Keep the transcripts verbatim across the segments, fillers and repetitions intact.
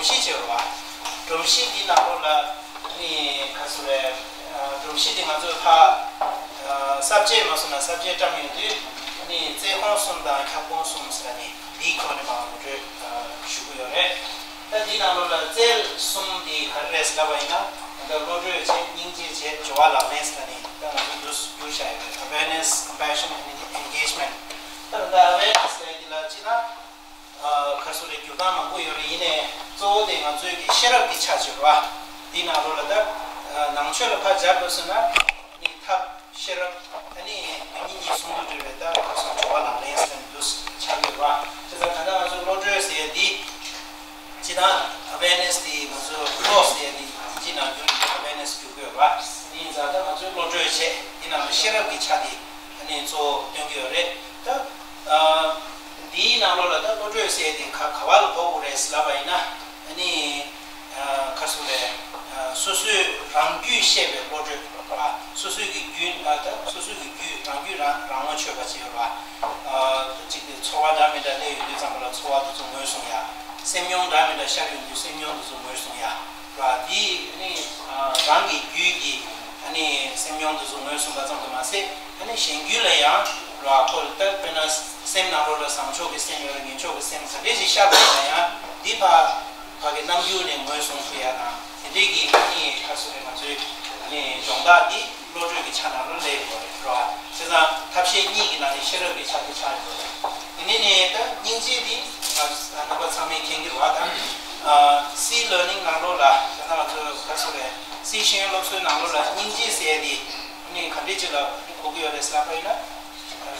སྒྲོམ་གཞི་བྱེད་རོགས། སྒྲོམ་གཞི་འདི་ནང་ལོགས་ལ་ནི་ག་ཚོད་རེད། སྒྲོམ་གཞི་འདི་ང་ཚོས་ཕ་ས་བཅད་མ་སོང་ན་ས་བཅད་བཀྲམ་ཡོང་དུས་ནི་རྩལ་ཁོངས་གསུམ་དང་ཁྱབ་ཁོངས་གསུམ་ཟེར་ནི་འདིའི་ཐོག་ནས་མར་ངོ་སྤྲོད་ཞུ་གི་ཡོད་རེད། ད་འདི་ནང་ལོགས་ལ་རྩལ་གསུམ་འདི་ག་རེ་རེད་ཟེར་ལབ་པ་ཡིན་ན། ད་བློ་གྲོས་བྱས། སྙིང་རྗེ་བྱས། སྦྱོར་བ་ལག་ལེན་ཟེར་ནི་ད་ང་ཚོས་འདུག་སེ་བསྒྱུར་བཞག་ཡོད་རེད། Awareness, compassion and engagement། ད་ད་ལྟ་awareness་ཟེར་ཡ་འདི་ལ་སྤྱིར་བཏང་ག་ཚོད་རེད། བསྒྱུར་སྟངས་མང་པོ་ཡོད་རེད། ཡིན་ནའི་གཙོ་བོ་དེ་ང་ཚོའི་གི་ཤེས་རབ་ཀྱི་ཆ་བྱེད་པ། འདི་ནང་ལོགས་ལ་ད་ནང་ཆོས་ལ་ཕར་སྦྱར་དགོས་ཟེར་ན་ནི་ཐབས་ཤེས་རབ་ཨ་ནི་དེ་གཉིས་གཉིས་ཟུང་དུ་འབྲེལ་བའི་ད་ག་ཚོད་སྦྱོར་བ་ལག་ལེན་ཟེར་ནས་འདུག་སེ་ཆགས་ཡོད་པ། བྱས་ཙང་ད་ལྟ་ང་ཚོ་བློ་གྲོས་ཟེར་ཡ་འདི་སྤྱིར་བཏང་awareness་དེ་ང་ཚོ་བློ་ཟེར་ཡ་དེ་ཨིན་ཇི་ནང་བསྒྱུར་ཡོད། awareness་བསྒྱུར་དགོས་པ། ཡིན་ཙང་ད་ང་ཚོས་བློ་གྲོས་བྱས། དེ་ནང་ལ་ཤེས་རབ་ཀྱི་ཆ་དེ་ཨ་ནི་གཙོ་བོ་སྟོན་གྱི་ཡོད་རེད། ད་ཨ་འདིའི་ནང་ལོགས་ལ་ད་བློ་གྲོས་ཟེར་ཡ་དེ་ག་ག་བ་ལ་གོ་དགོས་རེད་ཟེར་ལབ་པ་ཡིན་ན། ཨ་ནི་ཨ་ག་ཚོད་རེད། ཨ་སོ་སོའི་རང་རྒྱུད་ཤེས་པའི་བློ་གྲོས་པ། སོ་སོའི་གི་རྒྱུད་ཨ་ད་སོ་སོའི་གི་རྒྱུད་རང་རྒྱུད་རང་རང་ངོ་ཆོད་པ་ཅིག་ཡོད་པ། ཨ་གཅིག་དེ་ཚོར་བ་འདྲ་མི་འདྲ་སླེབས་ཡོང་དུས་ཙམ་པ་ལ་ཚོར་བ་དེ་ཚོ་ངོས་བཟུང་ཡ། སེམས་མྱོང་འདྲ་མི་འདྲ་ཤར་ཡོང་དུས་སེམས་མྱོང་དེ་ཚོ་ངོས་བཟུང་ཡ། ར་དེ་ནི་ཨ་རང་གི་རྒྱུད་ཀྱི་ཨ་ནི་སེམས་མྱོང་དེ་ཚོ་ངོས་བཟུང་པ་ཙམ་དུ་མ་ཟད། ཨ་ནི་གཞན་རྒྱུད་ལ་ཡང་ར་ཁོ་ལ་ལྟ་དཔེར་ན་སེམས་ནང་ལོགས་ལ་བཟང་ཕྱོགས་ཀྱི་སེམས་ཡོད་རེད། ངན་ཕྱོགས་ཀྱི་སེམས་ག་འདྲས་ཞིག་ཤར་བ་ཡིན་ན་ཡང་འདི་ཕ་ཕ་གི་རྣམ་འགྱུར་ནས་ངོས་བཟུང་ཐུབ་ཡ་དང་། དེ་འདྲས་ཀྱི་ཨ་ནི་ག་ཚོད་རེད། ང་ཚོའི་ཨ་ནི་སྦྱོང་བརྡར་འདི་བློ་གྲོས་ཀྱི་ཆ་ནང་ལ་སླེབས་ཡོད་རེད། ར་བྱས་ཙང་ཐབས་ཤེས་གཉིས་ཀྱི་ནང་ནས་ཤེས་རབ་ཀྱི་ཆ་དེ་ཆགས་ཡོད་རེད། དེ་ནས་ནི་ད་སྙིང་རྗེ་འདི་ང་རྣམ་པ་ཚང་མས་མཁྱེན་གྱི་རེད་བ། ད་སི་ལར་ནིང་ནང་ལོགས་ལ་ད་ང་ཚོ་ག་ཚོད་རེད། སི་ཤེས་ཡོན་སློབ་གསོའི་ནང་ལོགས་ལ་སྙིང་རྗེ་ཟེར་ཡ་དེ་ཨ་ནི་ག་འདྲས་ཅིག་ལ་གོ་གི་ཡོད་རེད་ཟེར་ལབ་པ་ཡིན་ན།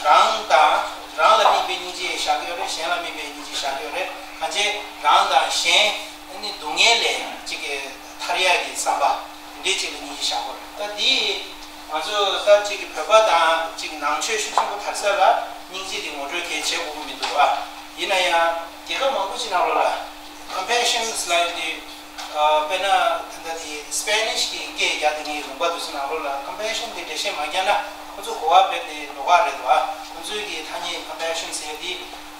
རང་དང་རང་ལ་དམིགས་པའི་སྙིང་རྗེ་བཞག་གི་ཡོད་རེད། གཞན་ལ་དམིགས་པའི་སྙིང་རྗེ་བཞག་གི་ཡོད་རེད། གང་བྱས་རང་དང་གཞན་ནི་སྡུག་བསྔལ་ལས་ཅིག་གི་ཐར་ཡག་གི་བསམ་པ་འདི་འདྲས་ཅིག་ལ་སྙིང་རྗེ་བཞག་དགོས་རེད། ད་འདི་ང་ཚོ་ད་ཅིག་གི་བོད་པ་དང་ཅིག་གི་ནང་ཆོས་ཤུགས་ཆེན་པོ་དར་ས་ལ་སྙིང་རྗེ་འདི་ངོ་སྤྲོད་གལ་ཆེ་དགོས་ཀྱི་མི་འདུག་བ། ཡིན་ན་ཡང་རྒྱལ་ཁབ་མང་པོ་ཅིག་ནང་ལོགས་ལ་compassion་ལབ་ཡོད་དུས། ཨ་དཔེར་ན་ད་ལྟ་དེ་སི་པེ་ནིཤ་གི་སྐད་རྒྱག་དེ་ངའི་ལུང་པ་དེ་ཚོ་ནང་ལོགས་ལ་ཀམ་པེ་ཤན་དེ་འགྲེལ་བཤད་མ་རྒྱག་ན་ཁོ་ཚོ་གོ་བ་རྦད་དེ་ལོགས་ཀ་རེད་འདུག་ཨ་ཁོ་ཚོའི་གི་ཐ་སྙད་ཀམ་པེ་ཤན་ཟེར་དེ་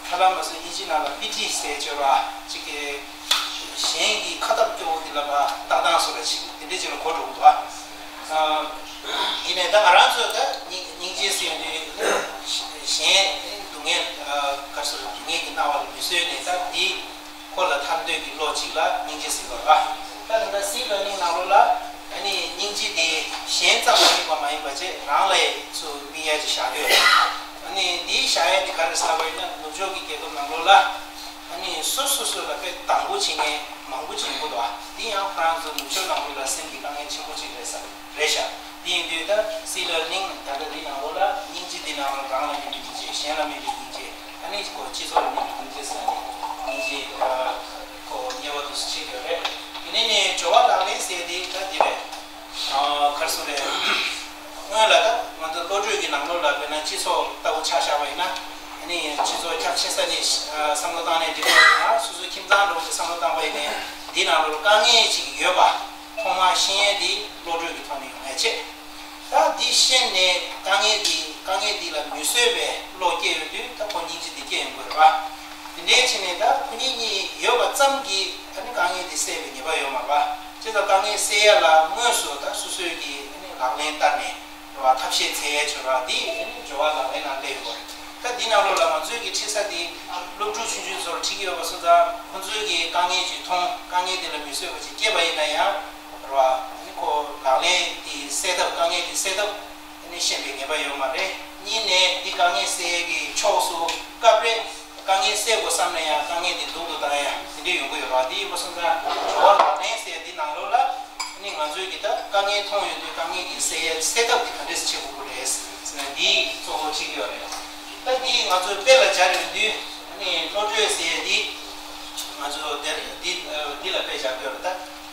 ཧ་ལམ་མ་སོང་ཨིན་ཇི་ནང་ལ་པི་ཊི་ཟེར་བྱས་ར་ཅིག་གི་གཞན་གྱི་ཁ་སྟབས་སྐྱོ་བོ་དེ་ལ་མ་ལྟ་སྟངས་བཟོ་འདྲ་ཅིག་དེ་འདྲ་ཅིག་ལ་གོ་འགྲོ་གི་འདུག་ཨ་ཡིན་ནའི་ད་ང་རང་ཚོ་ད་སྙིང་སྙིང་རྗེ་ཟེར་དུས་གཞན་སྡུག་བསྔལ་ག་རེ་ཟེར་སྡུག་བསྔལ་གྱི་སྣང་བ་ལ་མི་བཟོད་ནས་ད་དེ། ཁོ་ལ་ཐར་འདོད་ཀྱི་བློ་གཅིག་ལ་སྙིང་རྗེ་ཟེར་བ་རེད། ད་ད་ལྟ་སི་ལར་ནིང་ནང་ལོགས་ལ་ཨ་ནི་སྙིང་རྗེ་དེ་གཞན་ཙམ་ལ་དམིགས་པ་མ་ཡིན་པ་བྱས་རང་ལ་ཚུར་དམིགས་ཡ་ཅིག་བཞག་ཡོད་རེད། ཨ་ནི་འདིའི་བཞག་ཡ་དེ་ག་རེ་ཟེར་བ་ཡིན་ན་ནུབ་ཕྱོགས་ཀྱི་རྒྱལ་ཁབ་ནང་ལོགས་ལ་ཨ་ནི་སོ་སོ་སོ་ལ་དཔེ་དང་པོ་བྱེད་མཁན་མང་པོ་བྱེད་དགོས་འདུག་ཨ་འདི་ཡང་ཁོ་རང་ཚོ་ནུབ་ཕྱོགས་ནང་ལོགས་ལ་སེམས་ཀྱི་དཀའ་ངལ་ཆེན་པོ་ཅིག་རེད་ས་རེད་ཤག་དེ་ཡིན་དུས་ད་སི་ལར་ནིང་ད་ལྟ་འདི་ནང་ལོགས་ལ་སྙིང་རྗེ་འདི་ནང་ལོགས་རང་ལ་དམིགས་པའི་སྙིང་རྗེ། གཞན་ལ་དམིགས་པའི་སྙིང་རྗེ། ཨ་ནི་ཁོ་སྤྱི་ཚོགས་ལ་དམིགས་པའི་སྙིང་རྗེ་ཟེར་ནས་སྙིང་རྗེ་ཁོ་དམྱལ་བ་དུ་ཆེ་གི་རེད། དེ་ནས་ནི་སྦྱོར་བ་ལག་ལེན་ཟེར་དེ་ད་འདི་རེད། ག་རེ་ཟེར་རེད། སྔོན་ལ་ད་ང་ཚོ་བློ་གྲོས་ཀྱི་ནང་ལོགས་ལ་དཔེར་ན་སྤྱི་ཚོགས་ལྟ་བུ་ཆ་བཞག་པ་ཡིན་ན། ཨ་ནི་སྤྱི་ཚོགས་ཁྱབ་ཆེ་ས་ནས་བསམ་བློ་བཏང་ནས་འགྲིག་པ་ཡིན་ན་སོ་སོའི་ཁྱིམ་ཚང་འདྲ་བོ་ཅིག་བསམ་བློ་བཏང་པ་ཡིན་ནའི་འདི་ནང་ལོགས་ལ་དཀའ་ངལ་ཅིག་ཡོད་པ། ཐོག་མར་ཤེས་ཡས་འདི་བློ་གྲོས་ཀྱི་ཐོག་ནས་ཡོང་ཡ་བྱེད། ད་འདི་ཤེས་ནས་དཀའ་ངལ་འདི་དཀའ་ངལ་འདི་ལ་མི་བཟོད་པའི་བློ་སྐྱེ་ཡོང་དུས་ད་ཁོ་སྙིང་རྗེ་འདི་སྐྱེ་ཡོང་གི་རེད་པ། དེ་འདྲའི་ཕྱིར་ནས་ད་ཁོ་གཉིས་གཉིས་ཡོད་པ་ཙམ་གྱིས་ད་ནི་དཀའ་ངལ་འདི་སེལ་བའི་ངེས་པ་ཡོད་མ་རེད་པ། བྱས་ཙང་དཀའ་ངལ་སེལ་ཡ་ལ་དངོས་སུ་ད་སོ་སོའི་གི་ད་ནི་ལག་ལེན་བསྟར་ནས། རེད་བ། ཐབས་ཤེས་འཚོལ་ཡས་བྱེད་ར་འདི་ཨ་ནི་སྦྱོར་བ་ལག་ལེན་ནང་སླེབས་ཡོད་རེད། ད་འདི་ནང་ལོགས་ལ་ང་ཚོའི་གི་ཁྲིད་ས་འདི་སློབ་ཕྲུག་ཆུང་ཆུང་ཚོར་ཁྲིད་ཀྱི་ཡོད་པ་སོང་ཙང་ཁོང་ཚོའི་གི་དཀའ་ངལ་ཅིག་མཐོང་། དཀའ་ངལ་འདི་ལ་མི་བཟོད་པ་ཅིག་སྐྱེས་པ་ཡིན་ན་ཡང་རེད་བ། ཨ་ནི་ཁོ་ལག་ལེན་འདི་སེལ་ཐབས། དཀའ་ངལ་འདི་སེལ་ཐབས་ཨ་ནི་ཤེས་པའི་ངེས་པ་ཡོད་མ་རེད། གཉིས་ནས་འདི་དཀའ་ངལ་སེལ་ཡས་ཀྱི་ཕྱོགས་སུ་སྐབས་རེ། དཀའ་ངལ་སེལ་དགོས་བསམ་ན་ཡང་དཀའ་ངལ་དེ་སྡུག་ཏུ་བཏང་ཡ་དེ་འདྲ་ཡོང་གི་ཡོད་རེད། དེ་ཡིན་པ་སོང་ཙང་སྦྱོར་བ་ལག་ལེན་ཟེར་ཡ་འདི་ནང་ལོགས་ལ་ནི་ང་ཚོའི་གི་ད་དཀའ་ངལ་མཐོང་ཡོང་དུས་དཀའ་ངལ་གྱི་སེལ་ཡ་སེལ་ཐབས་དེ་ག་འདྲས་སེ་བྱེད་དགོས་ཀྱི་རེད་ཟེར་ན་འདི་གཙོ་བོ་བྱེད་ཀྱི་ཡོད་རེད། ད་འདི་ང་ཚོ་དཔེ་ལ་སྦྱར་ཡོང་དུས་ནི་བློ་གྲོས་ཟེར་ཡ་འདི་ང་ཚོ་དེར་འདི་འདི་ལ་དཔེ་སྦྱར་གྱི་ཡོད་རེད། ད་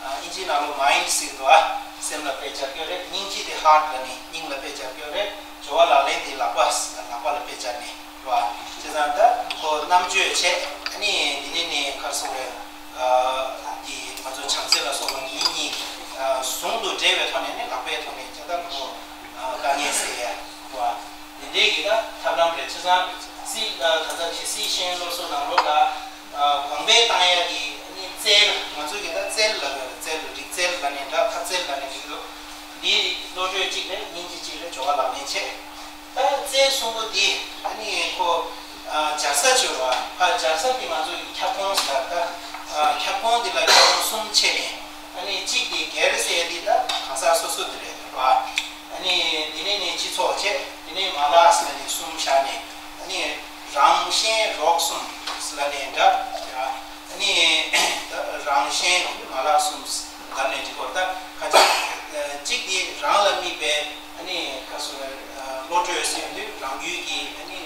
ཨིན་ཇིའི་ནང་ལོགས་མའིན་ཌི་ཟེར་གྱི་འདུག་ཨ། སེམས་ལ་དཔེ་སྦྱར་གྱི་ཡོད་རེད། སྙིང་རྗེ་དེ་ཧར་ཊི་ལ་ནི་སྙིང་ལ་དཔེ་སྦྱར་གྱི་ཡོད་རེད། སྦྱོར་བ་ལག་ལེན་དེ་ལག་པ་ལག་པ་ལ་དཔེ་སྦྱར་ནས། རེད་བ། བྱས་ཙང་ད་ཁོ་རྣམ་དཔྱོད་བྱས། ཨ་ནི་འདི་ནས་ནི་ག་རེ་ཟེར་དགོས་རེད། ཨ་འདི་ང་ཚོ་བྱམས་བརྩེ་ལ་སོགས་པ་འདི་གཉིས་ཨ་ཟུང་དུ་འབྲེལ་བའི་ཐོག་ནས་ནི་ལག་པའི་ཐོག་ནས་བྱས་ད་ཁོ་ཨ་དཀའ་ངལ་སེལ་ཡ། རེད་བ། འདི་འདྲའི་གི་ད་ཐབས་ལམ་རེད། བྱས་ཙང་སི་ཨ་ད་ལྟ་གི་སི་ཤེས་ཡོན་སློབ་གསོ་ནང་ལོགས་ལ་ཨ་གོང་འཕེལ་བཏང་ཡ་གི་ཨ་ནི་རྩལ་ང་ གཅིག་རེད། སྙིང་རྗེ་གཅིག་རེད། སྦྱོར་བ་ལག་ལེན་བྱེད། ད་རྩལ་གསུམ་པོ་འདི་ཨ་ནི་ཁོ་སྦྱར་ས་བྱོས་པ། ཕར་སྦྱར་ས་འདི་ང་ཚོ་ཡི་ཁྱབ་ཁོངས་ཟེར། ད་ཁྱབ་ཁོངས་འདི་ལ་ཁྱབ་ཁོངས་གསུམ་ཕྱེ་ནས། ཨ་ནི་གཅིག་འདི་སྒེར་ཟེར་འདི་ད་གང་ཟག་སོ་སོ་འདི་རེད་པ། ཨ་ནི་འདི་ནས་ནི་སྤྱི་ཚོགས་བྱས། འདི་ནས་མ་ལག་ཟེར་ནས་གསུམ་བཞག་ནས། ཨ་ནི་རང་གཞན་རོགས་གསུམ་ཟེར་ལ་ནས་འདྲ། ཨ་ནི་ད་རང་གཞན་མ་ལག་གསུམ་ཟེར་ནས་འགྲིག་གོ། ད་ཁ་ཅིག་གཅིག་འདི་རང་ལ་དམིགས་པའི་ཨ་ནི་ཁ་སོ་བློ་གྲོས་ཟེར་དུས་རང་རྒྱུད་ཀྱི་ཨ་ནི་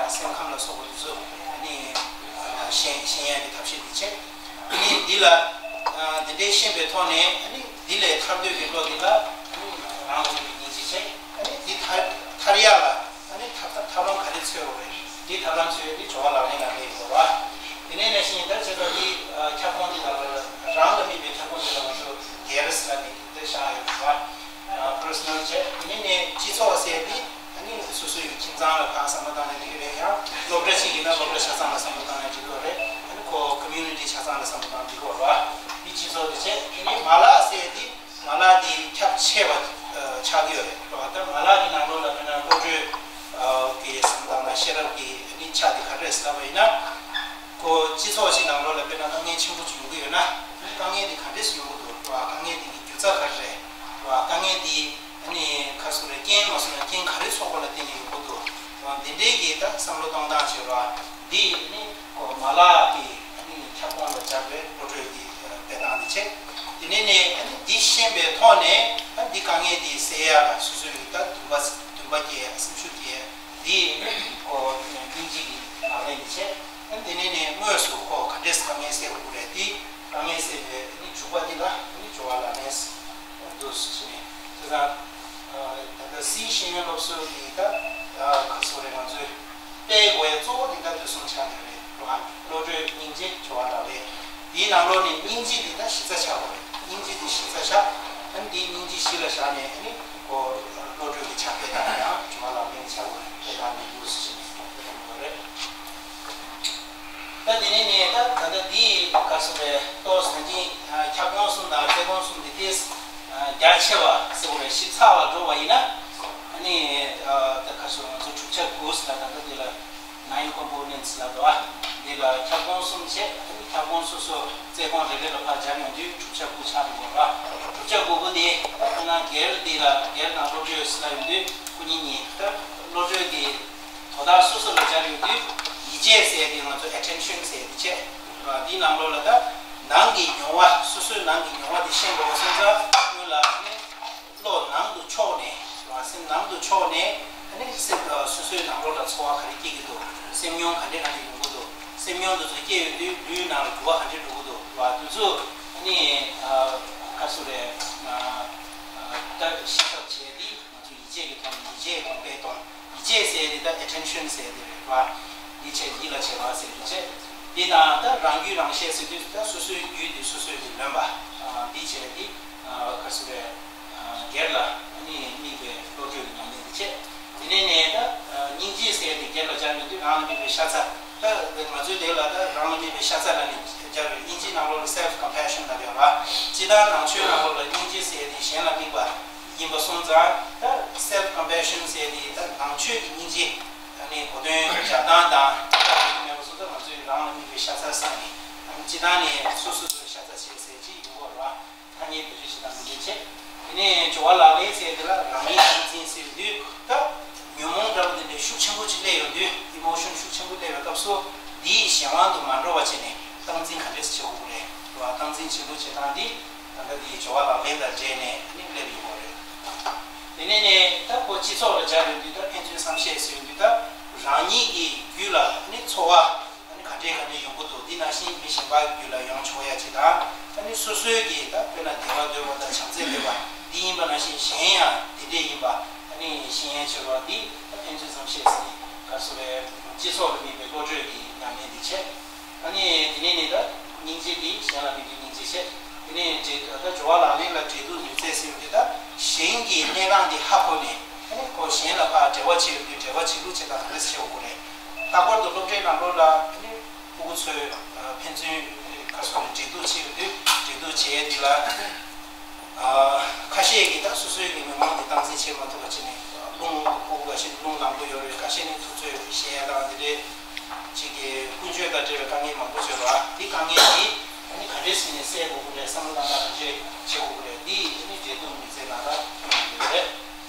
སེམས་ཁམས་ལ་སོགས་པ་དེ་ཚོ་ཨ་ནི་ཞེན་ཞེན་ཡག་གི་ཐབས་ཤེས་དེ་བྱས། ཨ་ནི་འདི་ལ་འདི་འདྲའི་ཤེས་པའི་ཐོག་ནས། ཨ་ནི་འདི་ལས་ཐར་འདོད་ཀྱི་བློ་འདི་ལ་ཨ་ནི་རང་ལ་དམིགས་པའི་སྙིང་རྗེ་བྱས། ཨ་ནི་འདི་ཐར་ཐར་ཡག་ལ་ཨ་ནི་ཐར་ཐར་ཐབས་ལམ་ག་རེ་འཚོལ་དགོས་རེད། འདི་ཐབས་ལམ་འཚོལ་ཡག་འདི་སྦྱོར་བ་ལག་ལེན་ལ་སླེབས་དགོས་པ། དེ་ནས་ནང་བཞིན་ད་བྱས་ཙང་འདི་ཁྱབ་ཁོངས་འདི་ལ་རང་ལ་དམིགས་པའི་ཁྱབ་ཁོངས་འདི་ལ་ང་ཚོ་སྒེར་ཟེར་ནས་འདི་བཞག་ཡོད་པ། པར་སོ་ནལ་བྱས། དེ་ནས་ནས་སྤྱི་ཚོགས་ཟེར་དེ་ཨ་ནི་སོ་སོའི་ཁྱིམ་ཚང་ལ་ཕར་བསམ་བློ་བཏང་ནས་འགྲིག་གི་རེད། ཡང་སློབ་གྲྭ་ཞིག་ཡིན་ན་སློབ་གྲྭ་ཆ་ཚང་ལ་བསམ་བློ་བཏང་ནས་འགྲིག་གི་རེད། ཨ་ནི་ཁོ་ཀོ་མིའུ་ནི་ཊི་ཆ་ཚང་ལ་བསམ་བློ་བཏང་ན་འགྲིག་གི་རེད་པ། འདི་སྤྱི་ཚོགས་དེ་བྱས། དེ་ནས་མ་ལག་ཟེར་དེ་མ་ལག་དེ་ཁྱབ་ཆེ་བ་ཆགས་ཀྱི་ཡོད་རེད་པ། ད་མ་ལག་གི་ནང་ལོགས་ལ་དཔེར་ན་བློ་གྲོས་ཀྱི་བསམ་བློ་བཏང་ན་ཤེས་རབ་ཀྱི་ཨ་ནི་ཆ་དེ་ག་རེ་རེད་ཟེར་ལབ་པ་ཡིན་ན། ཁོ་སྤྱི་ཚོགས་ཤིག་ནང་ལོགས་ལ་དཔེར་ན་དཀའ་ངལ་ཆེན་པོ་ཅིག་ཡོང་གི་ཡོད་ན། དཀའ་ངལ་དེ་ག་འདྲས་སེ་ཡོང་གི་འདུག་བ། དཀའ་ངལ་དེ་གི་རྒྱུ་རྩ་ག་རེ་རེད་བ། དཀའ་ངལ་དེ་ཨ་ནི་ཁ་སོ་རེ་རྐྱེན་མ་སོང་ན་རྐྱེན་ག་རེ་ཚོགས་པ་ལ་བརྟེན་ནས་ཡོང་གི་འདུག་བ། འདི་འདྲའི་གི་ད་བསམ་བློ་གཏོང་སྟངས་བྱེད་ར། འདི་ནི་ཁོ་མ་ལག་གི་ཨ་ནི་ཁྱབ་ཁོངས་ལ་སྦྱར་བའི་བློ་གྲོས་ཀྱི་སྤེལ་སྟངས་དེ་བྱས། དེ་ནས་ནི་ཨ་ནི་འདི་ཤེས་པའི་ཐོག་ནས། ཨ་འདི་དཀའ་ངལ་འདི་སེལ་ཡག་ལ་སོ་སོའི་ད་འདུན་པ་འདུན་པ་སྐྱེ། སེམས་ཤུགས་སྐྱེ། འདི་ནི་ཁོ་སྙིང་རྗེ་གི་ལག་ལེན་དེ་བྱས། ཨ་དེ་ནས་ནས་དངོས་སུ་ཁོ་ག་འདྲས་དཀའ་ངལ་སེལ་དགོས་རེད། དེ་དཀའ་ངལ་སེལ་བའི་ནི་འཇུག་པ་འདི་ལ་ནི་སྦྱོར་བ་ལག་ལེན་འདུག་ཟེར་ནས། དེ་ཙང་ད་ལྟ་སིའི་ཤེས་ཡོན་སློབ་གསོ་གི་ད་ཁ་སོ་རེ་ང་ཚོས་སྤེལ་དགོས་ཡ་གཙོ་བོ་འདི་ད་དུས་གསུམ་ཆགས་ཡོད་རེད་བ། བློ་གྲོས་སྙིང་རྗེ་སྦྱོར་བ་ལག་ལེན། དེའི་ནང་ལོགས་ནས་སྙིང་རྗེ་འདི་ད་གཞི་རྩ་ཆགས་དགོས་རེད། སྙིང་རྗེ་འདི་གཞི་རྩ་ཆགས། ཨ་ནི་འདིའི་སྙིང་རྗེ་གཞི་ལ་བཞག་ནས། ཨ་ནི་ཁོ་བློ་གྲོས་ཀྱི་ཕྱག་དཔེ་དང་ཡང་སྦྱོར་བ་ལག་ལེན་བྱ་དགོས་རེད། དེ་ལ་ནི་འདུག་ཟེར་ནས་དེ་ལ་འདུག་རེད། ད་དེ་ནས་ནས་ད་ད་ལྟ་འདི་ག་སོ་རེ་ཏོག་ཙམ་ནི་ཁྱབ་ཁོངས་གསུམ་དང་རྩལ་ཁོངས་གསུམ་འདི་ཏོག་ཙམ་རྒྱ་ཆེ་བ་ཟེར་བ་རེད། ཞིབ་ཚགས་ལ་འགྲོ་བ་ཡིན་ན། ཨ་ནི་ད་ག་སོ་ང་ཚོ་གྲུབ་ཆ་དགུ་ཟེར་ལ་ད་ལྟ་འདི་ལ་nine components ལ་འདུག་ཨ། འདི་ལ་ཁྱབ་ཁོངས་གསུམ་བྱས། ཨ་ནི་ཁྱབ་ཁོངས་སོ་སོ་རྩལ་ཁོངས་རེ་རེ་ལ་ཕར་སྦྱར་ཡོང་དུས་གྲུབ་ཆ་དགུ་ཆགས་འགྲོ་གི་རེད། གྲུབ་ཆ་དགུ་པོ་འདི་ད་དཔེར་ན་སྒེར་འདི་ལ་སྒེར་དང་བློ་གྲོས་ཟེར་ལ་ཡོང་དུས་སྐུ་ཉིད་གཉིས། ད་བློ་གྲོས་འདི་དོ་བདག་སོ་སོ་ལ་སྦྱར་ཡོང་དུས། ཡིད་ཆེས་ཟེར་དེ་ང་ཚོ་attention ཟེར་དེ་བྱས། འདིའི་ནང་ལོགས་ལ་ད་ནང་གི་མྱོང་བ། སོ་སོའི་ནང་གི་མྱོང་བ་དེ་ཤེས་དགོས་པ་སོང་ཙང་སྔོན་ལ་ནི་བློ་ནང་དུ་ཕྱོགས་ནས། སེམས་ནང་དུ་ཕྱོགས་ནས། ཨ་ནི་སེམས་སོ་སོའི་ནང་ལོགས་ལ་ཚོར་བ་ག་རེ་སྐྱེ་གི་འདུག་སེམས་མྱོང་ག་འདྲ་ག་འདྲ་ཡོང་གི་འདུག་སེམས་མྱོང་དེ་ཚོ་སྐྱེ་ཡོང་དུས་ལུས་ནང་ལ་འགྱུར་བ་ག་འདྲ་འགྲོ་གི་འདུག་བ། དེ་ཚོ་ཨ་ནི་ག་སོ་རེ་ད་ཤེས་ཐབས་བྱས་ཏེ། ང་ཚོ་ཡིད་ཆེས་ཀྱི་ཐོག་ནས་ཡིད་ཆེས་གོང་འཕེལ་གཏོང་། ཡིད་ཆེས་ཟེར་དེ་ད་attention ཟེར་དེ་རེད་བ། ཡིད་ཆེས་ཡིད་ལ་བྱེད་པ་ཟེར་དེ་བྱས། དེ་དང་ད་རང་རྒྱུད་རང་བཤད་ཟེར་དུས་ད་སོ་སོའི་རྒྱུད་དེ་སོ་སོས་ཀྱིས་ལོན་པ། འདི་བྱས་དེ་ག་སོ་རེ་སྒེར་ལ་ནི་དམིགས་པའི་བློ་གྲོས་ཀྱི་ཉམས་ལེན་དེ་བྱས། དེ་ནས་ནས་ད་སྙིང་རྗེ་ཟེར་དེ་སྒེར་ལ་སྦྱར་ཡོང་དུས་རང་ལ་དམིགས་པའི་ཤ་ཚ། ད་ང་ཚོའི་དེ་ལ་ད་རང་ལ་དམིགས་པའི་ཤ་ཚ་ལ་ནི་སྦྱར་བའི་དབྱིན་ཇིའི་ནང་ལོགས་ལ་self compassion ལབ་ཡོད་ར། སྤྱིར་བཏང་ནང་ཆོས་ནང་ལོགས་ལ་སྙིང་རྗེ་ཟེར་དེ་གཞན་ལ་དམིགས་པ་ཡིན་པ་སོང་ཙང་། ད་self compassion ཟེར་དེ་ད་ནང་ཆོས་ཀྱི་སྙིང་རྗེ། ད་ནི་གོ་དོན་སྦྱར་སྟངས་དང་ད་དེ་མེད་པ་སོང་ཙང་། ང་ཚོས་རང་ལ་དམིགས་པའི་ཤ་ཚ་བསམ་ནས། ཨ་ནི་སྤྱིར་བཏང་ནས་སོ་སོ་སོའི་ཤ་ཚ་བྱེད་ཟེར་ཅིག་ཡོང་གི་ཡོད་ར། ཐ་སྙད་བེད་སྤྱོད་བྱེད་སྟངས་འདི་འདྲ་བྱས། དེ་ནས་སྦྱོར་བ་ལག་ལེན་ཟེར་དེ་ལ་རང་ཉིད་སྟངས་འཛིན་ཟེར་དུས། ད་ཉོན་མོངས་འདྲ་པོ་དེ་འདྲའི་ཤུགས་ཆེན་པོ་ཅིག་སླེབས་ཡོང་དུས། emotion ཤུགས་ཆེན་པོ་སླེབས་པའི་སྐབས་སུ་འདིའི་གཞན་དབང་དུ་མ་འགྲོ་བ་བྱས་ནས་སྟངས་འཛིན་ག་འདྲས་བྱེད་དགོས་རེད་བ། སྟངས་འཛིན་བྱེད་ལུགས་བྱེད་སྟངས་འདི་ད་ལྟ་འདིའི་སྦྱོར་བ་ལག་ལེན་དང་འབྲེལ་ནས་ནི་སླེབས་ཡོང་གི་རེད། དེ་ནས་ནས་ད་ཁོ་སྤྱི་ཚོགས་ལ་སྦྱར་ཡོང་དུས། ད་ཕན་ཚུན་བསམ་ཤེས་ཟེར་ཡོང་དུས། ད་རང་ཉིད་ཀྱི་རྒྱུད་ལ་ནི་ཚོར་བ། ཨ་ནི་ག་འདྲས་ག་འདྲས་ཡོང་གི་འདུག་འདི་ནང་བཞིན་མི་གཞན་པ་རྒྱུད་ལ་ཡོང་ཆོག་ཡ་ཅིག་དང་། ཨ་ནི་སོ་སོའི་གི་ད་དཔེར་ན་བདེ་བ་འདོད་པ་དང་བྱམས་བརྩེ་འདོད་པ་འདི་ཡིན་པ་ནང་བཞིན་གཞན་ཡང་འདི་འདྲས་ཡིན་པ། ཨ་ནི་ཤེས་ཡོན་ཆེ་བ་འདི་ད་ཕན་ཚུན་བསམ་ཤེས་ཟེར་ག་སོ་བའི་སྤྱི་ཚོགས་ལ་དམིགས་པའི་བློ་གྲོས་ཀྱི་ཉམས་ལེན་འདི་བྱས། ཨ་ནི་དེ་ནས་ནི་ད་སྙིང་རྗེ་འདི་གཞན་ལ་དམིགས་པའི་སྙིང་རྗེ་བྱས། དེ་ནས་འབྲེལ་ད་སྦྱོར་བ་ལག་ལེན་ལ་འབྲེལ་གཏུག་ནུས་རྩལ་ཟེར་བ་འདི་ད་གཞན་གྱི་གནས་སྟངས་འདི་ཧ་གོ་ནས། ཨ་ནི་ཁོ་གཞན་ལ་ཕར་འབྲེལ་བ་བྱེད་ཡོང་དུས་འབྲེལ་བ་བྱེད་ལུགས་བྱེད་སྟངས་ག་འདྲས་བྱེད་དགོས་རེད། ལྷག་པར་དུ་སློབ་གྲྭའི་ནང་ལོགས་ལ་ཨ་ནི་ཕྲུ་གུ་ཚོས་ཕན་ཚུན་ག་སོ་ནས་འབྲེལ་གཏུག་བྱེད་ཡོང་དུས། འབྲེལ་གཏུག་བྱེད་ཡས་འདི་ལ་ ཨ། ཁ་ཤས་ཀྱིས་ད་སོ་སོའི་གི་མི་མང་གི་སྟངས་འཛིན་བྱེད་མ་ཐུབ་པ་བྱས་ནས་རླུང་ཕོག་པ་ཞིག་རླུང་ལངས་པོ་ཡོད་རེད། ཁ་ཤས་ནི་ཐུབ་ཚོད་བཤད་ཡ་དང་དེ་འདྲའི་ཅིག་གི་ཀུན་སྤྱོད་དང་འབྲེལ་བའི་དཀའ་ངལ་མང་པོ་ཡོད་རེད། འདི་དཀའ་ངལ་འདི་ཨ་ནི་ག་འདྲས་ཟིན་ནས་སེལ་དགོས་ཀྱི་རེད། བསམ་བློ་བཏང་སྟངས་ག་འདྲས་བྱེད་དགོས་ཀྱི་རེད། འདི་ཨ་ནི་འབྲེལ་གཏུག་མི་ཚེ་ནང་ལ་ཐོན་ཡོང་གི་རེད།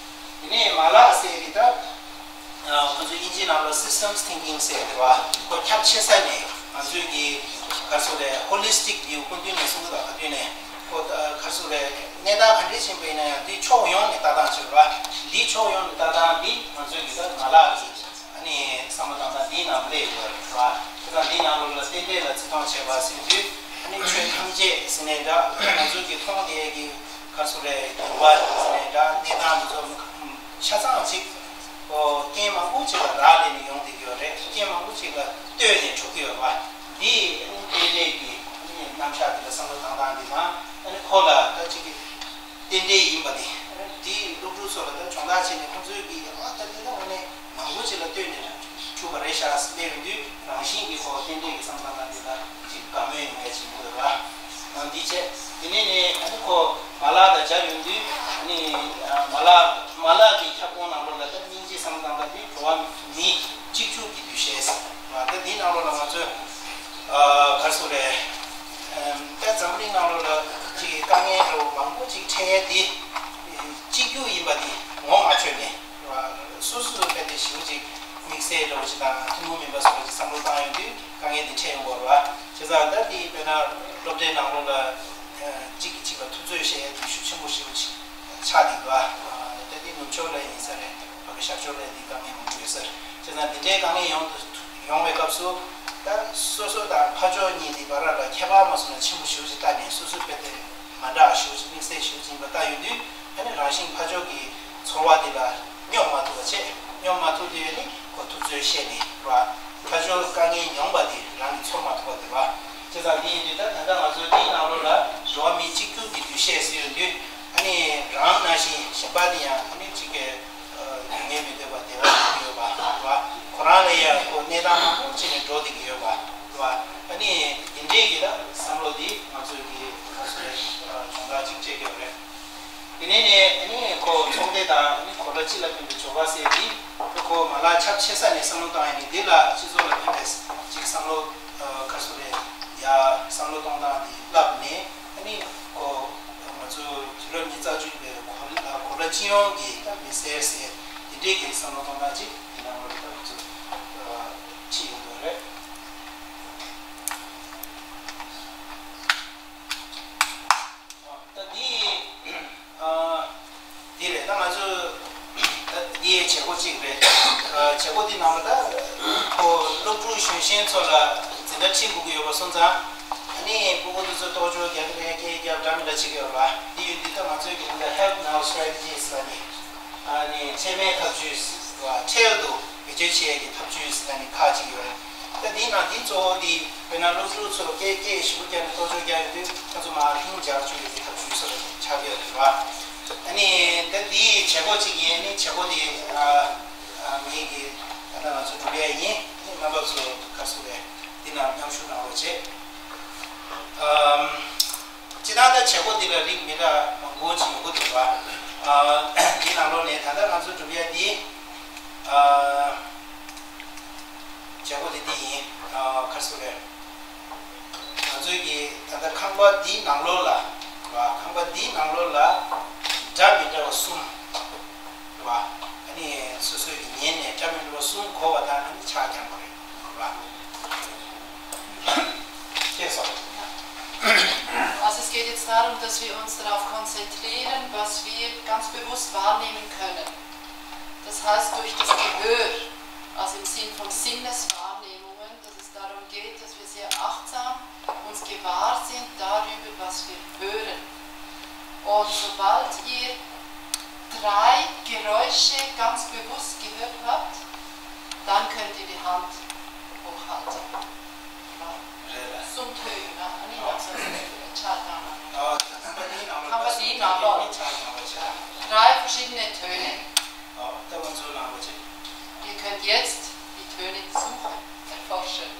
དེ་ནས་མ་ལག་ཟེར་གི་ད། ཁོ་ཚོས་དབྱིན་ཇིའི་ནང་ལ་systems thinking ཟེར་དེ་བ། ཁོ་ཁྱབ་ཆེ་ས་ནས་ང་ཚོའི་གི་ག་རེ་ཟེར་དགོས་རེད། holistic view ཀུན་མཐུན་ནས་གསུང་གི་ད་ག་དུས་ནས་ཁོ་ག་རེ་ཟེར་དགོས་རེད། གནས་སྟངས་ག་འདྲས་ཕྱིན་པ་ཡིན་ན་ཡང་འདི་ཕྱོགས་ཡོངས་ནས་ལྟ་སྟངས་བྱེད་པ། འདི་ཕྱོགས་ཡོངས་ནས་ལྟ་སྟངས་འདི་ང་ཚོའི་གི་ད་མ་ལག་གི་ཨ་ནི་བསམ་བློ་བཏང་སྟངས་འདིའི་ནང་སླེབས་ཡོད་རེད་བ། དེ་དང་འདིའི་ནང་ལོགས་ལ་རྟེན་འབྲེལ་ལ་བརྩི་མཐོང་བྱེད་པ་ཟེར་དུས་ཨ་ནི་ཆོས་ཐམས་ཅད་ཟེར་ནས་འདྲ། ང་ཚོའི་གི་མཐོང་བསྡད་ཀྱི་ག་རེ་ཟེར་དགོས་རེད། འགྱུར་བ་ཟེར་ནས་འདྲ། གནས་སྟངས་འདི་ཚོ་ཆ་ཚང་ཅིག་ཨོ། རྐྱེན་མང་པོ་ཅིག་ལ་རག་ལས་ནས་ཡོང་བསྡད་ཀྱི་ཡོད་རེད། རྐྱེན་མང་པོ་ཅིག་ལ་ལྟོས་ནས་འགྲོ་གི་ཡོད་རེད་བ། འདི་ཨ་ནི་རྟེན་འབྲེལ་གྱི་ཨ་ནི་རྣམ་གཞག་འདི་ལ་བསམ་བློ་བཏང་སྟངས་འདི་དང་། ཨ་ནི་ཁོ་ལ་ད་ཅིག་གི་རྟེན་འབྲེལ་ཡིན་པ་དེ། ཨ་ནི་དེའི་སློབ་ཕྲུག་ཚོ་ལ་ད་སྦྱོང་བརྡར་བྱས་ནས་ཁོ་ཚོའི་གི་ཨ་ད་འདི་ད་དངོས་གནས་མང་པོ་ཅིག་ལ་ལྟོས་ནས་གྲུབ་པ་རེད་ཤག་སླེབས་ཡོང་དུས་རང་བཞིན་གྱིས་ཁོ་རྟེན་འབྲེལ་གྱི་བསམ་བློ་བཏང་སྟངས་འདི་ལ་ཅིག་དགའ་མོས་ཡོང་ཡ་ཅིག་ཡོད་རེད་བ། ཨ་འདི་བྱས། དེ་ནས་ནི་ཨ་ནི་ཁོ་མ་ལག་དང་སྦྱར་ཡོང་དུས་ཨ་ནི་ཨ་མ་ལག་མ་ལག་གི་ཁྱབ་ཁོངས་ནང་ལོགས་ལ་ད་སྙིང་རྗེ་བསམ་བློ་བཏང་སྟངས་འདི་འགྲོ་བ་མིའི་གཅིག་གྱུར་གྱི་འདུ་ཤེས་ཟེར་བ། ད་འདིའི་ནང་ལོགས་ལ་ང་ཚོས་ཨ་ག་རེ་ཟེར་དགོས་རེད། ཨམ་ད་འཛམ་གླིང་ནང་ལོགས་ལ་ཅིག་དཀའ་ངལ་འདྲ་བོ་མང་པོ་ཅིག་འཕྲད་ཡས་འདི་གཅིག་གྱུར་ཡིན་པ་འདི་ངོ་མ་ཆོད་ནས། རེད་བ། སོ་སོ་དཔེ་དེ་ཞེ་པོ་ཅིག་དམིགས་བསལ་འདྲ་བོ་ཅིག་དང་ཐུན་མོང་མིན་པ་བཟོ་འདྲ་ཅིག་བསམ་བློ་བཏང་ཡོང་དུས་དཀའ་ངལ་དེ་འཕྲད་ཡོང་གི་རེད་བ། བྱས་ཙང་ད་དེ་དཔེར་ན་སློབ་གྲྭའི་ནང་ལོགས་ལ་གཅིག་གིས་གཅིག་ལ་ཐུབ་ཚོད་བྱེད་ཡ་དེ་ཤུགས་ཆེན་པོ་ཞེ་པོ་ཅིག་ཆགས་འདུག་བ། ད་དེ་ནུབ་ཕྱོགས་ལ་ཡིན་ས་རེད། ཕ་གི་ཤར་ཕྱོགས་ལ་དེ་དཀའ་ངལ་མང་པོ་ཡོད་ས་རེད། བྱས་ཙང་དེ་འདྲའི་དཀའ་ངལ་ཡོང་དུ་ཡོང་བའི་སྐབས་སུ། ད་སོ་སོ་དང་ཕ་ཕྱོགས་གཉིས་དེ་བར་ལ་ཁྱད་པར་མ་སོང་ན་ཆེན་པོ་ཞེ་པོ་ཅིག་བལྟས་ནས་སོ་སོའི་དཔེ་དེ་མ་འདྲ་ཞེ་པོ་ཅིག་དམིགས་བསལ་ཞེ་པོ་ཅིག་ཡིན་པ་ལྟ་ཡོང་དུས། ཨ་ནི་རང་བཞིན་ཕ་ཕྱོགས་ཀྱི་ཚོར་བ་དེ་ལ་སྙོབ་མ་ཐུབ་པ་བྱས། སྙོབ་མ་ཐུབ་དུས་ཨ་ནི་ཁོ་ཐུབ་ཚོད་བཤད་ནས་ར། ཕ་ཕྱོགས་དཀའ་ངལ་མྱོང་བ་དེ་རང་གིས་ཚོར་མ་ཐུབ་པ་དེ་ར། བྱས་ཙང་འདི་ཡིན་དུས་ད་ད་ལྟ་ང་ཚོ་འདིའི་ནང་ལོགས་ལ་འགྲོ་བ་མིའི་གཅིག་གྱུར་གྱི་འདུ་ཤེས་ཟེར་ཡོང་དུས། ཨ་ནི་རང་ནང་བཞིན་གཞན་པ་དེ་ཡང་ཨ་ནི་གཅིག་གི་ཡོང་ངེས་མི་འདོད་པ་དེ་བ་ཡོད་པ་ར། ཁོ་རང་ལ་ཡང་ཁོ་གནས་སྟངས་མང་པོ་ཅིག་ནས་འགྲོ་བསྡད་ཀྱི་ཡོད་པ་ར། ཨ་ནི་འདི་འདྲས་ཀྱི་ད་བསམ་བློ་འདི་ང་ཚོའི་གི་ཁ་སོ་རེ་སྦྱོང་བརྡར་ཅིག་སྤྲད་ཀྱི་ཡོད་རེད། དེ་ནས་ནས་ཨ་ནི་ཁོ་ཚོགས་སྡེ་དང་ཨ་ནི་གོ་ལ་སྤྱི་ལ་ཕན་པའི་ཇོ་ག་སེ་འདི་ཁོ་མ་ལག་ཁྱབ་ཆེ་ས་ནས་བསམ་བློ་བཏང་ཡ་ནི་འདི་ལ་སྤྱི་ཚོགས་ལ་ཕན་པའི་ཅིག་བསམ་བློ་ཁ་སོ་རེ་ཡ་བསམ་བློ་གཏོང་སྟངས་འདི་བསླབས་ནས། ཨ་ནི་ཁོ་ང་ཚོ་དུས་རབས་ཉི་ཤུ་རྩ་གཅིག་པའི་གོ་ལ་གོ་ལ་སྤྱི་ཡོངས་ཀྱི་ད་མི་སེར་ཟེར་དེ་འདྲས་ཀྱི་བསམ་བློ་གཏོང་སྟངས་ཅིག་འདི་ནང་ལོགས་ལ་ད་ང་ཚོ་ཁྲིད་ཡོང་དགོས་རེད། ད་འདི། ཨ། འདི་རེད། ད་ང་ཚོ་ད་འདི་བྱེད་སྒོ་གཅིག་རེད། ཨ། བྱེད་སྒོ་འདི་ནང་ལ་ད་ཁོ་སློབ་ཕྲུག་གཞོན་གཞོན་ཚོ་ལ་འཛིན་གྲྭ་ཁྲིད་དགོས་ཀྱི་ཡོད་པ་སོང་ཙང་། ཨ་ནི་སྤུ་གུ་འདི་ཚོ་ལྟོ་ཅོག་རྒྱག་གི་རེད། སྐད་རྒྱབ་འདྲ་མི་འདྲ་བྱེད་ཀྱི་ཡོད་རེད་བ། འདི་ཡོད་དུས་ད་ང་ཚོའི་གི་འདི་ལ་help now strategies ལབ་ནས། ཨ་ནི་ཁྲེལ་མེད་ཐབས་ཇུས་རེད་བ། ཁྲེལ་དུ་བེད་སྤྱོད་བྱེད་ཡས་ཀྱི་ཐབས་ཇུས་ཟེར་ནས་ཁག་ཅིག་ཡོད་རེད། ད་འདི་ནང་འདི་གཙོ་བོ་འདི་དཔེར་ན་སློབ་ཕྲུག་ཚོ་སྐད་སྐད་ཞིབ་པོ་བརྒྱབ་ནས་ལྟོ་ཅོག་རྒྱག་ཡོང་དུས་ཁོ་ཚོ་མར་ལྷིང་འཇགས་བཅུག་ཡས་ཀྱི་ཐབས་ཇུས་སོགས་ཆགས་ཡོད་རེད་བ། ཨ་ནི་ད་འདི་བྱེད་སྒོ་ཅིག་ཡིན། ཨ་ནི་བྱེད་སྒོ་འདི་ཨ་ཨ་ངེད་ཀྱིས་ད་ལྟ་ང་ཚོ་སྒྲུབ་ཡས་ཡིན། ཨ་ནི་རྣམ་པ་ཚོ་ག་རེ་ཟེར་དགོས་རེད། འདི་ནང་མཉམ་ཞུགས་གནང་རོགས་བྱེད། ཨམ། སྤྱིར་བཏང་ད་བྱེད་སྒོ་འདི་ལ་རིགས་མི་འདྲ་མང་པོ་ཅིག་ཡོང་གི་འདུག་བ། ཨ། འདི་ནང་ལོགས་ནས་ད་ལྟ་ང་ཚོ་སྒྲུབ་ཡ་འདི། ཨ། བྱེད་སྒོ་འདི་འདི་ཡིན། ཨ། ག་རེ་ཟེར་དགོས་རེད། ང་ཚོའི་གི་ད་ལྟ་ཁང་པ་འདིའི་ནང་ལོགས་ལ། བ། ཁང་པ་འདིའི་ནང་ལོགས་ལ་འདྲ་མི་འདྲ་བ་གསུམ། རེད་བ། ཨ་ནི་སོ་སོའི་གི་ཉན་ནས་འདྲ་མི་འདྲ་བ་གསུམ་གོ་བ་དང་ཨ་ནི་ཕྱག་བརྐྱངས་པ་རེད། རེད་བ། ཅེས་སོ། Also es geht jetzt darum, dass wir uns darauf konzentrieren, was wir ganz bewusst wahrnehmen können. Das heißt, durch das Gehör, also im Sinn von Sinneswahrnehmungen, dass es darum geht, dass wir sehr achtsam uns gewahr sind darüber, was wir hören. Und sobald ihr drei Geräusche ganz bewusst gehört habt, dann könnt ihr die Hand hochhalten. གསུམ་ཐོན་ཡོད་ན་ཨ་ནི་ནང་སོ་སོའི་ཕྱག་བཏང་ན། ཁང་པ་འདིའི་ནང་ལོགས། Drei verschiedene Töne. Ihr könnt jetzt die Töne suchen, erforschen.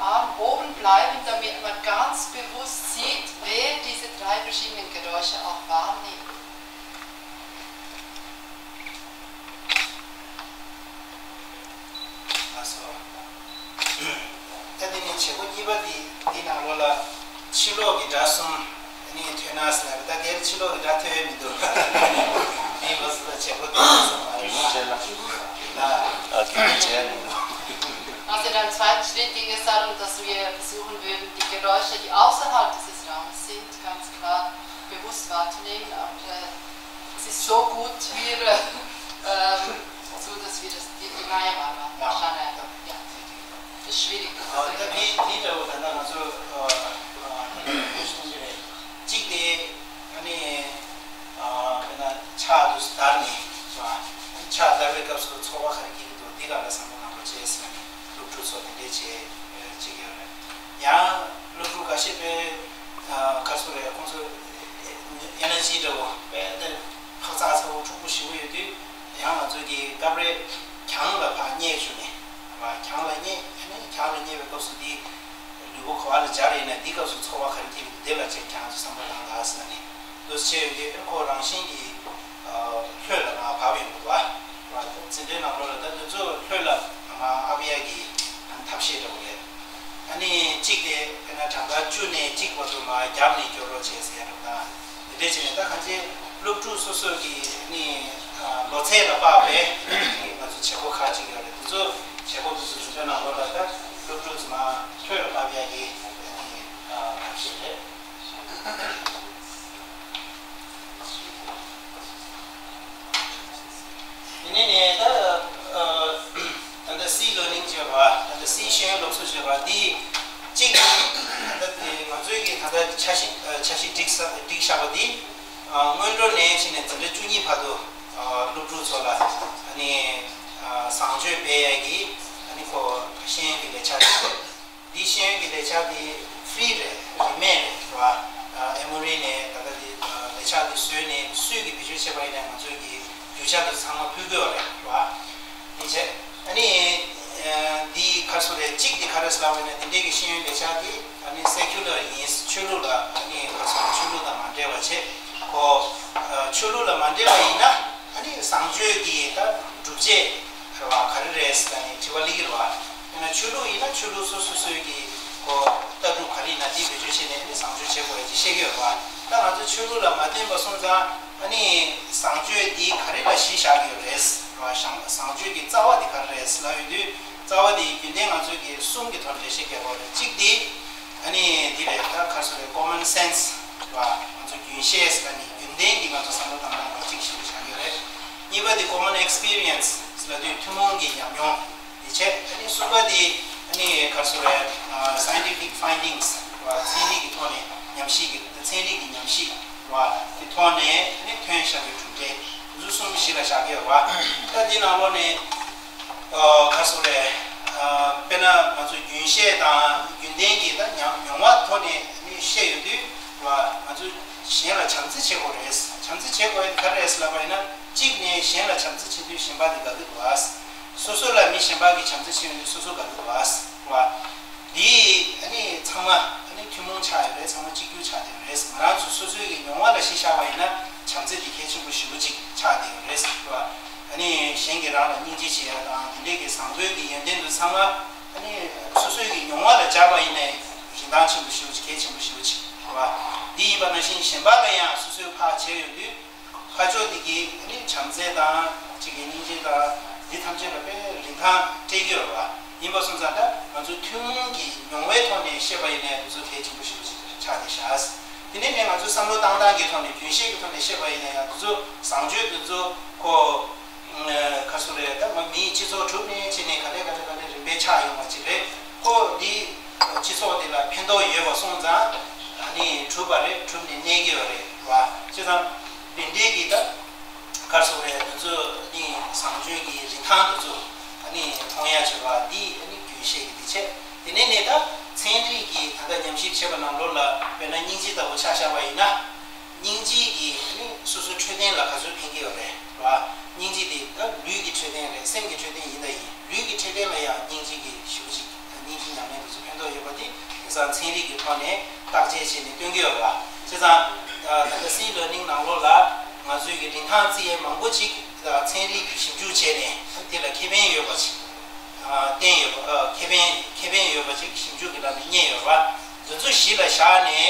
Arm oben bleiben, damit man ganz bewusst sieht, wer diese drei verschiedenen Geräusche auch wahrnimmt. ལགས་སོ། ད་དེ་ནས་བྱེད་སྒོ་གཉིས་པ་འདི་འདི་ནང་ལོགས་ལ་ཕྱི་ལོགས་ཀྱི་སྒྲ་གསུམ་ནི་ཐོས་ན་ཟེར་ལབ་པ། ད་དེར་ཕྱི་ལོགས་ཀྱི་སྒྲ་ཐོས་མི་འདུག་འདི་ལོ་སུ་ལ་བྱེད་སྒོ་དེ་གསུམ་མ་རེད། རྒྱུན་ཆད་ལ། ལ། ཨ་རྒྱུན་ཆད་མི་འདུག Also in einem zweiten Schritt ging es darum, dass wir versuchen würden, die Geräusche, die außerhalb dieses Raumes sind, ganz klar bewusst wahrzunehmen. Aber äh, es ist so gut, wir, äh, ähm, so, dass wir das, die, die Maya Baba, ja. Shana, ja. Das ist schwierig. Das ist ད་དེ་དེ་འདྲ་བོ་ད་ལྟ་ང་ཚོ་ཨ་ཨ་ད་ལྟ་ཁོས་གསུངས་ཀྱི་རེད། གཅིག་དེ་ཨ་ནི་ཨ་དཔེར་ན་ཕྱག་ཏུ་བདར་ནས་ཕྱག་བདར་བའི་སྐབས་སུ་ཚོར་བ་ག་རེ་སྐྱེ་གི་འདུག་འདི་ག་ལ་བསམ་བློ་གནང་རོགས་བྱས་ཟེར་ནས་སློབ་ཕྲུག་ཚོ་དེ་འདྲས་བྱས་བྱེད་ཀྱི་ཡོད་རེད། ཡང་སློབ་ཕྲུག་འགའ་ཤས་དཔེ་ཨ་ག་རེ་ཟེར་རེད། ཁོང་ཚོ་ཨེ་ནར་ཇི་འདྲ་བོ་དཔེ་འཕག་འཚག་ཚ་བོ་འཁྲུག་པོ་ཞེ་པོ་ཡོད་དུས་ཡང་ང་ཚོ་གི་སྐབས་རེ་གྱང་ལ་ཕར་བསྙལ་བཅུག་ནས་གྱང་ལ་བསྙལ་ཨ་ནི་གྱང་ལ་བསྙལ་བའི་སྐབས་སུ་འདི་ལུས་པོ་ག་པ་ལ་སྦྱར་ཡིན་ན་འདི་སྐབས་སུ་ཚོར་བ་ག་རེ་སྐྱེ་གི་འདུག་འདི་ལ་ཅིག་ཁྱེད་རང་ཚོ་བསམ་བློ་བཏང་དང་ཟེར་ནས་འདུག་སེ་བྱས་ཡོད་དུས་ཁོ་རང་བཞིན་གྱིས་ལྷོད་ལ་མར་བབས་ཡོང་གི་འདུག་བ། འཛིན་གྲྭའི་ནང་ལོགས་ལ་ད་འདི་ཚོ་ལྷོད་ལ་མར་ཨབ་ཡ་གི་ཐབས་ཤེས་འདྲ་བོ་རེད། ཨ་ནི་གཅིག་དེ་དཔེར་ན་གྲངས་ཀ་བཅུ་ནས་གཅིག་བར་དུ་མར་རྒྱབ་ནས་སྐྱོར་རོགས་བྱས་ཟེར་ཡ་འདྲ་བོ་དང་། དེ་འདྲས་བྱས་ནས་ད་གང་ཅི་སློབ་ཕྲུག་སོ་སོ་གི་ནི་ལོ་ཚད་ལ་དཔག་པའི་ང་ཚོ་བྱེད་སྒོ་ཁག་ཅིག་ཡོད་རེད། དེ་ཚོ་བྱེད་སྒོ་དེ་ཚོ་འཛིན་གྲྭ་ནང་ལོགས་ལ་ད་སློབ་ཕྲུག་ཚོ་མར་ལྷོད་ལ་བབས་ཡ་གི་ཐབས་ཤེས་རེད། དེ་ནས་ནས་ད་ད་ལྟ་སི་ལར་ནིང་བྱས་པ་ད་ལྟ་སི་ཤེས་ཡོན་སློབ་གསོ་བྱས་པ་འདི་གཅིག་ད་ལྟ་དེ་ང་ཚོའི་གི་ད་ལྟ་འཆར་གཞི་འཆར་གཞི་སྒྲིག་ས་སྒྲིག་བཞག་པ་འདི་སྔོན་འགྲོ་ནས་བྱས་ནས་འཛིན་གྲྭ་བཅུ་གཉིས་བར་དུ་སློབ་ཕྲུག་ཚོ་ལ་ཨ་ནི་བཟང་སྤྱོད་སྤེལ་ཡས་ཀྱི་ཨ་ནི་ཁོ་ཤེས་ཡོན་གྱི་ལས་འཆར་རེད། འདི་ཤེས་ཡོན་གྱི་ལས་འཆར་འདི་ཧྥི་རི་རེད། རིན་མེད་རེད་བ། ཨེ་མོ་རི་ནས་ད་ལྟ་འདི་ལས་འཆར་འདི་བཟོས་ནས་སུས་ཀྱིས་བེད་སྤྱོད་བྱས་པ་ཡིན་ན་ང་ཚོས་ཀྱི་རྒྱུ་ཆ་འདི་ཚང་མ་ཕུལ་དགོས་པ་རེད་བ། འདི་བྱས་ཨ་ནི་འདི་ག་རེ་ཟེར་རེད། གཅིག་འདི་ག་རེ་ཟེར་ལབ་པ་ཡིན་ན་འདི་འདྲས་ཀྱི་ཤེས་ཡོན་ལས་འཆར་འདི་ཨ་ནི་སེ་ཁུ་ལར་ཡིན། ཆོས་ལུགས་ལ་ཨ་ནི་ག་རེ་ཟེར་ཆོས་ལུགས་དང་མ་འབྲེལ་བ་བྱས་ཁོ་ཆོས་ལུགས་ལ་མ་འབྲེལ་བ་ཡིན་ན། ཨ་ནི་བཟང་སྤྱོད་ཀྱི་ད་སྒྲུབ་བྱེད་རེད་བ། ག་རེ་རེད་ཟེར་ནས་དྲི་བ་སླེབས་ཀྱི་རེད་བ། དཔེར་ན་ཆོས་ལུགས་ཡིན་ན་ཆོས་ལུགས་སོ་སོ་སོའི་གི་ཁོ་ལྟ་གྲུབ་ག་རེ་ཡིན་ན་དེ་བེད་སྤྱོད་བྱས་ནས་ཨ་ནི་བཟང་སྤྱོད་བྱེད་དགོས་ཡ་ཅིག་བཤད་ཀྱི་ཡོད་རེད་བ། ད་ང་ཚོ་ཆོས་ལུགས་ལ་མ་བརྟེན་པ་སོང་ཙང་ཨ་ནི་བཟང་སྤྱོད་འདི་ག་རེ་ལ་གཞི་བཞག་གི་ཡོད་རེད་བ། བཟང་བཟང་སྤྱོད་ཀྱི་རྩ་བ་འདི་ག་རེ་རེད་ལབ་ཡོང་དུས་རྩ་བ་འདི་རྒྱུན་ལྡན་ང་ཚོའི་གི་གསུམ་གྱི་ཐོག་ནས་འགྲེལ་བཤད་རྒྱག་དགོས་རེད། གཅིག་འདི། ཨ་ནི་འདི་རེད། ད་ག་རེ་ཟེར་རེད། common sense རེད་བ། ང་ཚོ་རྒྱུན་ཤེས་ཟེར་ནི་རྒྱུན་ལྡན་གྱི་ང་ཚོ་བསམ་བློ་བཏང་སྟངས་ཁག་ཅིག་ཞིག་ཆགས་ཡོད་རེད། གཉིས་པ་དེ་common experience ཟེར་ལབ་དུས་ཐུན་མོང་གི་ཉམས་མྱོང་དེ་བྱས། ཨ་ནི་གསུམ་པ་དེ་ཨ་ནི་ག་རེ་ཟེར་རེད། scientific findings རེད་བ། ཚན་རིག་གི་ཐོག་ནས་ཉམས་ཞིབ་ཀྱི་ཚན་རིག་གི་ཉམས་ཞིབ་རེད་བ། དེ་ཐོག་ནས་ཨ་ནི་ཐོན་བཞག་པའི་གྲུབ་འབྲས་དེ་ཚོ་གསུམ་གཞི་ལ་བཞག་གི་ཡོད་རེད་བ། ད་འདི་ནང་ལོགས་ནས། ཨ་ག་རེ་ཟེར་རེད། ཨ་དཔེར་ན་ང་ཚོ་རྒྱུན་ཤེས་དང་རྒྱུན་ལྡན་གྱི་ད་ཉམས་མྱོང་བ་ཐོག་ནས་ནི་བཤད་ཡོང་དུས་ལ་ང་ཚོ་གཞན་ལ་བྱམས་བརྩེ་བྱེད་དགོས་རེད། བྱམས་བརྩེ་བྱེད་དགོས་ཡ་དེ་ག་རེ་རེད་ལབ་པ་ཡིན་ན་གཅིག་ནས་གཞན་ལ་བྱམས་བརྩེ་བྱེད་དུས་གཞན་པ་དེ་དགའ་གི་འདུག་ཨ། སོ་སོ་ལ་མི་གཞན་པ་གིས་བྱམས་བརྩེ་བྱེད་ཡོང་དུས་སོ་སོ་དགའ་གི་འདུག་ཨ། འདི་ཨ་ནི་ཚང་མ་ཨ་ནི་ཐུན་མོང་ཆགས་ཡོད་རེད། ཚང་མ་གཅིག་གྱུར་ཆགས་བསྡད་ཡོད་རེད། ང་རང་ཚོ་སོ་སོའི་གི་མྱོང་བ་ལ་གཞི་བཞག་པ་ཡིན་ན་བྱམས་བརྩེ་འདི་གལ་ཆེན་པོ་ཞེ་པོ་ཅིག་ཆགས་བསྡད་ཡོད་རེད་ཟེར་བ། ཨ་ནི་གཞན་གྱིས་རང་ལ་སྙིང་རྗེ་བྱེད་ཡ་དང་དེ་འདྲས་ཀྱི་བཟང་པོའི་གི་ཡོན་ཏན་དུ་ཚང་མ་ཨ་ནི་སོ་སོའི་གི་མྱོང་བ་ལ་སྦྱར་བ་ཡིན་ནའི་རིན་ཐང་ཆེན་པོ་ཞེ་པོ་ཅིག་གལ་ཆེན་པོ་ཞེ་པོ་ཅིག་རེད་བ། འདི་ཡིན་པ་ནང་བཞིན་གཞན་པ་ལ་ཡང་སོ་སོའི་ཕར་བྱས་ཡོང་དུས། ཁ་ཕྱོགས་འདི་གིས་ནི་བྱམས་བརྩེ་དང་གཅིག་གི་སྙིང་རྗེ་དང་འདི་ཐམས་ཅད་ལ་དཔེ་རིན་ཐང་སྤྲད་ཀྱི་ཡོད་རེད་བ། ཡིན་པ་སོང་ཙང་ད་ང་ཚོ་ཐུན་མོང་གི་མྱོང་བའི་ཐོག་ནས་བཤད་པ་ཡིན་ནའི་འདི་ཚོ་གལ་ཆེན་པོ་ཞེ་པོ་ཞིག་ཆགས་བསྡད་ཤག་དེ་ནས་ནི་ང་ཚོའི་བསམ་བློ་བཏང་སྟངས་ཀྱི་ཐོག་ནས་རྒྱུན་ཤེས་ཀྱི་ཐོག་ནས་བཤད་པ་ཡིན་ན་ཡང་འདི་ཚོ་བཟང་སྤྱོད་འདི་ཚོ་ཁོ་ག་རེ་ཟེར་རེད། ད་མ་མིའི་སྤྱི་ཚོགས་གྲུབ་ནས་བྱས་ནས་ག་ལེ་ག་ལེ་ག་ལེ་རིམ་པས་ཆགས་ཡོང་བ་ཅིག་རེད། ཁོ་འདི་སྤྱི་ཚོགས་འདི་ལ་ཕན་ཐོགས་ཡོད་པ་སོང་ཙང་ཨ་ནི་གྲུབ་པ་རེད། གྲུབ་ནས་གནས་ཀྱི་ཡོད་རེད་བ། བྱས་ཙང་དེ་འདྲའི་གི་ད་ག་རེ་ཟེར་རེད། ང་ཚོ་ནི་བཟང་སྤྱོད་ཀྱི་རིན་ཐང་འདི་ཚོ་ཨ་ནི་མཐོང་ཡ་བྱེད་པ་འདི་ཨ་ནི་རྒྱུན་ཤེས་ཀྱི་འདི་བྱས། དེ་ནས་ནི་ད་ཚན་རིག་གི་ད་ལྟ་ཉམས་ཞིབ་བྱས་པ་ནང་ལོགས་ལ་དཔེར་ན་སྙིང་རྗེ་ལྟ་བུ་ཆ་བཞག་པ་ཡིན་ན། སྙིང་རྗེ་གིས་ནི་སོ་སོའི་འཕྲོད་བསྟེན་ལ་ག་ཚོད་ཕན་གྱི་ཡོད་རེད་བ། སྙིང་རྗེ་དེ་ད་ལུས་ཀྱི་འཕྲོད་བསྟེན་རེད། སེམས་ཀྱི་འཕྲོད་བསྟེན་ཡིན་ད་ཡིན། ལུས་ཀྱི་འཕྲོད་བསྟེན་ལ་ཡང་སྙིང་རྗེ་གིས་ཞེ་པོ་ཅིག་སྙིང་ ཉམས་ལེན་དེ་ཚོ་ཕན་ཐོགས་ཡོད་པ་དེ་དེང་སང་ཚན་རིག་གི་ཐོག་ནས་བརྟག་དཔྱད་བྱས་ནས་སྟོན་གྱི་ཡོད་པ། བྱས་ཙང་ད་ལྟ་སི་ལར་ནིང་ནང་ལོགས་ལ་ང་ཚོའི་གི་རིན་ཐང་བརྩི་ཡས་མང་པོ་ཅིག་ཚན་རིག་གི་ཞིབ་འཇུག་བྱས་ནས་དེ་ལ་ཁེ་ཕན་ཡོད་པ་ཅིག་བསྟན་ཡོད་པ། ཁེ་ཕན་ཁེ་ཕན་ཡོད་པ་ཅིག་ཞིབ་འཇུག་གི་ལམ་ནས་རྙེད་ཡོད་པ། འདི་ཚོ་གཞི་ལ་བཞག་ནས་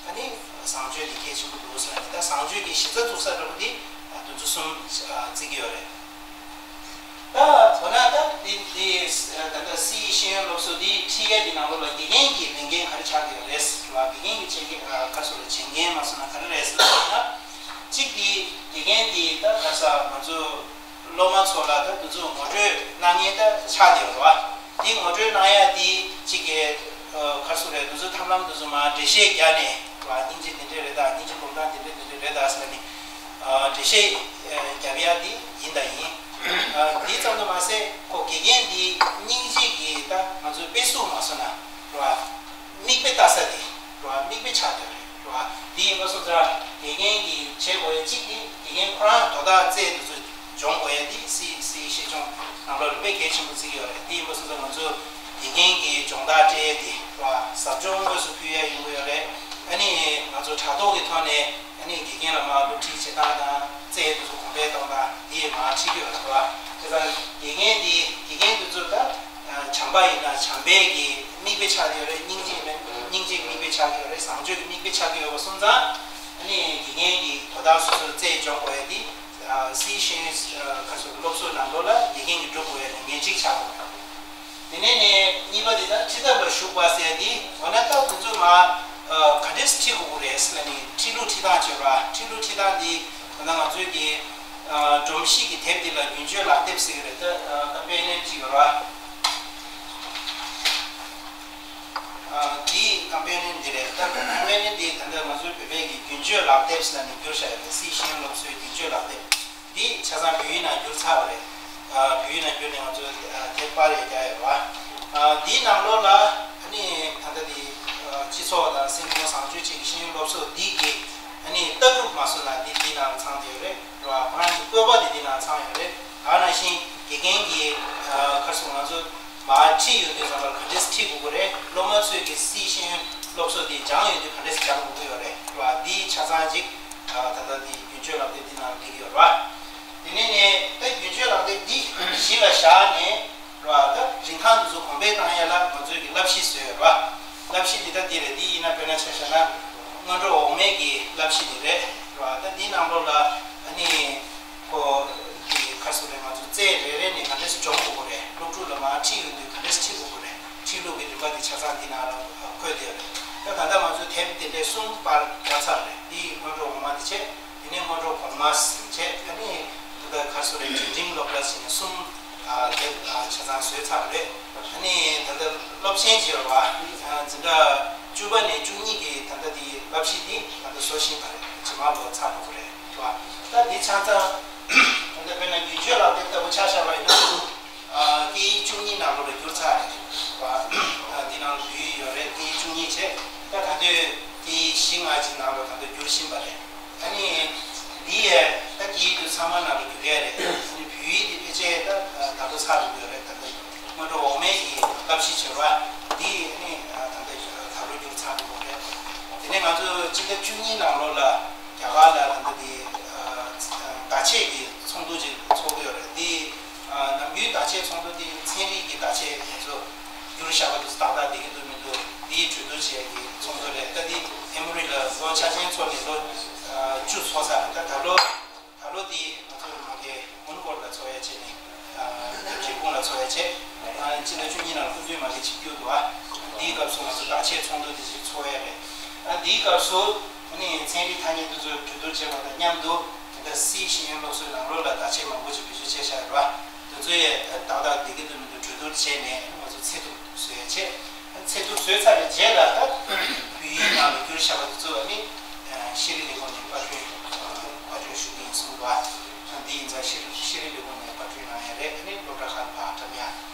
ཨ་ནི་བཟང་སྤྱོད་དེ་གལ་ཆེན་པོ་འདུག་ཟེར་ནས། ད་བཟང་སྤྱོད་ཀྱི་གཞི་རྩ་འཛུགས་ས་འདྲ་པོ་དེ་འདི་ཚོ་གསུམ་བརྩི་གི་ཡོད་རེད། ད་མདོར་ན་ད་འདི་འདི་ད་ལྟ་སི་ཤེས་ཡོན་སློབ་གསོ་འདི་ཁྲིད་ཡས་འདི་ནང་ལོགས་ལ་དགེ་རྒན་གྱི་ལས་འགན་ག་རེ་ཆགས་ཀྱི་ཡོད་རེད་ཟེར་བ། དགེ་རྒན་གྱི་བྱེད་འགན་ག་རེ་ཟེར་ལ་བྱེད་འགན་མ་སོང་ན་ག་རེ་རེད་ཟེར་ལ་ན། གཅིག་འདི་དགེ་རྒན་འདི་ད་ག་ས་ང་ཚོ་སློབ་མ་ཚོ་ལ་ད་འདི་ཚོ་ངོ་སྤྲོད་གནང་མཁན་ད་ཆགས་བསྡད་ཡོད་རེད་བ། འདི་ངོ་སྤྲོད་གནང་ཡ་འདི་གཅིག་གི་ག་རེ་ཟེར་རེད། འདི་ཚོ་ཐབས་ལམ་འདི་ཚོ་མར་འགྲེལ་བཤད་བརྒྱབ་ནས་རེད་བ། སྙིང་རྗེ་འདི་འདྲས་རེད་ད། སྙིང་རྗེ་སྒོམ་སྟངས་འདི་འདྲས་འདི་འདྲས་རེད་ད་ཟེར་ནས་འགྲེལ་བཤད་རྒྱབ་ཡ་འདི་ཡིན་ད་ཡིན། འདི་ཙམ་དུ་མ་ཟད་ཁོ་དགེ་རྒན་འདི་སྙིང་རྗེ་གི་ད་ང་ཚོའི་དཔེ་གཟུགས་མ་སོང་ན་རེད་བ། མིག་དཔེ་ལྟ་ས་དེ་རེད་བ། མིག་དཔེ་ཆགས་བསྡད་རེད་བ། འདི་ཡིན་པ་སོང་ཙང་དགེ་རྒན་གྱིས་བྱེད་དགོས་ཡ་གཅིག་དེ་དགེ་རྒན་ཁོ་རང་དོ་བདག་རྩལ་འདི་ཚོ་སྦྱོང་དགོས་ཡ་དེ་སི་སི་ཤེས་སྦྱོང་ནང་ལོགས་ལ་དཔེ་གལ་ཆེན་པོ་བརྩི་གི་ཡོད་རེད། དེ་ཡིན་པ་སོང་ཙང་ང་ཚོ་དགེ་རྒན་གྱིས་སྦྱོང་བརྡར་སྤྲད་ཡ་དེ་རེད་བ། ཟབ་སྦྱོང་དངོས་སུ་ཕུལ་ཡ་ཡོང་གི་ཡོད་རེད། ཨ་ནི་ང་ཚོ་དྲ་ཐོག་གི་ཐོག་ནས་ཨ་ནི་དགེ་རྒན་ལ་མར་སློབ་ཁྲིད་བྱེད་སྟངས་དང་རྩལ་དེ་ཚོ་གོང་འཕེལ་གཏོང་སྟངས་དེ་མར་ཁྲིད་ཀྱི་ཡོད་རེད་བ། དེ་ཙང་དགེ་རྒན་དེ་དགེ་རྒན་དེ་ཚོ་ད་བྱམས་པ་ཡིན་ན་བྱམས་པའི་གི་མིག་དཔེ་ཆགས་ཀྱི་ཡོད་རེད། སྙིང་རྗེ་ཡིན་ན་སྙིང་རྗེའི་མིག་དཔེ་ཆགས་ཀྱི་ཡོད་རེད། བཟང་སྤྱོད་ཀྱི་མིག་དཔེ་ཆགས་ཀྱི་ཡོད་པ་སོང་ཙང་ཨ་ནི་དགེ་རྒན་གྱིས་དོ་བདག་སོ་སོར་རྩལ་སྦྱོང་དགོས་ཡ་དེ་སི་ཤེས་ཡོན་ཁ་སོ་སློབ་གསོའི་ནང་ལོགས་ལ་དགེ་རྒན་གྱིས་སྒྲུབ་དགོས་ཡ་ལས་འགན་གཅིག་ཆགས་ཡོད་རེད། དེ་ནས་ནས་གཉིས་པ་དེ་ད་ཁྲིད་ཐབས་ལ་ཞུགས་པ་ཟེར་དེ་འོ་ན་ད་དེ་ཚོ་མ་ག་འདྲས་ཁྲིད་དགོས་ཀྱི་རེད་ཟེར་ནས་ཁྲིད་ལུགས་ཁྲིད་སྟངས་བྱས་པ། ཁྲིད་ལུགས་ཁྲིད་སྟངས་དེ་ད་ལྟ་ང་ཚོའི་གི་སྒྲོམ་གཞི་གི་དེབ་འདི་ལ་རྒྱུན་སྤྱོད་ལག་དེབ་ཟེར་གྱི་རེད། ད་ཀམ་པེ་ནན་ཅིག་ཡོད་ར། འདི་ཀམ་པེ་ནན་འདི་རེད། ད་ཀམ་པེ་ནན་འདི་ད་ལྟ་ང་ཚོའི་བོད་པའི་གི་རྒྱུན་སྤྱོད་ལག་དེབ་ཟེར་ནས་བསྒྱུར་བཞག་ཡོད་རེད། སི་ཤེས་ཡོན་སློབ་གསོའི་རྒྱུན་སྤྱོད་ལག་དེབ། འདི་ཆ་ཚང་བོད་ཡིག་ནང་བསྒྱུར་ཚར་བ་རེད། ཨ་བོད་ཡིག་ནང་བསྒྱུར་ནས་ང་ཚོ་ཨ་དེབ་པར་ཡང་རྒྱག་ཡོད་པ། ཨ་འདིའི་ནང་ལོགས་ལ་ཨ་ནི་ད་ལྟ་འདི་ཨ་སྤྱི་ཚོགས་དང་སེམས་ཁམས་བཟང་སྤྱོད་ཅན་གྱི་ཤེས་ཡོན་སློབ་གསོ་འདི་གི་ཨ་ནི་ལྟ་གྲུབ་མ་སོང་ན་འདི་འདི་ནང་ཚང་བསྡད་ཡོད་རེད། རེད་བ། ཁོ་རང་གི་བཀོད་པ་འདི་འདི་ནང་ཚང་ཡོད་རེད། ད་ནང་བཞིན་དགེ་རྒན་གྱི་ཨ་ཁར་སོང་ང་ཚོ་མར་ཁྲིད་ཡོང་དུས་ཙམ་པ་ལ་ག་འདྲས་ཁྲིད་དགོས་ཀྱི་རེད། སློབ་མ་ཚོས་ཀྱི་སི་ཤེས་ཡོན་སློབ་གསོ་འདི་སྦྱང་ཡོང་དུས་ག་འདྲས་སྦྱང་དགོས་ཀྱི་ཡོད་རེད། རེད་བ། འདི་ཆ་ཚང་ཅིག་ཨ་ད་ལྟ་འདི་རྒྱུན་སྤྱོད་ལག་དེབ་འདི་ནང་སླེབས་ཀྱི་ཡོད་རེད་བ། དེ་ནས་ནས་ད་རྒྱུན་སྤྱོད་ལག་དེབ་འདི་གཞི་ལ་བཞག་ནས་རེད་བ། ད་རིན་ཐང་འདི་ཚོ་གོང་འཕེལ་བཏང་ཡ་ལ་ང་ཚོས་ཀྱི་བསླབ་གཞི་བཟོས་ཡོད་རེད་བ། བསླབ་གཞི་འདི་ད་འདི་རེད། འདི་ཡིན་ན་དཔེར་ན་ཆ་བཞག་ན་སྔོན་འགྲོ་འོག་མའི་གི་བསླབ་གཞི་འདི་རེད། རེད་བ། ད་འདིའི་ནང་ལོགས་ལ་ཨ་ནི་ཁོ་གི་ཁ་སོ་རེད། ང་ཚོ་རྩལ་རེ་རེ་ནས་ག་འདྲས་སྦྱོང་དགོས་རེད། སློབ་ཕྲུག་ལ་མར་ཁྲིད་ཡོང་དུས་ག་འདྲས་ཁྲིད་དགོས་རེད། ཁྲིད་ལུགས་ཀྱི་རིམ་པ་འདི་ཆ་ཚང་འདི་ནང་ལ་འཁོད་བསྡད་ཡོད་རེད། ད་ད་ལྟ་ང་ཚོས་དེབ་འདི་འདྲའི་གསུམ་པར་རྒྱག་ཚར་རེད། འདི་སྔོན་འགྲོ་འོག་མ་འདི་བྱས། དེ་ནས་སྔོན་འགྲོ་གོང་མ་བྱས། ཨ་ནི་འདི་ལྟར་ག་སོ་རེད། འབྲིང་འབྲིང་སློབ་གྲྭ་བྱས་ནས་གསུམ་ལེབ་ཆ་ཚང་བཟོས་ཚར་རེད། ཨ་ནི་ད་ལྟ་སློབ་ཆེན་བྱས་པ་འཛིན་གྲྭ་བཅུ་པ་ནས་བཅུ་གཉིས་ཀྱི་ད་ལྟ་འདི་བསླབ་གཞི་འདི་ད་ལྟ་བཟོ་བཞིན་པ་རེད། རྗེས་མ་ལོ་ཚར་འགྲོ་གི་རེད། རེད་བ། ད་འདི་ཆ་ཚང་ད་ལྟ་དཔེར་ན་རྒྱུན་སྤྱོད་ལག་དེབ་ལྟ་བུ་ཆ་བཞག་པ་ཡིན་ན། ཨ་སྐད་ཡིག་བཅུ་གཉིས་ནང་ལོགས་ལ་བསྒྱུར་ཚར་རེད། ཨ་འདི་ནང་ལ་བོད་ཡིག་ཡོད་རེད། སྐད་ཡིག་བཅུ་གཉིས་བྱས། ད་ད་དུང་སྐད་ཡིག་བཞི་ལྔ་ཅིག་ནང་ལོགས་ད་དུང་བསྒྱུར་བཞིན་པ་རེད། ཨ་ནི་འདི་ཡས་ད་སྐད་ཡིག་དེ་ཚང་མ་ནང་ལ་བསྒྱུར་ཡ་རེད། ཨ་ནི་བོད་ཡིག་དེ་ཕལ་ཆེར་ད་ད་ལོ་ཚར་འགྲོ་གི་ཡོད་རེད། ད་ལྟ་སྔོན་འགྲོ་འོག་མའི་གི་བསླབ་གཞི་བྱེད་རོགས། འདི་ནི་ད་ལྟ་ད་ལོ་བསྒྱུར་ཚར་འགྲོ་གི་རེད། དེ་ནས་ང་ཚོ་སྤྱི་ཟླ་བཅུ་གཉིས་ནང་ལོགས་ལ་རྒྱ་གར་ལ་ད་ལྟ་འདི་བརྡ་ཆད་ཀྱི་ཚོགས་འདུ་ཅིག་ཚོགས་ཀྱི་ཡོད་རེད། འདི་ནམ་རྒྱུན་བརྡ་ཆད་ཚོགས་འདུ་འདི་ཚན་རིག་གི་བརྡ་ཆད་དེ་ཚོ་བསྒྱུར་བཞག་པ་དེ་ཚོ་ཏག་ཏག་བསྡད་ཀྱི་འདུག་མི་འདུག་འདི་གྲོས་བསྡུར་བྱེད་ཡག་གི་ཚོགས་འདུ་རེད། ད་འདི་ཨེ་མོ་རི་ལ་ལོ་འཆར་ཅན་ཚོགས་ནས་ལོ་བཅུ་ཚོགས་ཚར་རེད། ད་ད་ལོ་ད་ལོ་འདི་ང་ཚོ་མ་གི་མོན་གྷོ་ལ་ཚོགས་ཡ་བྱས་ནས་རྒྱལ་ཁོངས་ལ་ཚོགས་ཡ་བྱས། སྤྱི་ཟླ་བཅུ་གཉིས་ནང་ཁོང་ཚོའི་མ་གི་ཆིབས་བསྒྱུར་འདུག་ཨ། འདིའི་སྐབས་སུ་ང་ཚོ་བརྡ་ཆད་ཚོགས་འདུ་འདི་ཞིག་ཚོགས་ཡ་རེད། ཨ་འདིའི་སྐབས་སུ་ཨ་ནི་ཚན་རིག་ཐ་སྙད་འདི་ཚོ་གྲོས་བསྡུར་བྱས་པ་དང་མཉམ་དུ་ད་ལྟ་སི་ཤེས་ཡོན་སློབ་གསོའི་ནང་ལོགས་ལ་བརྡ་ཆད་མང་པོ་ཞིག་བེད་སྤྱོད་བྱས་བཞག་ཡོད་རེད་བ། འདི་ཚོ་ཡས་ཏག་ཏག་བསྡད་ཀྱི་འདུག་མི་འདུག་གྲོས་བསྡུར་བྱས་ནས་ང་ཚོ་ཚད་ཐུབ་བཟོ་ཡ་བྱས། ཚད་ཐུབ་བཟོས་ཚར་བའི་རྗེས་ལ་ད་བོད་ཡིག་ནང་ལ་བསྒྱུར་བཞག་པ་དེ་ཚོ་ནི་ཤེས་རིག་ལས་ཁུངས་ནས་པར་སྐྲུན་པར་སྐྲུན་ཞུ་གི་ཡིན་གསུངས་འདུག་ཨ། འདི་ཡིན་ཙང་ཤེས་ཤེས་རིག་ལས་ཁུངས་ནས་པར་སྐྲུན་གནང་ཡ་རེད། ཨ་ནི་སློབ་གྲྭ་ཁག་ལ་ཕར་བཀྲམ་ཡ་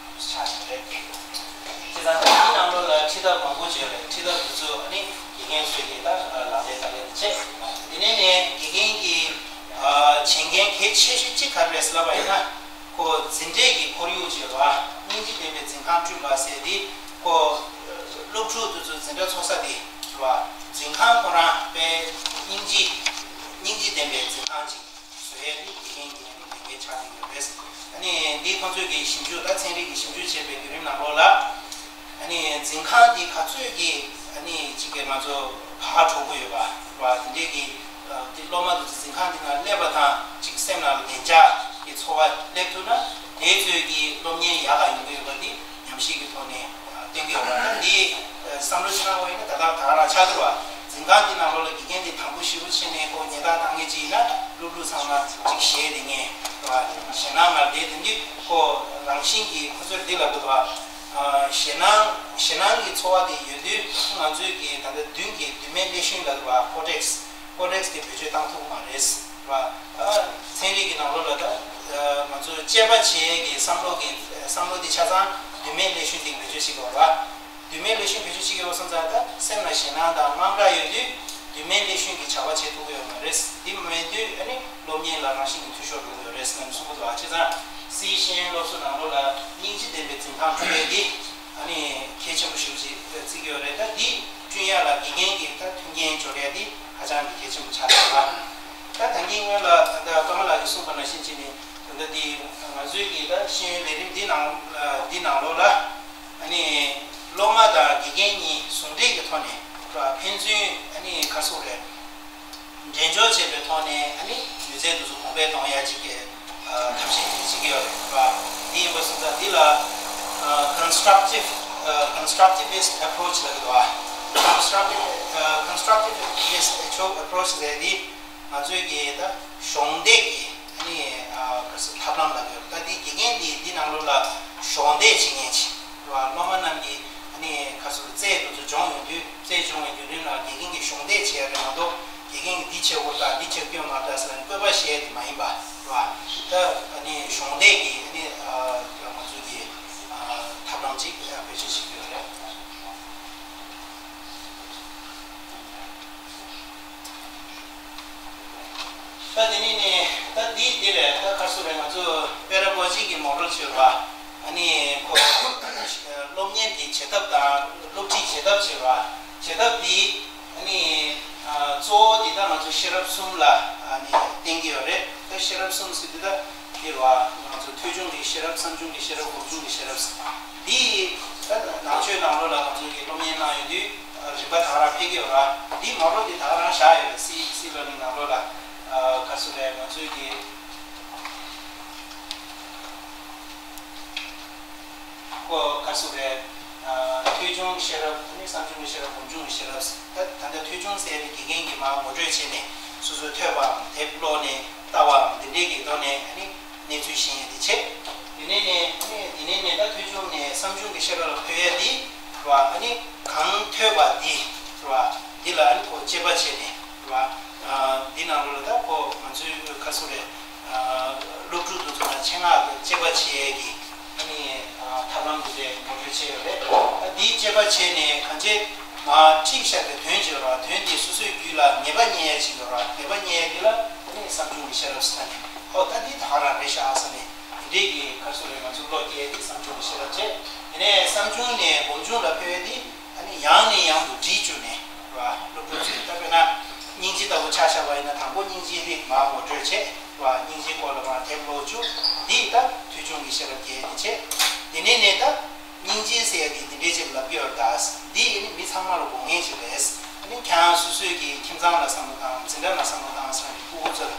ཆགས་ཡོད་རེད། དེ་དང་འདིའི་ནང་ལོགས་ལ་ཁྲིད་ཐབས་མང་པོ་ཅིག་ཡོད་རེད། ཁྲིད་ཐབས་དེ་ཚོ་ཨ་ནི་དགེ་རྒན་ཚོས་ཀྱིས་ད་ལག་ལེན་ལག་ལེན་བྱེད། དེ་ནས་ནས་དགེ་རྒན་གྱི་བྱེད་འགན་གལ་ཆེ་ཤོས་གཅིག་ག་རེ་རེད་ཟེར་ལབ་པ་ཡིན་ན། ཁོ་འཛིན་གྲྭའི་གི་ཁོར་ཡུག་ཅིག་ཡོད་རེད་བ། སྙིང་རྗེ་ལྡན་པའི་འཛིན་ཁང་བསྐྲུན་པ་ཟེར་དེ། ཁོ་སློབ་ཕྲུག་དེ་ཚོ་འཛིན་གྲྭ་ཚོགས་ས་དེ་རེད་བ། འཛིན་ཁང་ཁོ་རང་དཔེ་སྙིང་རྗེ་སྙིང་རྗེ་ལྡན་པའི་འཛིན་ཁང་ཅིག་བཟོ་ཡས་དེ་དགེ་རྒན་གྱི་ལས་འགན་ཆགས་ཀྱི་ཡོད་རེད། ཨ་ནི་འདི་ཁོང་ཚོས་ཀྱི་ཞིབ་འཇུག་ད་ཚན་རིག་གི་ཞིབ་འཇུག་བྱས་པའི་བརྒྱུད་རིམ་ནང་ལོགས་ལ། ཨ་ནི་འཛིན་ཁང་འདི་ག་ཚོད་ཀྱི་ཨ་ནི་ཅིག་གི་ང་ཚོ་བག་གྲོ་གི་ཡོད་པ་རེད་བ། དེ་འདྲའི་གི་འདི་སློབ་མ་དེ་ཚོ་འཛིན་ཁང་འདི་ནང་སླེབས་པ་དང་ཅིག་སེམས་ནང་ལ་བདེ་འཇགས་ཀྱི་ཚོར་བ་སླེབས་ཐུབ་ན། དེ་ཚོས་ཀྱི་སློབ་གཉེར་ཡག་ག་ཡོང་གི་ཡོད་པ་འདི་ཉམས་ཞིབ་ཀྱི་ཐོག་ནས་སྟོན་གྱི་ཡོད་པ་འདི་བསམ་བློ་ཞིག་གནང་བ་ཡིན་ན། ད་ལྟ་ད་ག་རང་ཆགས་འདུག་བ། འཛིན་ཁང་འདི་ནང་ལོགས་ལ་དགེ་རྒན་འདི་དང་པོ་ཞེ་པོ་བྱས་ནས་ཁོ་ཉེས་རྡུང་བཏང་མཁན་ཅིག་ཡིན་ན། སློབ་ཕྲུག་ཚང་མ་ཅིག་ཞེད་དེ་ངས་ཞེད་སྣང་ངར་བསྡད་དེ་འདི་ཁོ་རང་བཞིན་གྱིས་ཁོ་ཚོར་འདི་ལབ་འདུག་བ། ཞེད་སྣང་ཞེད་སྣང་གི་ཚོར་བ་དེ་ཡོད་དུས་ང་ཚོས་ཀྱི་ད་ལྟ་མདུན་གྱི་མདུན་མའི་ཀླད་ཤུན་ལབ་འདུག་བ། ཀོར་ཊེག་སི། ཀོར་ཊེག་སི་དེ་བེད་སྤྱོད་བཏང་ཐུབ་ཀྱི་མ་རེད་བ། ཚན་རིག་གི་ནང་ལོགས་ལ་ད་ང་ཚོ་དཔྱད་པ་བྱེད་ཡས་ཀྱི་བསམ་བློ་གི་བསམ་བློ་དེ་ཆ་ཚང་མདུན་མའི་ཀླད་ཤུན་དེ་བེད་སྤྱོད་བྱེད་དགོས་རེད་བ། མདུན་མའི་ཀླད་ཤུན་བེད་སྤྱོད་བྱེད་ཀྱི་ཡོད་སོང་ཙང་ད་སེམས་ལ་ཞེད་སྣང་དང་དངངས་སྐྲག་ཡོད་དུས་མདུན་མའི་ཀླད་ཤུན་གྱི་བྱ་བ་བྱེད་ཐུབ་ཀྱི་ཡོད་མ་རེད། དེ་མེད་དུས་ཨ་ནི་སློབ་གཉེར་ལ་རང་བཞིན་གྱིས་འཐུས་ཤོར་འགྲོ་གི་ཡོད་རེད་ཟེར་ནས་གསུང་གི་འདུག་ཨ། བྱས་ཙང་སི་ཤེས་ཡོན་སློབ་གསོ་ནང་ལོགས་ལ་སྙིང་རྗེ་ལྡན་པའི་འཛིན་ཁང་བསྐྲུན་ཡས་འདི་ཨ་ནི་གལ་ཆེན་པོ་ཞེ་པོ་ཅིག་བརྩི་གི་ཡོད་རེད། ད་འདི་བསྐྲུན་ཡ་ལ་དགེ་རྒན་གྱི་ད་མཐུན་རྐྱེན་སྦྱོར་ཡ་འདི་ཧ་ཅང་གི་གལ་ཆེན་པོ་ཆགས་ཀྱི་ཡོད་རེད། ད་ད་གིན་སྔོན་ལ་ད་ལྟ་ཀརྨ་ལགས་ཀྱིས་གསུངས་པ་ནང་བཞིན་བྱས་ནས་ད་ལྟ་འདི་ང་ཚོའི་གི་ད་ཤེས་ཡོན་ལས་རིམ་འདི་ནང་འདི་ནང་ལོགས་ལ། ཨ་ནི་སློབ་མ་དང་དགེ་རྒན་གཉིས་ཟུང་འབྲེལ་གྱི་ཐོག་ནས་ཕན་ཚུན་ཨ་ནི་ག་རེ་ཟེར་དགོས་རེད། འབྲེལ་སྦྱོར་བྱེད་པའི་ཐོག་ནས་ཨ་ནི་ཡོད་ཚད་དེ་ཚོ་གོང་འཕེལ་གཏོང་ཡ་གཅིག་གི་ཐབས་ཤེས་ཅིག་བྱེད་ཀྱི་ཡོད་རེད་བ། འདི་ཡིན་པ་སོང་ཙང་འདི་ལ་constructive constructivist approach ལབ་ཀྱི་འདུག་བ། constructive constructivist approach ཟེར་འདི་ང་ཚོའི་གི་ད་གཞོགས་འདེགས་ཀྱི་ཨ་ནི་ག་རེ་ཟེར་ཐབས་ལམ་ལབ་ཀྱི་ཡོད་རེད། ད་འདི་དགེ་རྒན་འདི་འདི་ནང་ལོགས་ལ་གཞོགས་འདེགས་བྱེད་མཁན་ཅིག་རེད་བ། སློབ་མ་རྣམས་ཀྱིས་ཨ་ནི་ག་རེ་ཟེར་རྩལ་དེ་ཚོ་སྦྱོང་ཡོང་དུས་རྩལ་སྦྱོང་བའི་བརྒྱུད་རིམ་ལ་དགེ་རྒན་གྱིས་གཞོགས་འདེགས་བྱེད་ཡ་རེད་མ་གཏོགས་དགེ་རྒན་གྱིས་འདི་བྱེད་དགོས་ད་འདི་བྱེད་དགོས་མ་རེད་ཟེར་ནས་བཀོད་པ་བཤད་ཡ་དེ་མ་ཡིན་པ་རེད་བ། ད་ཨ་ནི་གཞོགས་འདེགས་ཀྱི་ཨ་ནི་ང་ཚོ་གི་ཐབས་ལམ་ཅིག་བེད་སྤྱོད་བྱེད་ཀྱི་ཡོད་རེད། ད་དེ་ནས་ནི་ད་འདི་འདི་རེད། ད་ག་རེ་ཟེར་རེད། ང་ཚོ་པེ་ར་གོ་ཇི་གི་མོ་ཌེལ་ཅིག་ཡོད་རེད་བ། ཨ་ནི་ཁོ་སློབ་གཉེར་གྱི་བྱེད་ཐབས་དང་སློབ་ཁྲིད་བྱེད་ཐབས་ཅིག་ཡོད་རེད་བ། བྱེད་ཐབས་འདི་ཨ་ནི་གཙོ་བོ་འདི་ད་ང་ཚོ་ཤེས་རབ་གསུམ་ལ་ཨ་ནི་བརྟེན་གྱི་ཡོད་རེད། ད་ཤེས་རབ་གསུམ་ཟེར་དུས་ད་འདི་རེད་བ། ང་ཚོ་ཐོས་བྱུང་གི་ཤེས་རབ། བསམ་བྱུང་གི་ཤེས་རབ། སྒོམ་བྱུང་གི་ཤེས་རབ། འདི་ད་ནང་ཆོས་ནང་ལོགས་ལ་ང་ཚོ་གི་སློབ་གཉེར་གནང་ཡོད་དུས། རིམ་པ་ད་ག་རང་ཕེབས་ཀྱི་ཡོད་ར། འདི་མ་རོ་འདི་ད་ག་རང་བཞག་ཡོད་རེད། སི་སི་ལར་ནིང་ནང་ལོགས་ལ། ཨ་ག་རེ་ཟེར་རེད། ང་ཚོའི་གི་ཁོ་ག་རེ་ཟེར་རེད། ཨ་ཐོས་བྱུང་ཤེས་རབ། ཨ་ནི་བསམ་བྱུང་གི་ཤེས་རབ། སྒོམ་བྱུང་གི་ཤེས་རབ། ད་ད་ལྟ་ཐོས་བྱུང་ཟེར་ཡ་དེ་དགེ་རྒན་གྱིས་མར་ངོ་སྤྲོད་བྱས་ནས་སོ་སོས་ཐོས་པའམ་དེབ་ཀློག་ནས་ལྟ་བའམ་འདི་འདྲའི་གི་ཐོག་ནས་ཨ་ནི། གནས་ཚུལ་ཤེས་ཡས་དེ་བྱེད། དེ་ནས་ནས་ནས་དེ་ནས་ནས་ད་ཐོས་བྱུང་ནས་བསམ་བྱུང་གི་ཤེས་རབ་ལ་འཕོ་ཡས་དེ་རེད་བ། ཨ་ནི་གང་ཐོས་པ་དེ་རེད་བ། འདི་ལ་ཨ་ནི་ཁོ་དཔྱད་པ་བྱས་ནས་རེད་བ། འདི་ནང་ལོགས་ལ་ད་ཁོ་ང་ཚོའི་ཁ་སུ་རེད། སློབ་ཕྲུག་དེ་ཚོ་ལ་ཆེད་མངགས་ཀྱི་དཔྱད་པ་བྱེད་ཡས་ཀྱི་ཨ་ནི་ཐབས་ལམ་དེ་འདྲའི་ངོ་སྤྲོད་བྱས་ཡོད་རེད། ད་འདི་དཔྱད་པ་བྱས་ནས་གང་ཅི། མ་ཁྲིད་བཞག་པའི་དོན་ཅིག་ཡོད་ར། དོན་དེ་སོ་སོའི་རྒྱུད་ལ་ངེས་པ་རྙེད་ཡ་ཅིག་ཡོད་ར། ངེས་པ་རྙེད་ཡ་དེ་ལ་ཨ་ནི་བསམ་བྱུང་གི་ཤེས་རབ་ཟེར་ནས། ཨོ་ད་འདི་ད་ག་རང་རེད་ཤག་ཟེར་ནས། དེ་འདྲའི་གི་ག་རེ་ཟེར་རེད། ང་ཚོ་བློ་སྐྱེས་ཏེ་བསམ་བྱུང་གི་ཤེས་རབ་བྱས། དེ་ནས་བསམ་བྱུང་ནས་སྒོམ་བྱུང་ལ་འཕོ་ཡ་དེ་ཨ་ནི་ཡང་ནས་ཡང་དུ་འདྲིས་བཅུག་ནས་ར། སློབ་ཕྲུག་ཚོས་ད་དཔེར་ན་སྙིང་རྗེ་ལྟ་བུ་ཆ་བཞག་པ་ཡིན་ན་དང་པོ་སྙིང་རྗེ་དེ་མར་ངོ་སྤྲོད་བྱས་ར། སྙིང་རྗེའི་སྐོར་ལ་མར་དེབ་ཀློག་བཅུག་འདི་ད་ཐོས་བྱུང་གི་ཤེས་རབ་སྐྱེས་ཏེ་བྱས། དེ་ནས་ནས་ད། སྙིང་རྗེ་ཟེར་ཡ་དེ་འདི་འདྲའི་ཅིག་ལབ་ཀྱི་ཡོད་རེད་ད། འདི་ཡིན་ནི་མི་ཚང་མ་ལ་དགོས་ངེས་ཅིག་རེད། ཨ་ནི་ཁྱེད་རང་སོ་སོའི་གི་ཁྱིམ་ཚང་ལ་བསམ་བློ་བཏང་། འཛིན་གྲྭ་ལ་བསམ་བློ་བཏང་། སོ་སོའི་སྤུ་གུ་ཚོ་ལ་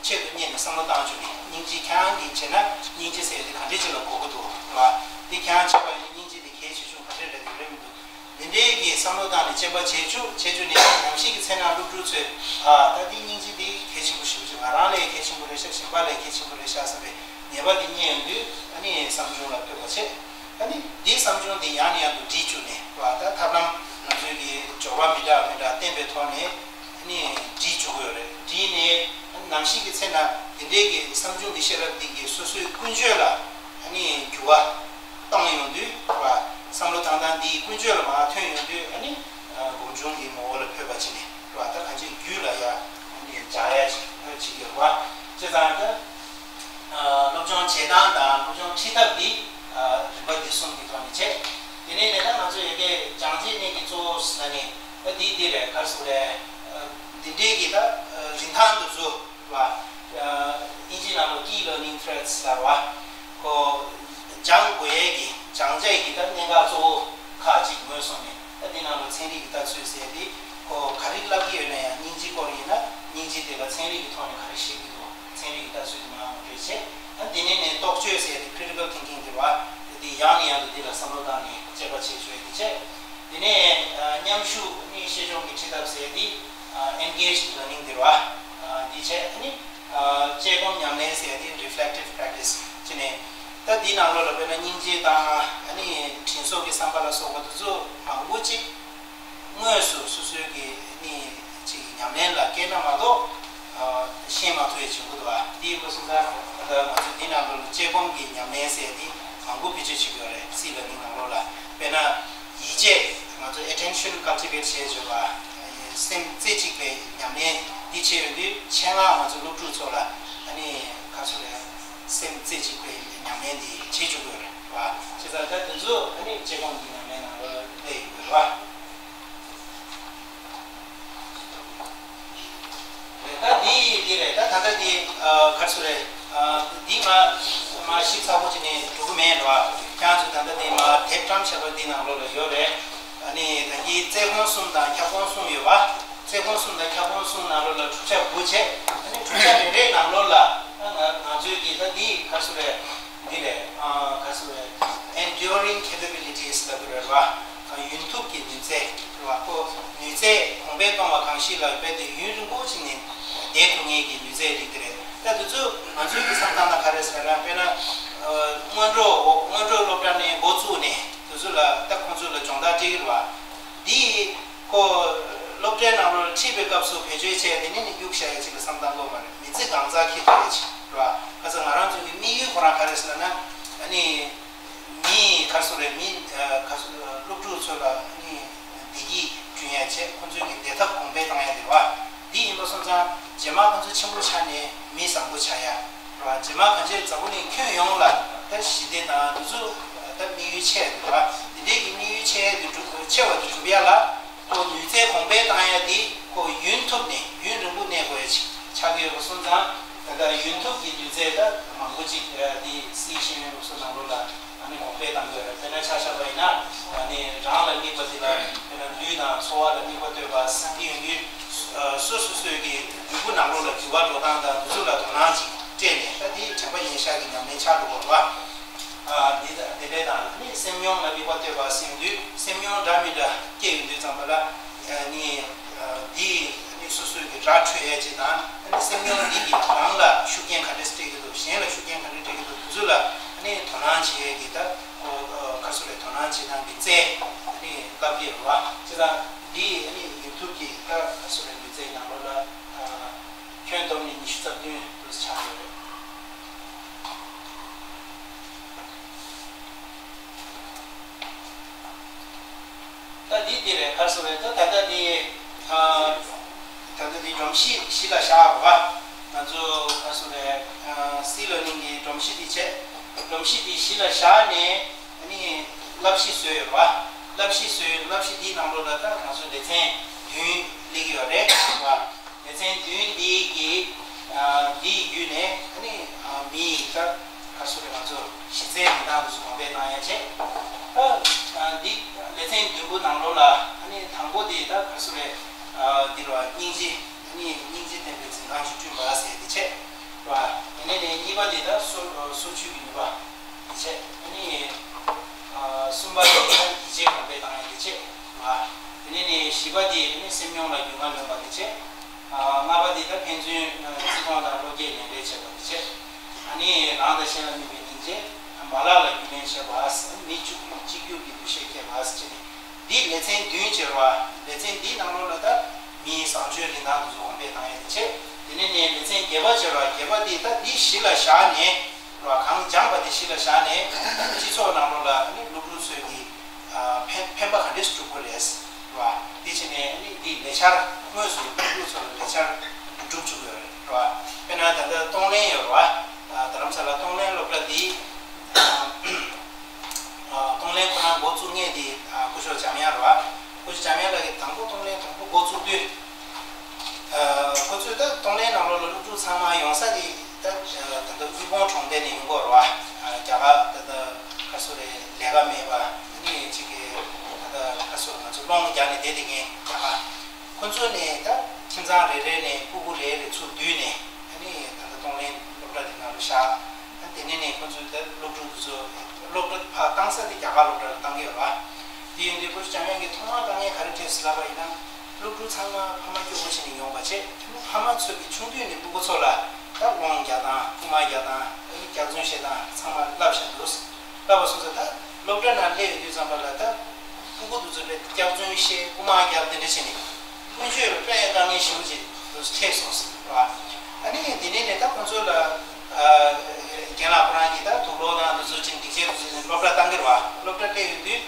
ཆེད་དུ་གཉེར་ནས་བསམ་བློ་བཏང་བཅུག་ནས། སྙིང་རྗེ་ཁྱེད་རང་གིས་བྱས་ན་སྙིང་རྗེ་ཟེར་ཡ་དེ་ག་འདྲའི་ཅིག་ལ་གོ་གི་འདུག་རེད་བ། འདི་ཁྱེད་རང་བྱས་པ་ཡིན་ན་སྙིང་རྗེ་དེ་གལ་ཆེ་ཆུང་ག་འདྲ་རེད་འདུག་རེད་མི་འདུག་འདི་འདྲའི་གི་བསམ་བློ་བཏང་ནས་དཔྱད་པ་བྱེད་བཅུག་བྱེད་བཅུག་ནས་ནམ་ཞིག་གི་ཚེ་ན་སློབ་ཕྲུག་ཚོས་ཨ་ད་འདི་སྙིང་རྗེ་འདི་གལ་ཆེན་པོ་ཞེ་པོ་ཅིག་ང་རང་ལས་གལ་ཆེན་པོ་རེད་ཤག་གཞན་པ་ལས་གལ་ཆེན་པོ་རེད་ཤག་བསམ་པའི་ངེས་པ་འདི་རྙེད་ཡོང་དུས་ཨ་ནི་བསམ་བྱུང་ལ་ཕོད་པ་བྱེད། ཨ་ནི་འདི་བསམ་བྱུང་འདི་ཡང་ནས་ཡང་དུ་འདྲིས་བཅུག་ནས་རེད་བ། ད་ཐབས་ལམ་ང་ཚོའི་གི་སྦྱོར་བ་མི་འདྲ་མི་འདྲ་བསྟེན་པའི་ཐོག་ནས་ཨ་ནི་འདྲིས་བཅུག་གི་ཡོད་རེད། འདྲིས་ནས་ཨ་ནི་ནམ་ཞིག་གི་ཚེ་ན་འདི་འདྲའི་གི་བསམ་བྱུང་གི་ཤེས་རབ་འདི་གིས་སོ་སོའི་ཀུན་སྤྱོད་ལ་ཨ་ནི་འགྱུར་བ་བཏང་ཡོང་དུས་རེད་བ། བསམ་བློ་བཏང་སྟངས་འདིའི་ཀུན་སྤྱོད་ལ་མར་ཐོན་ཡོང་དུས་ཨ་ནི་སྒོམ་བྱུང་གི་ངོ་བོ་ལ་ཕོད་པ་བྱས་ནས་རེད་བ། ད་གང་ཅིའི་རྒྱུད་ལ་ཡ་ཨ་ནི་འཇགས་ཡ་ཅིག་ཨ་ཅིག་ཡོད་རེད་བ། བྱས་ཙང་ད། སློབ་སྦྱོང་བྱེད་སྟངས་དང་སློབ་སྦྱོང་ཁྲིད་ཐབས་འདི་རིམ་པ་འདི་གསུམ་གྱི་ཐོག་ནས་བྱས། དེ་ནས་ནས་ད་ང་ཚོས་ ཨ་ནི་ད་འདི་འདི་རེད། ག་རེ་ཟེར་རེད། འདི་འདྲའི་གི་ད་རིན་ཐང་དེ་ཚོ་བ། དབྱིན་ཇི་ནང་ལ་E-learning threats ལབ་པ། ཁོ་སྦྱང་དགོས་ཡས་ཀྱི་སྦྱང་བྱ་ཡི་གི་ད་གནད་འགག་གཙོ་བོ་ཁག་ཅིག་ངོས་བཟུང་ནས། ད་འདི་ནང་ལ་ཚན་རིག་གི་ལྟ་ཚུལ་ཟེར་ཏེ། ཁོ་ག་རེ་བསླབ་ཀྱི་ཡོད་ན་ཡང་སྙིང་རྗེ་སྐོར་ཡིན་ན། སྙིང་རྗེ་དེ་ལ་ཚན་རིག་གི་ཐོག་ནས་ག་རེ་བཤད་ཀྱི་འདུག་ཚན་རིག་གི་ལྟ་ཚུལ་དེ་མར་ངོ་སྤྲོད་བྱས། ཨ་འདི་ནས་ནས་རྟོག་དཔྱོད་ཟེར་ཏེ་critical thinking དེ་བ། དེ་ཡང་ནས་ཡང་དུ་འདི་ལ་བསམ་བློ་བཏང་ནས་དཔྱད་པ་བྱེད་ཆོག་ཡ་དེ་བྱས། དེ་ནས་མཉམ་ཞུགས་ནི་ཤེས་སྦྱོང་གི་ཁྲིད་ཐབས་ཟེར་ཏེ་engaged learning དེ་བ། འདི་བྱས། ཨ་ནི་དཔྱད་སྒོམ་ཉམས་ལེན་ཟེར་ཏེ་reflective practice བྱས་ནས། ད་འདི་ནང་ལོགས་ལ་དཔེར་ན་སྙིང་རྗེ་དང་། ཨ་ནི་དྲིན་གཟོ་གི་བསམ་པ་ལ་སོགས་པ་དེ་ཚོ་མང་པོ་ཅིག་དངོས་སུ་སོ་སོའི་གི་ནི་ཅིག་ཉམས་ལེན་ལ་བསྐྱལ་ན་མ་གཏོགས། ཨ་ཤེས་མ་ཐུབ་ཡ་བྱུང་གི་འདུག་བ། དེ་ཡིན་པ་སོང་ཙང་ད་ང་ཚོ་འདི་ནང་ལོགས་ལ་དཔྱད་སྒོམ་གྱི་ཉམས་ལེན་ཟེར་ཏེ་མང་པོ་བེད་སྤྱོད་བྱེད་ཀྱི་ཡོད་རེད། སི་ལར་ནིང་ནང་ལོགས་ལ། དཔེར་ན་ཡིད་ཆེས། ང་ཚོ་attention cultivate བྱེད་བརྗོད་པ། སེམས་རྩེ་གཅིག་པའི་ཉམས་ལེན་འདི་བྱེད་ཡོང་དུས། ཆེད་མངགས་ང་ཚོ་སློབ་ཕྲུག་ཚོ་ལ་ཨ་ནི་ག་ཚོད་རེད། སེམས་རྩེ་གཅིག་པའི་ཉམས་ལེན་འདི་བྱེད་བཅུག་གི་ཡོད་རེད་བ། བྱས་ཙང་ད་དེ་ཚོ་ཨ་ནི་དཔྱད་སྒོམ་གྱི་ཉམས་ལེན་ནང་ལ་སླེབས་ཡོང་གི་རེད་བ། ད་འདི་འདི་རེད། ད་ད་ལྟ་འདི་ཨ་ག་རེ་ཟེར་རེད། ཨ་འདི་ང་མ་ཞིབ་ཚགས་པོ་བྱས་ནས་འགྲོ་གི་མེད་རེད་བ། ཁྱེད་རང་ཚོ་ད་ལྟ་འདི་མ་དེབ་བཀྲམ་བཞག་པ་འདི་ནང་ལོགས་ལ་ཡོད་རེད། ཨ་ནི་ད་གིན་རྩལ་ཁོངས་གསུམ་དང་ཁྱབ་ཁོངས་གསུམ་ཡོད་པ། རྩལ་ཁོངས་གསུམ་དང་ཁྱབ་ཁོངས་གསུམ་ནང་ལོགས་ལ་གྲུབ་ཆ་དགུ་བྱས། ཨ་ནི་གྲུབ་ཆ་རེ་རེའི་ནང་ལོགས་ལ་ཨ་ང་ང་ཚོའི་གི་ད་འདི་ག་རེ་ཟེར་རེད། འདི་རེད། ཨ་ག་རེ་ཟེར་རེད། Enduring capabilities ལབ་ཀྱི་རེད་བ། ཡུན་ཐུབ་ཀྱི་ནུས་རྩལ་རེད་བ། ཁོ་ནུས་རྩལ་གོང་འཕེལ་གཏོང་བ་གང་ཞིག་ལ་རྦད་དེ་ཡུན་རིང་པོ་ཞིག་ནས་བསྡད་ཐུབ་མཁན་གྱི་ནུས་རྩལ་རིགས་དེ་རེད། ད་དེ་ཚོ་ང་ཚོའི་གི་བསམ་སྟངས་ལ་ག་རེ་ཟེར་ན། དཔེར་ན་ཨ་སྔོན་འགྲོ་སྔོན་འགྲོ་སློབ་གྲྭ་ནས་འགོ་བཙུགས་ནས་དེ་ཚོ་ལ་ད་ཁོང་ཚོ་ལ་སྦྱོང་བརྡར་སྤྲད་ཀྱི་རེད་བ། འདི་ཁོ་སློབ་གྲྭའི་ནང་ལོགས་ཁྲིད་པའི་སྐབས་སུ་བེད་སྤྱོད་བྱས་དེ་ནས་ནི་གཡུག་བཞག་ཡ་ཅིག་ལ་བསམ་སྟངས་དགོས་མ་རེད། མི་ཚེ་གང་ཚང་འཁྱེར་ཐུབ་ཡ་ཅིག་རེད་བ། ཁ་སང་ང་རང་ཚོའི་གི་དམིགས་ཡུལ་ཁོ་རང་ག་རེ་ཟེར་ན། ཨ་ནི་མི་ག་རེ་ཟེར་རེད། མི་ཨ་ག་རེ་ཟེར། སློབ་ཕྲུག་ཚོ་ལ་ཨ་ནི་བདེ་སྐྱིད་བསྐྲུན་ཡ་བྱས། ཁོང་ཚོའི་གི་བདེ་ཐབས་གོང་འཕེལ་གཏོང་ཡ་དེ་རེད་བ། འདི་ཡིན་པ་སོང་ཙང་རྗེས་མ་ཁོང་ཚོ་ཆེན་པོ་ཆགས་ནས་མི་བཟང་པོ་ཆགས་ཡ། རེད་བ། རྗེས་མ་གང་ཅིར་འཛམ་བུ་གླིང་ཁྱོན་ཡོངས་ལ་ད་ཞི་བདེ་དང་དེ་ཚོ་ད་དམིགས་ཡུལ་ཆེ་བ་རེད་བ། དེ་འདྲའི་གི་དམིགས་ཡུལ་ཆེ་དེ་འགྲུབ་ཆེ་བ་དེ་འགྲུབ་ཡ་ལ་ཁོ་ནུས་རྩལ་གོང་འཕེལ་བཏང་ཡ་དེ་ཁོ་ཡུན་ཐུབ་ནས་ཡུན་རིང་པོ་གནས་དགོས་ཡ་ཅིག་ཆགས་ཀྱི་ཡོད་པ་སོང་ཙང་། ད་ལྟ་ཡུན་ཐུབ་ཀྱི་ནུས་རྩལ་ད་མང་པོ་ཅིག་དེ་སྲིད་ཤེས་ཡོན་སློབ་གསོ་ནང་ལོགས་ལ་ཨ་ནི་གོང་འཕེལ་བཏང་དགོས་རེད། དཔེར་ན་ཆ་བཞག་པ་ཡིན་ན། ཨ་ནི་རང་ལ་དམིགས་པ་དེ་ལ་དཔེར་ན་ལུས་དང་འཚོ་བ་ལ་དམིགས་པ་གཏོད་པ་ཟེར་དེ་ཡོང་དུས། སོ་སོ་སོའི་གི་ལུས་པོ་ནང་ལོགས་ལ་འགྱུར་བ་འགྲོ་སྟངས་དང་དེ་ཚོ་ལ་དོ་སྣང་ཅིག་སྤྲད་ནས། ད་དེ་དྲན་པ་ཉེར་བཞག་གི་ཉམས་ལེན་ཆགས་འགྲོ་གི་རེད་བ། ཨ་འདི་ད་དེ་འདྲས་དང་། ཨ་ནི་སེམས་མྱོང་ལ་དམིགས་པ་གཏོད་པ་ཟེར་དུས་སེམས་མྱོང་འདྲ་མི་འདྲ་སྐྱེ་ཡོང་དུས་ཙམ་པ་ལ། ཨ་ནི་ཨ་འདི་ཨ་ནི་སོ་སོའི་གི་ར་འཕྲོད་ཡས་ཅིག་དང་། ཨ་ནི་སེམས་མྱོང་འདི་གིས་རང་ལ་ཤུགས་རྐྱེན་ག་འདྲས་སྤྲད་ཀྱི་འདུག་གཞན་ལ་ཤུགས་རྐྱེན་ག་འདྲས་སྤྲད་ཀྱི་འདུག་དེ་ཚོ་ལ་ཨ་ནི་དོ་སྣང་བྱེད་ཡས་ཀྱི་ད་ཁོ་ཨ་ག་རེ་ཟེར་རེད། དོ་སྣང་བྱེད་སྟངས་ཀྱི་རྩལ་ཨ་ནི་བསླབ་ཀྱི་ཡོད་རེད་བ། བྱས་ཙང་འདི་ཨ་ནི་ཡུན་ཐུབ་ཀྱི་ད་ག་རེ་ཟེར་རེད། ལུས་རྩལ་ནང་ལོགས་ལ་ཨ་ཁྱོན་བསྡོམས་ནས་ཉི་ཤུ་རྩ་བདུན་དུ་ཆགས་ཡོད་རེད། ད་འདི་འདི་རེད། ག་རེ་ཟེར་རེད། ད་ད་ལྟ་འདི་ཨ་ད་ལྟ་འདི་སྒྲོམ་གཞི་གཞི་ལ་བཞག་པ། ང་ཚོ་ག་རེ་ཟེར་རེད། ཨ་སི་ལར་ནིང་གི་སྒྲོམ་གཞི་འདི་བྱས། སྒྲོམ་གཞི་འདི་གཞི་ལ་བཞག་ནས་ཨ་ནི་བསླབ་གཞི་བཟོས་ཡོད་རེད་བ། བསླབ་གཞི་བཟོས། བསླབ་གཞི་འདིའི་ནང་ལོགས་ལ་ད་ང་ཚོ་ལེ་ཚན་བདུན་སླེབས་ཀྱི་ཡོད་རེད་བ། ལེ་ཚན་བདུན་འདི་གི་ཨ་འདི་བརྒྱུད་ནས་ཨ་ནི་ཨ་མི་ཡི་ད་ག་རེ་ཟེར་རེད། ང་ཚོ་གཞི་རྩའི་རིན་ཐང་དེ་ཚོ་གོང་འཕེལ་བཏང་ཡ་བྱས། ད་ཨ་འདི་ལེ་ཚན་བདུན་པོ་ནང་ལོགས་ལ་ཨ་ནི་དང་པོ་དེ་ད་ག་རེ་ཟེར་རེད། ཨ་འདི་རེད་བ། སྙིང་རྗེ། ཨ་ནི་སྙིང་རྗེ་ལྡན་པའི་འཛིན་ཁང་ཞིག་བསྐྲུན་པ་ཟེར་དེ་བྱས་རེད་བ། དེ་ནས་ནས་གཉིས་པ་དེ་ད་སོ་སོར་ཆུད་ཀྱི་ནུས་པ། དེ་བྱས། ཨ་ནི་ཨ་གསུམ་པ་དེ་ཡིད་ཆེས་གོང་འཕེལ་བཏང་ཡ་དེ་བྱས། ཨ་དེ་ནས་ནས་བཞི་པ་དེ་ཨ་ནི་སེམས་མྱོང་ལ་རྒྱུས་མངའ་ལོན་པ་དེ་བྱས། ཨ་ལྔ་པ་དེ་ད་ཕན་ཚུན་ཨ་བརྩི་མཐོང་དང་བློ་སྐྱེད་ལེན་རེས་བྱེད་པ་དེ་བྱས། ཨ་ནི་རང་དང་གཞན་ལ་དམིགས་པའི་སྙིང་རྗེ། མ་ལག་ལ་རྒྱུས་ལོན་བྱེད་པ། མི་གཅིག་གྱུར་གཅིག་གྱུར་གྱི་འདུ་ཤེས་སྐྱེད་པ་བྱས་ནས། འདི་ལེ་ཚན་བདུན་བྱས་རེད་བ། ལེ་ཚན་འདིའི་ནང་ལོགས་ལ་ད་མིའི་བཟང་སྤྱོད་རིན་ཐང་དེ་ཚོ་གོང་འཕེལ་བཏང་ཡ་དེ་བྱས། དེ་ནས་ནས་ལེ་ཚན་བརྒྱད་པ་བྱས་རེད་བ། བརྒྱད་པ་འདི་ད་འདི་གཞི་ལ་བཞག་ནས་རེད་བ། གང་སྦྱངས་པ་དེ་གཞི་ལ་བཞག་ནས་སྤྱི་ཚོགས་ནང་ལོགས་ལ་ནི་སློབ་ཕྲུག་ཚོས་ཀྱི་ཨ་ཕན་ཕན་པ་ག་འདྲས་སྒྲུབ་དགོས་རེད་རེད་བ། དེ་བྱས་ནས་ནི་འདི་ལས་འཆར་དངོས་སུ་སློབ་ཕྲུག་ཚོ་ལ་ལས་འཆར་སྒྲུབ་བཅུག་དགོས་རེད་བ། དཔེར་ན་ད་ལྟ་གཏོང་ལེན་ཡོད་རེད་བ། རྡ་རམ་ས་ལ་གཏོང་ལེན་སློབ་གྲྭ་འདི། ཨ་གཏོང་ལེན་ཁོ་རང་འགོ་བཙུགས་མཁན་དེ་ཨ་སྐུ་ཞབས་འཇམ་དབྱངས་རེད་བ། སྐུ་ཞབས་འཇམ་དབྱངས་ལགས་ དུས། ཁོ་ཚོས་ད་གཏོང་ལེན་ནང་ལོགས་ལ་སློབ་ཕྲུག་ཚང་མ་ཡོང་ས་དེ་ད་ད་ལྟ་དབུལ་ཕོངས་གྲོང་རྡལ་ནས་ཡོང་གི་ཡོད་རེད་བ། རྒྱ་གར་ད་ལྟ་ཁ་སོ་རེ་ལས་ཀ་མེད་པ་ནི་གཅིག་གི་ད་ལྟ་ཁ་སོ་ང་ཚོ་སློང་རྒྱག་ནས་བསྡད་དེ་ངས་རྒྱ་གར་ཁོ་ཚོ་ནས་ད་ཁྱིམ་ཚང་རེ་རེ་ནས་སྤུ་གུ་རེ་རེ་ཚུར་བསྡུས་ནས་ཨ་ནི་ད་ལྟ་གཏོང་ལེན་སློབ་གྲྭ་དེ་ནང་ལ་བཞག་ད་དེ་ནས་ནས་ཁོ་ཚོས་ད་སློབ་ཕྲུག་དེ་ཚོ་སློབ་གྲྭ་ཕར་བཏང་ས་དེ་རྒྱ་གར་སློབ་གྲྭ་ལ་བཏང་གི་ཡོད་རེད་བ། དེ་ཡིན་དུས་ཁོ་ཚོ་བྱ་ངན་གྱི་ཐོག་མར་དཀའ་ངལ་ག་རེ་འཕྲད་སོང་ལབ་པ་ཡིན་ན། སློབ་ཕྲུག་ཚང་མ་ཕ་མ་སྐྱོ་པོ་བྱས་ནས་ཡོང་བ་བྱས། ཕ་མ་ཚོ་གིས་ཆུང་དུས་ནས་སྤུ་གུ་ཚོ་ལ་ད་སློང་རྒྱག་དང་རྐུ་མ་རྒྱག་དང་སྐྱག་རྫུན་བཤད་སྟངས་ཚང་མ་བསླབ་བཞག་འདུག་བསླབ་པ་སོང་ཙང་ད་སློབ་གྲྭ་ནང་སླེབས་ཡོང་དུས་ཙམ་པ་ལ་ད་སྤུ་གུ་དེ་ཚོ་ལ་སྐྱག་རྫུན་བཤད་རྐུ་མ་རྒྱག་དེ་འདྲ་བྱས་ནས་ཀུན་སྤྱོད་ལ་དཔེ་དཀའ་ངལ་ཞེ་པོ་ཅིག་འཕྲད་སོང་ཟེར་བ། ཨ་ནི་དེ་ནས་ནས་ད་ཁོང་ཚོ་ལ་རྒན་ལགས་ཁོ་རང་གིས་ད་དུག་སློག་དང་དེ་ཚོ་ཅིག་སྒྲིག་ཆས་དེ་ཚོ་ནས་སློབ་གྲྭ་བཏང་གི་རེད་བ། སློབ་གྲྭ་སླེབས་ཡོང་དུས་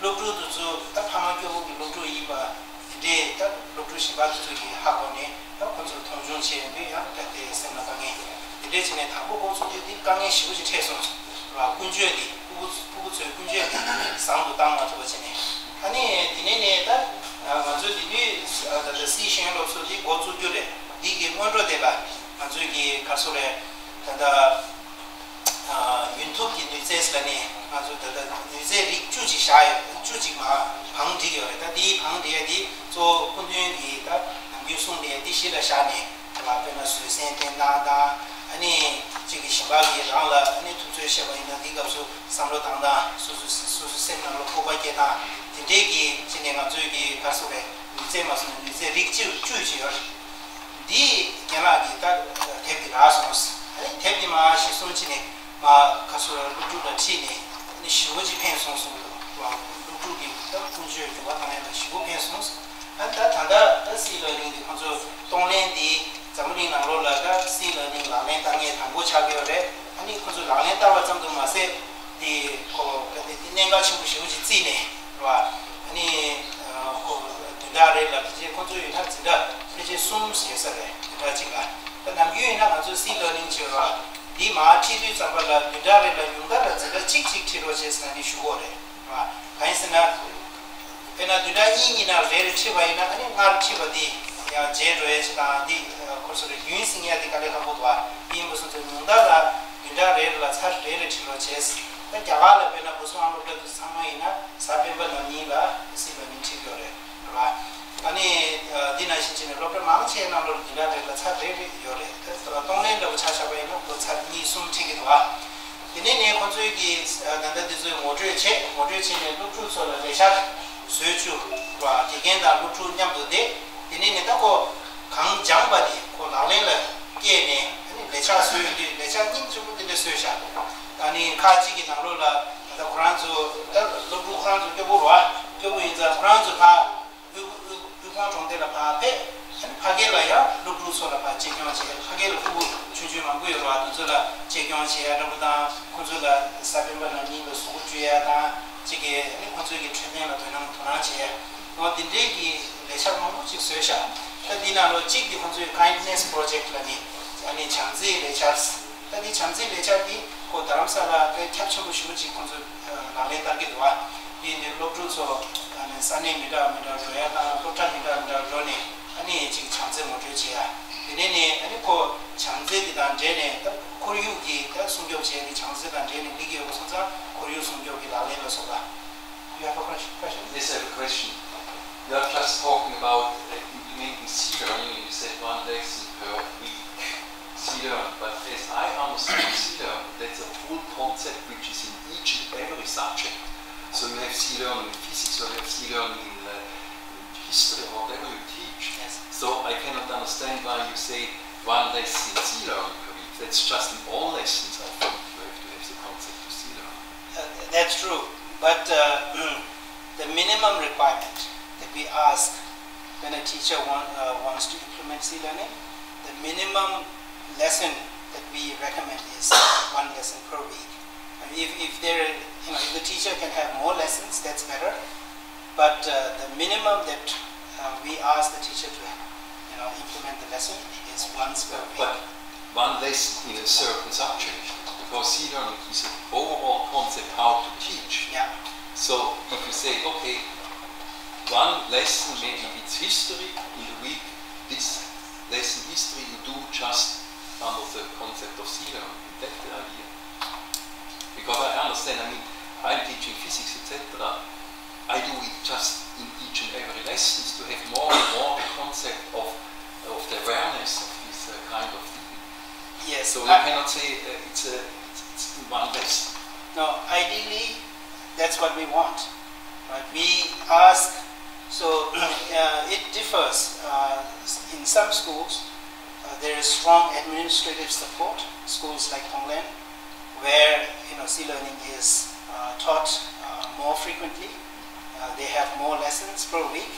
སློབ་ཕྲུག་དེ་ཚོ་ད་ཕ་མ་སྐྱོ་པོ་གི་སློབ་ཕྲུག་ཡིན་པ། དེ་འདྲའི་ད་སློབ་ཕྲུག་གཞན་པ་དེ་ཚོ་གིས་ཧ་གོ་ནས་ད་ཁོ་ཚོར་མཐོང་ཆུང་བྱས་ཡོང་དུས་ཡང་ད་དེ་སེམས་ལ་དཀའ་ངལ་དེ་འདྲས་བྱས་ནས་དང་པོ་ཁོ་ཚོ་དེ་དེ་དཀའ་ངལ་ཞེ་པོ་ཅིག་འཕྲད་སོང་ཟེར་བ། ཀུན་སྤྱོད་དེ་སྤུ་གུ་སྤུ་གུ་ཚོའི་ཀུན་སྤྱོད་དེ་བཟང་དུ་བཏང་མ་ཐུབ་པ་བྱས་ནས་ཨ་ནི་དེ་ནས་ནས་ད་ང་ཚོ་དེ་དུས་ད་ལྟ་སི་ཤེས་ཡོན་སློབ་གསོ་དེ་འགོ་བཙུགས་རྒྱུ་རེད། འདི་གི་སྔོན་འགྲོ་དེ་ལ་ང་ཚོས་ཀྱི་ག་རེ་ཟེར་རེད། ད་ལྟ་ཡུན་ཐུབ་ཀྱི་ནུས་རྩལ་ཟེར་ནས་ང་ཚོ་ད་ལྟ་ནུས་རྩལ་རིགས་བཅུ་ཅིག་བཞག་ཡོད། བཅུ་ཅིག་མ་བང་བསྒྲིགས་ཡོད་རེད། ད་འདིའི་བང་བསྒྲིགས་ཡ་འདི་གཙོ་བོ་སྐུ་མདུན་གྱིས་ད་ནམ་རྒྱུན་གསུངས་པའི་འདི་གཞི་ལ་བཞག་ནས་དཔེར་ན་བཟོད་བསྲན་བསྟེན་སྟངས་དང་ཨ་ནི་གཅིག་གིས་གཞན་པ་གིས་རང་ལ་ཨ་ནི་ཐུབ་ཚོད་བཤད་པ་ཡིན་ན་འདི་སྐབས་སུ་བསམ་བློ་བཏང་སྟངས་སོ་སོ་སོ་སོ་སེམས་ནང་ལ་སྤོབས་པ་སྐྱེ་སྟངས་དེ་འདྲས་ཀྱི་ཅི་ནས་ང་ཚོས་ཀྱི་ག་རེ་ཟེར་རེད། ནུས་རྩལ་མ་སོང་ན་ནུས་རྩལ་རིགས་གཅིག་བཅུ་ཅིག་ཡོད་རེད། འདི་རྒན་ལགས་ཀྱིས་ད་དེབ་འདི་རག་སོང་། ཨ་ནི་དེབ་འདི་མར་གཞི་བཟུང་བྱས་ནས་མར་ག་རེ་ཟེར་སློབ་ཕྲུག་ལ་ཁྲིད་ནས་ཨ་ནི་ཞེ་པོ་ཅིག་ཕན་སོང་གསུངས་འདུག་སློབ་ཕྲུག་གི་ད་ཀུན་སྤྱོད་འགྱུར་བ་བཏང་ཡ་ལ་ཞེ་པོ་ཕན་སོང་། ཨ་ནི་ད་ད་ལྟ་ད་སི་ལར་ནིང་འདི་ཁོང་ཚོ་གཏོང་ལེན་འདི་འཛམ་བུ་གླིང་ནང་ལོགས་ལ་ད་སི་ལར་ནིང་ལག་ལེན་བསྟར་མཁན་དང་པོ་ཆགས་ཀྱི་ཡོད་རེད། ཨ་ནི་ཁོང་ཚོ་ལག་ལེན་བསྟར་བ་ཙམ་དུ་མ་ཟད། དེ་ཁོ་ག་དེ་དེ་གནད་འགག་ཆེན་པོ་ཞེ་པོ་ཅིག་བརྩིས་ནས་རེད་བ། ཨ་ནི་ཁོ་བདུན་ཕྲག་རེ་ལ་ཕལ་ཆེར་ཁོ་ཚོ་ཡོད་ན་འཛིན་གྲྭ་ཕལ་ཆེར་གསུམ་ཟེར་ས་རེད། བདུན་ཕྲག་གཅིག་ལ། ད་ནམ་རྒྱུན་ཡིན་ན་ང་ཚོ་སི་ལར་ནིང་བྱེད་རེད་བ། འདི་མར་ཁྲིད་དུས་ཙམ་པ་ལ་བདུན་ཕྲག་རེ་ལ་ཉུང་མཐའ་ལ་འཛིན་གྲྭ་གཅིག་གཅིག་ཁྲིད་རོགས་བྱེད་ཟེར་ན་ནི་ཞུ་གི་ཡོད་རེད་བ། གང་ཡིན་ཟེར་ན། དཔེར་ན་བདུན་ཕྲག་གཉིས་གཉིས་ནང་རེ་རེ་ཁྲིད་པ་ཡིན་ན་ཨ་ནི་སྔར་ཁྲིད་པ་འདི་ཡང་བརྗེད་འགྲོ་ཡས་ཅིག་དང་འདི་ཁོ་ཚོ་རེ་རྒྱུན་སྲིང་ཡ་འདི་དཀའ་ལས་ཁག་པོ་འདུག་ཨ། འདི་ཡིན་པ་སོང་ཙང་ཉུང་མཐའ་ལ་བདུན་ཕྲག་རེ་རེ་ལ་ཚར་རེ་རེ་ཁྲིད་རོགས་བྱས། ད་རྒྱ་གར་ལ་དཔེར་ན་བོད་སོང་ཨ་སློབ་གྲྭ་དུ་ཚང་མ་ཡིན་ན་གཟའ་སྤེན་པ་ནམ་ཉིན་ལ་སི་ལར་ནིང་ཁྲིད་ཡོད་རེད་རེད་བ། ཨ་ནི་འདི་ནང་བཞིན་བྱས་ནས་སློབ་གྲྭ་མང་ཆེ་ནང་ལོགས་ལ་བདུན་ཕྲག་རེ་ལ་ཚར་རེ་རེ་ཡོད་རེད། ད་གཏོང་ལེན་འདྲ་བོ་ཆ་བཞག་པ་ཡིན་ན་ཁོ་ཚར་གཉིས་གསུམ་ཁྲིད་ཀྱི་འདུག་ཨ། དེ་ནས་ནས་ཁོ་ཚོས་ཀྱིས་ད་ལྟ་འདི་ཚོའི་ངོ་སྤྲོད་བྱས། ངོ་སྤྲོད་བྱས་ནས་སློབ་ཕྲུག་ཚོ་ལ་ལས་འཆར་བཟོས་བཅུག་ར། དགེ་རྒན་དང་སློབ་ཕྲུག་མཉམ་དུ་བསྡད། དེ་ནས་ནས་ད་ཁོ་གང་སྦྱངས་པ་དེ་ཁོ་ལག་ལེན་ལ་བསྐྱལ་ནས་ཨ་ནི་ལས་འཆར་བཟོས་ཡོང་དུས་ལས་འཆར་སྙིང་རྗེ་པོ་དེ་འདྲ་བཟོས་ཤག་ཨ་ནི་ཁག་ཅིག་གི་ནང་ལོགས་ལ་ད་ལྟ་ཁོ་རང་ཚོ་ད་སློབ་ཕྲུག་ཁོ་རང་ཚོ་སྐྱོ་པོ་ར། སྐྱོ་པོ་ཡིན་ཙང་ཁོ་རང་ཚོ་ཕར། དབུལ་དབུལ་དབུལ་ཕོངས་གྲོང་སྡེ་ལ་ཕར་ཕེབས། ཕ་གི་ལ་ཡང་སློབ་ཕྲུག་ཚོ་ལ་ཕར་གཅེས་སྐྱོང་བྱས། ཕ་གི་ལ་ཕྲུ་གུ་ཆུང་ཆུང་མང་པོ་ཡོད་རེད་བ། དེ་ཚོ་ལ་གཅེས་སྐྱོང་བྱེད་ཡ་འདྲ་པོ་དང་། ཁོང་ཚོ་ལ་གཟའ་སྤེན་པ་ནང་ཉིན་ལ་གཟུགས་པོ་བཅོས་ཡ་དང་། གཅིག་གིས་ཨ་ནི་ཁོང་ཚོའི་གི་འཕྲོད་བསྟེན་ལ་དོ་སྣང་དོ་སྣང་བྱེད་ཡ། འོ་དེ་འདྲའི་གི་ལས་འཆར་མང་པོ་ཅིག་བཟོས་ཤག་ད་འདི་ནང་ལོ་གཅིག་དེ་ཁོང་ཚོའི་Kindness Project ལ་ནི་ཨ་ནི་བྱམས་བརྩེའི་ལས་འཆར། ད་འདི་བྱམས་བརྩེའི་ལས་འཆར་འདི་ཁོ་རྡ་རམ་ས་ལ་དཔེ་ཁྱབ་ཆེན་པོ་ཞེ་པོ་ཅིག་ཁོང་ཚོས་ལག་ལེན་བསྟར་གྱི་འདུག་བ། འདི་ནི་སློབ་ཕྲུག་ཚོ་ཨ་ནི་ས་གནས་མི་འདྲ་མི་འདྲ་འགྲོ་ཡ་དང་སློབ་གྲྭ་མི་འདྲ་མི་འདྲ་འགྲོ་ནས་ཨ་ནི་ཅིག་བྱམས་བརྩེ་ངོ་སྤྲོད་བྱེད་ཡ། དེ་ནས་ནི་ཨ་ནི་ཁོ་བྱམས་བརྩེ་འདི་དང་འབྲེལ་ནས་ད་ཁོར་ཡུག་གི་ད་སྲུང་སྐྱོབ་བྱས་ཏེ་བྱམས་བརྩེ་དང་འབྲེལ་ནས་སླེབས་ཀྱི་ཡོད་པ་སོང་ཙང་ཁོར་ཡུག་སྲུང་སྐྱོབ་ཀྱི་ལག་ལེན་ལ་སོགས་པ། You have a question? Yes, I have a question. You are just talking about uh, implementing C-learning, and you said one lesson per week. C-learn, but as I understand C-learn, that's a full concept which is in each and every subject. So you have C-learning in physics, or you have C-learning in, uh, in history, or whatever you teach. Yes. So I cannot understand why you say one lesson C-learning per week. That's just in all lessons, I think you have to have the concept of C-learning. Uh, that's true, but uh, the minimum requirement that we ask when a teacher want, uh, wants to implement C-learning, the minimum lesson that we recommend is one lesson per week. And if, if there, you know, if the teacher can have more lessons, that's better. But uh, the minimum that uh, we ask the teacher to, you know, implement the lesson is once per week. But one lesson in a certain subject, because C-learning is an overall concept how to teach. Yeah. So if you say, okay, one lesson, maybe it's history in the week, this lesson history you do just under the concept of C-learning. Is that the idea? Because I understand, I mean, I'm teaching physics, et cetera. I do it just in each and every lessons to have more and more the concept of, of the awareness of this uh, kind of thing. Yes. So you I cannot say uh, it's, a, it's, it's in one lesson. No, ideally, that's what we want. Right? We ask, so uh, it differs. Uh, in some schools, uh, there is strong administrative support. Schools like Tonglen, where you know C-learning is uh, taught uh, more frequently. Uh, they have more lessons per week.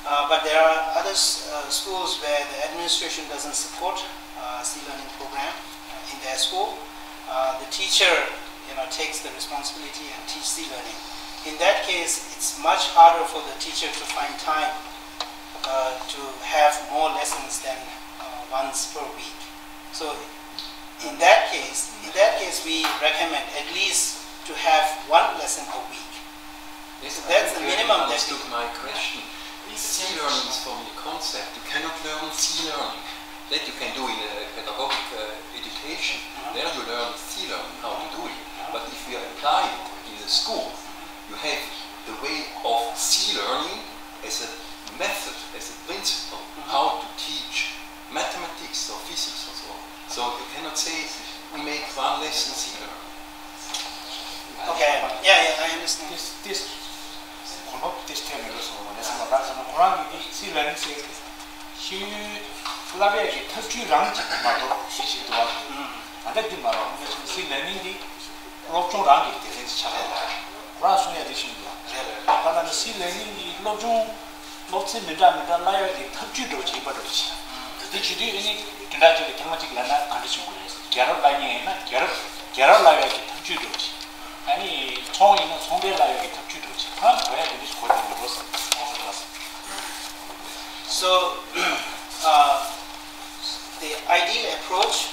Uh, but there are other s- uh, schools where the administration doesn't support uh, C-learning program uh, in their school. Uh, the teacher, you know, takes the responsibility and teach C-learning. In that case, it's much harder for the teacher to find time uh, to have more lessons than uh, once per week. So, in that case, in that case, we recommend at least to have one lesson a week. Yes, I That's think the you minimum that understood we my question. C-learning is for me a concept. You cannot learn C-learning. That you can do in a pedagogic uh, education. There you learn C-learning, how to do it. But if you apply it in the school, you have the way of C-learning as a method, as a principle, how to teach mathematics or physics or so on. So you cannot say we make one lesson C-learning. Okay, yeah, yeah, I understand. This this ཁོང་ཚོ་this time ཡོད་སོང་བ་ནས་སེམས་ལ་རག་ཙམ་ཁོ་རང་གིས་འདི་སི་ལར་ནིང་ཟེར་ཤེས་ཡོན་བསླབ་ཡག་གི་ཐབས་ཇུས་རང་གཅིག་མ་གཏོགས་ཞེས་ཞིག་འདུག་བ། ད་ལྟ་འདི་མ་རེད་བ། སི་ལར་ནིང་འདི་སློབ་སྦྱོང་རང་གི་སྡེ་ཚན་ཅིག་ཆགས་ཡོད་རེད། ཁོ་རང་གསུང་ཡག་འདི་ཞིག་འདུག་བ། ད་ལྟ་ནི་སི་ལར་ནིང་གི་སློབ་སྦྱོང་སློབ་ཚན་མི་འདྲ་མི་འདྲ་བསླབ་ཡག་གི་ཐབས་ཇུས་འདྲ་བོ་ཅིག་ཡིན་པ་འདྲ་བོ་ཅིག་དེ་བྱེད་དུས་ཨ་ནི་དེ་འདྲ་ཅིག་ལ་ཐེངས་མ་གཅིག་ལབ་ན་གང་འདྲ་བྱེད་དགོས་རེད། རྒྱལ་རབས་བསླབ་མཁན་ཡིན་ན་རྒྱལ་རབས་རྒྱལ་རབས་བསླབ་ཡག་གི་ཐབས་ཇུས་འདྲ་བོ་ཅིག་ཨ་ནི་ཚོང་ཡིན་ན་ཚོང་པའི་བསླབ་ཡག་གི་ཐབས་ཇུས་འདྲ་བོ་ཅིག་ཁོ་རང་གོ་ཡག་དེ་འདྲ་ཞིག་གོ་བསྡད་ཡོད་འགྲོ་བསམ། So, uh, the ideal approach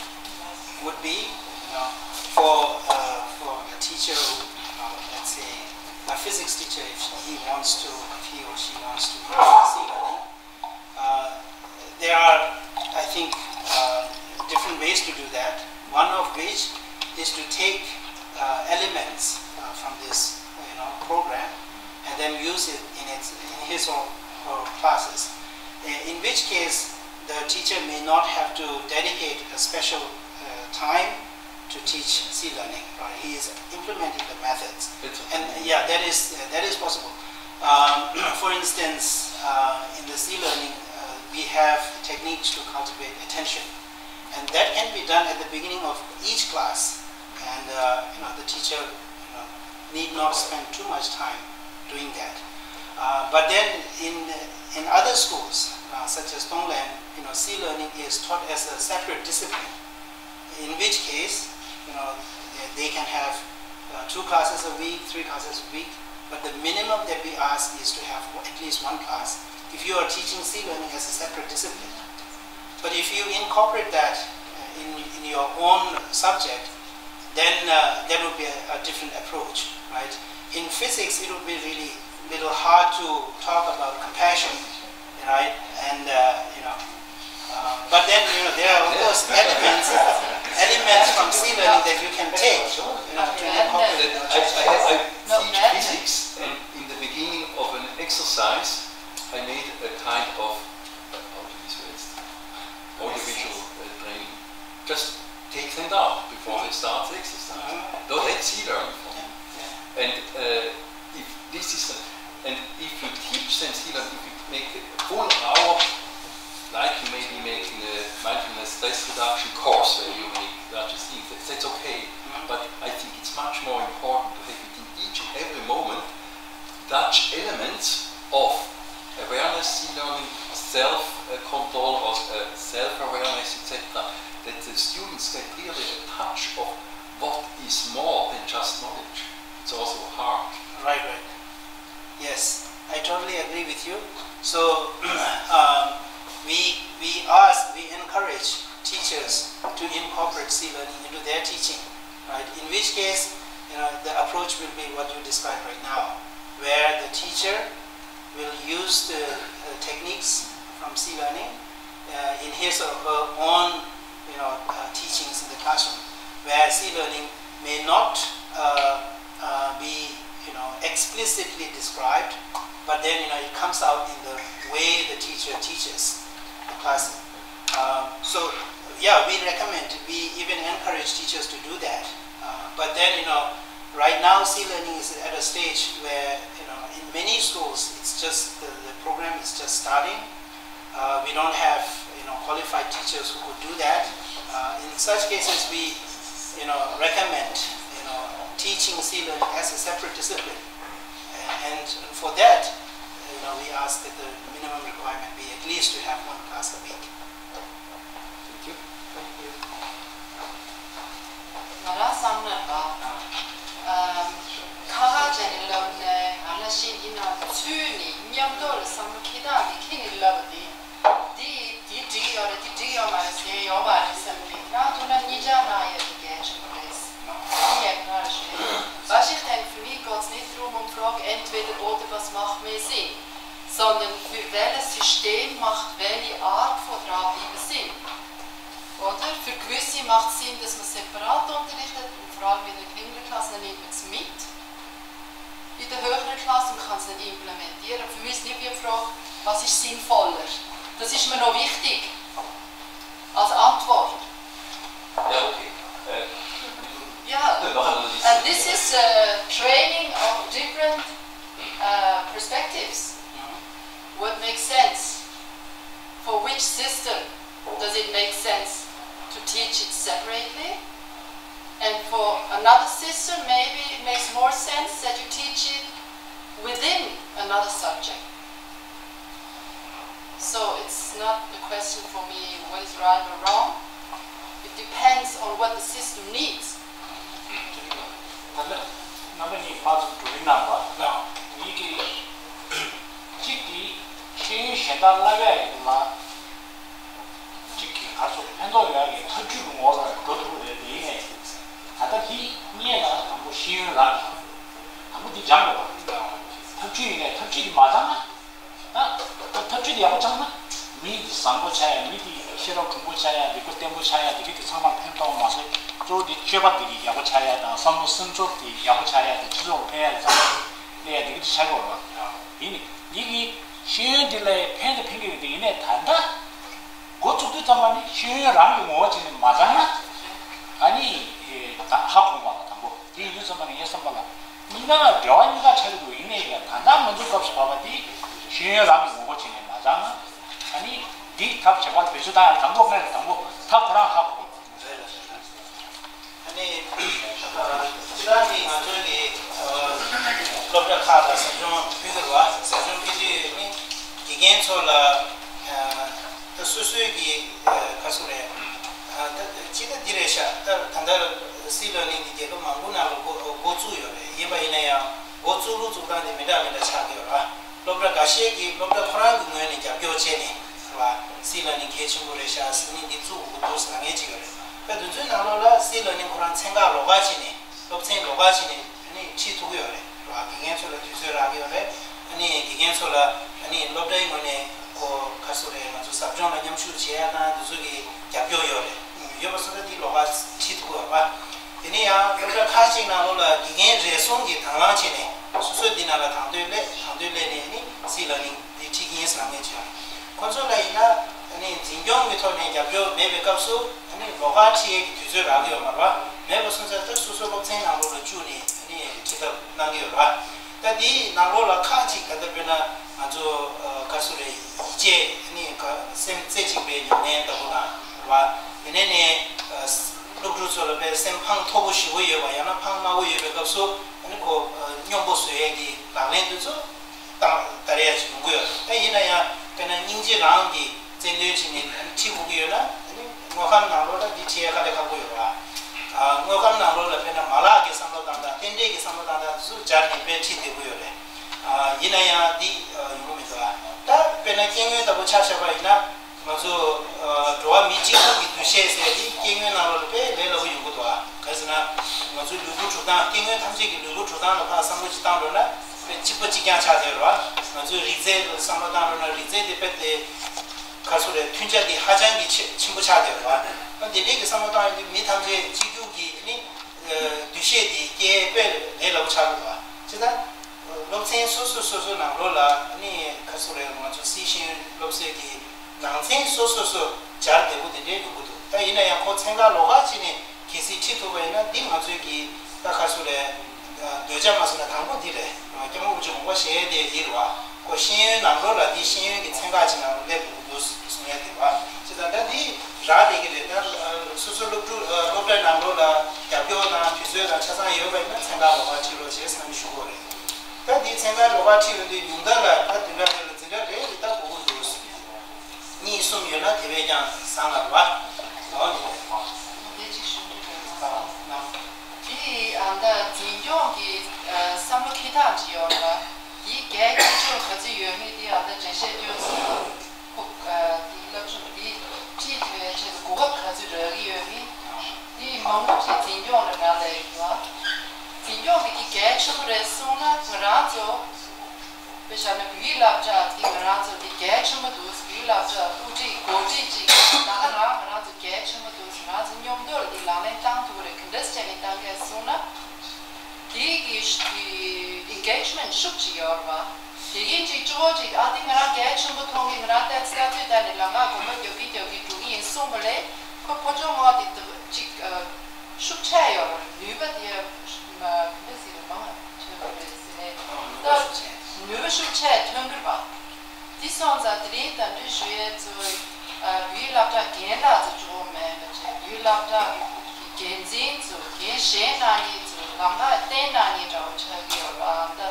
would be, you know, for uh, for a teacher, who, uh, let's say, a physics teacher, if he wants to, if he or she wants to use C learning, uh, there are, I think, uh, different ways to do that. One of which is to take uh, elements uh, from this, you know, program and then use it in its in his or her classes. Uh, in which case, the teacher may not have to dedicate a special uh, time to teach C learning. Right? He is implementing the methods. It's And yeah, that is uh, that is possible. Um, for instance, uh, in the C learning, uh, we have techniques to cultivate attention, and that can be done at the beginning of each class. And uh, you know, the teacher you know, need not spend too much time doing that. Uh, but then, in in other schools, uh, such as Tonglen, you know, C learning is taught as a separate discipline. In which case, you know, they, they can have uh, two classes a week, three classes a week, but the minimum that we ask is to have at least one class if you are teaching C learning as a separate discipline. But if you incorporate that uh, in, in your own subject, then uh, that would be a, a different approach, right? In physics, it would be really a little hard to talk about compassion, right? And uh, you know, uh, but then you know there are of course elements, elements from C learning that you can take, you know, to incorporate. I, I, I teach physics, and in the beginning of an exercise, I made a kind of uh, how do you say it? Audiovisual uh, training. Just take them down before they start the exercise. Don't let see learn from it. And uh, if this is, a, and if you teach them see learn, if you make a full hour, like you may be making a mindfulness stress reduction course where you make such a thing, that, that's okay. But I think it's much more important to have it in each and every moment, such elements of awareness, learning, self-control or uh, self-awareness, et cetera, that the students get really a touch of what is more than just knowledge. It's also a heart. Right, right. Yes, I totally agree with you. So um, we we ask, we encourage teachers to incorporate C learning into their teaching, right? In which case, you know, the approach will be what you described right now, where the teacher will use the uh, techniques from C-learning uh, in his or her own, you know, uh, teachings in the classroom, where C-learning may not uh, uh, be, you know, explicitly described, but then, you know, it comes out in the way the teacher teaches the class. Uh, so, yeah, we recommend, we even encourage teachers to do that. Uh, but then, you know, right now, C-learning is at a stage where, you know, in many schools, it's just the, the program is just starting. Uh, we don't have, you know, qualified teachers who could do that. Uh, in such cases, we, you know, recommend, you know, teaching C-learning as a separate discipline. And for that, you know, we ask that the minimum requirement be at least to have one class a week. Thank you. ང་རང་བསམ་ན་ལ། ཨམ། ཁ་ཁ་བྱས་ནས་ལབ་ནས་ང་ལ་ཤེས་ཀྱི་ན་ཚུལ་ནི་མཉམ་དུ་ལ་བསམ་བློ་ཁྱེར་སྟངས་དེ་ཁྱེད་ནས་ལབ་པ་དེ། འདི་འདི་འགྲིག་ཡོད་རེད། འདི་འགྲིག་ཡོད་མ་རེད་ཟེར་ཡོད་མ་རེད་བསམ་གི། ང་ཐུག་ན་གཉིས་ཆ་ན་ཡོད་དེ་གལ་ཆེན་པོ་རེད། འདི་ཡག་ག་རེད་ཤེས། Was ich denn für mich Gott nicht drum und frage, entweder oder, was macht mehr Sinn, sondern für welches System macht welche Art von dranbleiben Sinn? Oder? Für gewisse macht es Sinn, dass man separat unterrichtet und vor allem in der kleineren Klasse nimmt man es mit. In der höheren Klasse, man kann es nicht implementieren. Für mich ist nicht die Frage, was ist sinnvoller. Das ist mir noch wichtig als Antwort. Ja, okay. Äh, Ja, and this is a training of different uh, perspectives. What makes sense? For which system does it make sense to teach it separately? And for another system, maybe it makes more sense that you teach it within another subject. So it's not the question for me what is right or wrong. It depends on what the system needs. ད་ལྟ་རྣམ་པ་གཉིས་ཕར་ཚུར་འགྲོ་གི་གནང་བ། ཡིན་གྱི། གཅིག་གིས་ཤེས་ཡོན་གཞན་དག་བསླབ་ཡ་ཡིན་ལ། གཅིག་གིས་ག་ཚོད་ཕན་ཐོགས་ཡོད་ཡ་གི་ཐབས་ཇུས་ཀྱི་ངོ་བོ་ལ་འགྲོ་ཐུབ་ཀྱི་རེད། དེ་ཡིན་ནའི་ད་ལྟ་དེ་གཉིས་ལ་དང་པོ་ཤེས་ཡོན་རང་གི་དང་པོ་འདི་སྦྱང་དགོས་པ། ཐབས་ཇུས་ཡིན་ནའི་ཐབས་ཇུས་དེ་མ་སྦྱངས་ན། ད་ཐབས་ཇུས་དེ་ཡག་པོ་སྦྱངས་ན། མི་དེ་བཟང་པོ་ཆགས་ཡ། མི་དེ་ཤེས་རབ་གྲུང་པོ་ཆགས་ཡ། ལུས་པོ་བརྟན་པོ་ཆགས་ཡ། དེ་གི་དེ་ཚང་མ་ཕན་ཐོགས་མ་ཟད། གཙོ་བོ་དེ་སྤྱོད་པ་དེ་གི་ཡག་པོ་ཆགས་ཡ་དང་། བསམ་བློ་སེམས་ཚོར་དེ་ཡག་པོ་ཆགས་ཡ་དང་། སྤྱི་ཚོགས་ལ་ཕན་ཡ་དང་། བསམ་བློ་སླེབས་ཡ་དེ་གི་དེ་ཆགས་ཀྱི་ཡོད་རེད་པ། ཡིན་ནའི་འདི་གི་ཤེས་ཡོན་དེ་ལ་ཕན་དང་ཕན་གྱི་ཡོད་དེ། ཡིན་ནའི་ད་ལྟ་འགོ་བཙུགས་དུས་ཙམ་པ་ནས་ཤེས་ཡོན་རང་གི་ངོ་བོ་ཅིག་ནས་མ་སྦྱངས་ན། ཨ་ནི་ད་ཧ་གོ་མ་རེད། དང་པོ་དེ་ཡིན་དུས་ཙམ་པ་ནས་ངའི་བསམ་པ་ལ། གཉིས་ཀ་ལ་འབྲེལ་བ་གཉིས་ཀ་ཆགས་ཀྱི་འདུག་ཡིན་ནའི་ད་ལྟ་ང་ཚོའི་སྐབས་སུ་བབས་པ་དེ་ཤེས་ཡོན་རང་གི་ངོ་བོ་བྱས་ནས་མ་སྦྱངས་ན། ཨ་ནི་འདི་ཐབས་བྱེད་པ་བེད་སྤྱོད་བཏང་ཡ་དང་པོ་སྔོན་ལ་དང་པོ་ཐབས་ཁོ་རང་ཧ་གོ་དགོས། ཨ་ནི་སྤྱིར་བཏང་གི་ང་ཚོའི་གི་སློབ་གྲྭ་ཁག་ལ་ཟབ་སྦྱོང་ཕུལ་གྱི་རེད་པ། ཟབ་སྦྱོང་ཕུལ་དུས་ནི་དགེ་རྒན་ཚོ་ལ་ད་སོ་སོའི་གི་ག་ཚོད་རེད། ད་སྤྱི་ད་འདི་རེད་ཤག་ད་ད་ལྟ་སི་ལར་ནིང་འདི་རྒྱལ་ཁབ་མང་པོ་ནང་ལ་འགོ་འགོ་བཙུགས་ཡོད་རེད། ཡིན་པ་ཡིན་ན་ཡང་འགོ་བཙུགས་ལུགས་བཙུགས་སྟངས་དེ་མི་འདྲ་མི་འདྲ་ཆགས་ཀྱི་ཡོད་རེད། སློབ་གྲྭ་འགའ་ཤས་ཀྱིས་སློབ་གྲྭ་ཁོ་རང་གི་ངོས་ནས་རྒྱབ་སྐྱོར་བྱས་ནས་རེད་པ། སི་ལར་ནིང་གལ་ཆེན་པོ་རེད་ཤག་སི་ལར་ནིང་འདི་བཙུགས་དགོས་འདུག་ཟེར་ལབ་མཁན་ཅིག་ཡོད་རེད། ད་དེ་ཚོའི་ནང་ལོགས་ལ་སི་ལར་ནིང་ཁོ་རང་ཚན་ཁག་ལོགས་ཀ་བྱས་ནས། སློབ་ཚན་ལོགས་ཀ་བྱས་ནས་ཨ་ནི་ཁྲིད་ཐུབ་ཀྱི་ཡོད་རེད། རེད་པ། དགེ་རྒན་ཚོ་ལ་དུས་ཚོད་རག་གི་ཡོད་རེད། ཨ་ནི་དགེ་རྒན་ཚོ་ལ་ཨ་ནི་སློབ་གྲྭའི་ངོས་ནས་ཁོ་ག་ཚོད་རེད། ང་ཚོ་ཟབ་སྦྱོང་ལ་མཉམ་ཞུགས་བྱེད་ཡ་དང་། དེ་ཚོ་གི་རྒྱབ་སྐྱོར་ཡོད་རེད། ཡོད་པ་སོང་ཙང་འདི་ལོགས་ཀ་ཁྲིད་ཐུབ་ཀྱི་ཡོད་རེད་པ། དེ་ནས་ཡང་སློབ་གྲྭ་ཁག་ཅིག་ནང་ལོགས་ལ་དགེ་རྒན་རེ་ཟུང་གིས་དང་བླངས་བྱས་ནས་སོ་སོས་འདི་ནང་ལ་དང་དོད་སླེབས། དང་དོད་སླེབས་ནས་ཨ་ནི་སི་ལར་ནིང་འདི་ཁྲིད་ཀྱི་ཡིན་ཟེར་ལབ་མཁན་ཅིག་ཡོད་རེད། ཁོ་ཚོ་ལ་ཡིན་ན་ཨ་ནི་འཛིན་སྐྱོང་གི་ཐོག་ནས་རྒྱབ་སྐྱོར་མེད་པའི་སྐབས་སུ། ཨ་ནི་ལོགས་ཀ་ཁྲིད་ཡས་ཀྱི་དུས་ཚོད་རག་གི་ཡོད་མ་རེད་པ། མེད་པ་སོང་ཙང་ད་སོ་སོའི་སློབ་ཚན་ནང་ལོགས་ལ་བཅུག་ནས་ཨ་ནི་ཁྲིད་ཐབས་གནང་གི་ཡོད་རེད་པ། ད་འདིའི་ནང་ལོགས་ལ་ཁག་ཅིག་ད་ལྟ་དཔེར་ན་ང་ཚོ་ཨ་ག་ཚོད་རེད། ཡིད་ཆེས། ཨ་ནི་ག་སེམས་རྩེ་གཅིག་པའི་ཉམས་ལེན་ལྟ་བུ་དང་རེད་པ། དེ་ནས་ནས་ཨ་སློབ་ཕྲུག་ཚོ་ལ་དཔེ་སེམས་ཕངས་མཐོ་པོ་ཞེ་པོ་ཡོད་པ། ཡང་ན་ཕངས་དམའ་པོ་ཡོད་པའི་སྐབས་སུ་ཨ་ནི་ཁོ་ཨ་སྙོམས་པོ་བཟོ་ཡས་ཀྱི་ལག་ལེན་དེ་ཚོ་བཏང་བསྡད་ཡ་ཅིག་ཡོང་གི་ཡོད་རེད། ད་ཡིན་ན་ཡང་དཔེར་ན་སྙིང་རྗེ་རང་གིས་རྩལ་འདོན་བྱས་ནས་ཁྲིད་དགོས་ཀྱི་ཡོད་ན། ཨ་ནི་དངོས་ཁམས་ནང་ལོགས་ལ་འདི་ཁྲིད་ཡ་དཀའ་ལས་ཁག་པོ་ཡོད་རེད་པ། ཨ་དངོས་ཁམས་ནང་ལོགས་ལ་དཔེར་ན་མ་ལག་གི་བསམ་བློ་བཏང་སྟངས། རྟེན་འབྲེལ་གྱི་བསམ་བློ་བཏང་སྟངས་དེ་ཚོ་སྦྱར་ནས་དཔེ་ཁྲིད་བསྡད་དགོས་ཡོད་རེད། ཨ་ཡིན་ན་ཡང་འདི་ཨ་ཡོང་གི་མི་འདུག་ཨ། ད་དཔེར་ན་སྐྱེ་དངོས་ལྟ་བུ་ཆ་བཞག་པ་ཡིན་ན། ང་ཚོ་ཨ་འགྲོ་བ་མི་གཅིག་པུ་གི་འདུ་ཤེས་ཟེར་དེ་སྐྱེ་དངོས་ནང་ལོགས་ལ་དཔེ་ལས་སླ་པོ་ཡོང་གི་འདུག་ཨ། ག་རེ་ཟེར་ན། ང་ཚོའི་ལུས་པོ་གྲུབ་སྟངས། སྐྱེ་དངོས་ཐམས་ཅད་ཀྱི་ལུས་པོ་གྲུབ་སྟངས་ལ་ཕར་བསམ་བློ་ཅིག་བཏང་འགྲོ་ན། དཔེ་གཅིག་པ་གཅིག་རྐྱང་ཆགས་བསྡད་ཡོད་རེད་བ། ང་ཚོའི་རིག་རྩལ་ལ་བསམ་བློ་བཏང་རོགས་ན་རིག་རྩལ་དེ་དཔེ་དེ་ག་ཚོད་རེད། མཐུན་ཆ་དེ་ཧ་ཅང་གི་ཆེ་ཆེན་པོ་ཆགས་བསྡད་ཡོད་རེད་བ། ཨ་དེ་འདྲའི་གི་བསམ་བློ་བཏང་ཡོང་དུས་མི་ཐམས་ཅད་གཅིག་གྱུར་གྱི་ནི་འདུ་ཤེས་དེ་སྐྱེ་དཔེ་ལས་སླ་པོ་ཆགས་ཀྱི་འདུག་བ། བྱས་ཙང་སློབ་ཚན་སོ་སོ་སོ་སོའི་ནང་ལོགས་ལ་ནི་ག་ཚོད་རེད། ང་ཚོ་སཱི་ཤེས་ཡོན་སློབ་གསོའི་གི་ནང་ཚན་སོ་སོ་སོ་སྦྱར་བདེ་པོ་དེ་འདྲའི་ཡོང་གི་འདུག་ད་ཡིན་ན་ཡང་ཁོ་ཚན་ཁག་ལོགས་ཀ་ཅིག་ནས་གལ་སྲིད་ཁྲིད་ཐུབ་པ་ཡིན་ན་འདི་ང་ཚོའི་གི་ད་ག་ཚོད་རེད། འདོད་ཆགས་མ་སོང་ན་དང་པོ་འདི་རེད། སྐྱབས་མགོན་རིན་པོ་ཆེ་དགོངས་པ་བཞེས་ཡས་དེ་འདི་རེད་བ། ཁོ་ཤེས་ཡོན་ནང་ལོགས་ལ་འདི་ཤེས་ཡོན་གི་ཚན་ཁག་ཅིག་ནང་སླེབས་དགོས་འདུག་གསུང་ཡས་དེ་རེད་བ། བྱས་ཙང་ད་འདི་རག་ལས་ཀྱི་རེད། ད་སོ་སོ་སློབ་ཕྲུག་སློབ་གྲྭའི་ནང་ལོགས་ལ་རྒྱབ་སྐྱོར་དང་དུས་ཚོད་དང་ཆ་ཚང་ཡོད་པ་ཡིན་ན་ཚན་ཁག་ལོགས་ཀ་ཁྲིད་རོགས་བྱེད་བསམ་ཞུ་དགོས་རེད། ད་འདི་ཚན་ཁག་ལོགས་ཀ་ཁྲིད་ཡོང་དུས་ཉུང་མཐའ་ལ་ད་བདུན་ཕྲག་རེ་ལ་འཛིན་གྲྭ་རེ་རེ་ལྟ་དགོས་ཀྱི་འདུག་གཉིས་གསུམ་ཡོད་ན་དེ་བས་ཀྱང་བཟང་ལ་རེད་བ། འོ་ནི། དེ་གཅིག་ཞུ་འདོད་ཡོད། ཨ་ན། དེ་ཨ་ད་འཛིན་སྐྱོང་གི་ཨ་བསམ་བློ་འཁྱེར་སྟངས་ཅིག་ཡོད་རེད་བ། དེའི་གལ་ཆེ་ཆུང་ག་ཚོད་ཡོད་མེད་དེ་ཨ་ད་འགྲེལ་བཤད་སྐྱོན་སོང་། ཁོ་ཨ་དེའི་བསླབ་སྦྱོང་དེ་ཁྲིད་ཐུབ་པའི་ཆེད་དུ་གོ་སྐབས་ག་ཚོད་རག་གི་ཡོད་མེད། དེ་མང་པོ་ཅིག་འཛིན་སྐྱོང་ལ་ང་ལས་ཡོད་བ། འཛིན་སྐྱོང་གི་དེ་གལ་ཆེན་པོ་རེད་གསུངས་ན་ང་རང་ཚོ། དཔེ་བཞག་ན་བོད་ཡིག་སློབ་གྲྭ་འདི་ང་རང་ཚོ་འདི་གལ་ཆེན་པོ་འདུག་བོད་ཡིག་སློབ་གྲྭ་དབུ་ཁྲིད་འགོ་ཁྲིད་ཅིག་ད་ག་རང་ང་རང་ཚོ་གལ་ཆེན་པོ་འདུག་ང་རང་ཚོ་མཉམ་དུ་ལ་འདི་ལག་ལེན་བསྟར་ཐུབ་ཀྱི་རེད། ག་འདྲས་བྱས་ནས་བསྟར་གས་གསུངས་ན། དེ་གི་དེ་engagement་ཤུགས་ཅིག་ཡོད་རེད་བ། དེ་གིན་ཅིག་གཅིག་པོ་ཅིག་ཨ་འདི་ང་རང་གལ་ཆེན་པོ་མཐོང་གི། ང་རང་ཏོག་ཙམ་ལྟ་ཚུལ་ལྟར་ནས་ལམ་ཁ་གོམ་པ་རྒྱག་གིན་རྒྱག་གིན་འགྲོ་གི་ཡིན་གསུངས་པ་ལས་ཁོ་ཕོ་ཅོག་ངོགས་དེ་ཅིག་ཤུགས་ཆེ་ཡོད་རེད། ནུས་པ་དེ་མ་ག་འདྲས་ཟེར་མང་ཐོན་གྱི་རེད་ཟེར་ནས་ད་ནུས་པ་ཤུགས་ཆེ་ཐོན་གྱི་རེད་པ། དེ་སོང་ཙང་དེ་རིང་གདན་འདྲེན་ཞུ་ཡས་ཚོ་བོད་ཡིག་སློབ་གྲྭ་རྒན་ལགས་ཚོ་གཙོ་བོ་མིན་པ་བྱས་བོད་ཡིག་སློབ་གྲྭ་གི་འགན་འཛིན་ཚོ་འགན་བཞེས་གནང་མཁན་ཚོ་ལམ་ཁ་བསྟན་གནང་མཁན་འདྲ་བོ་ཆགས་ཀྱི་ཡོད་རེད་པ། ད་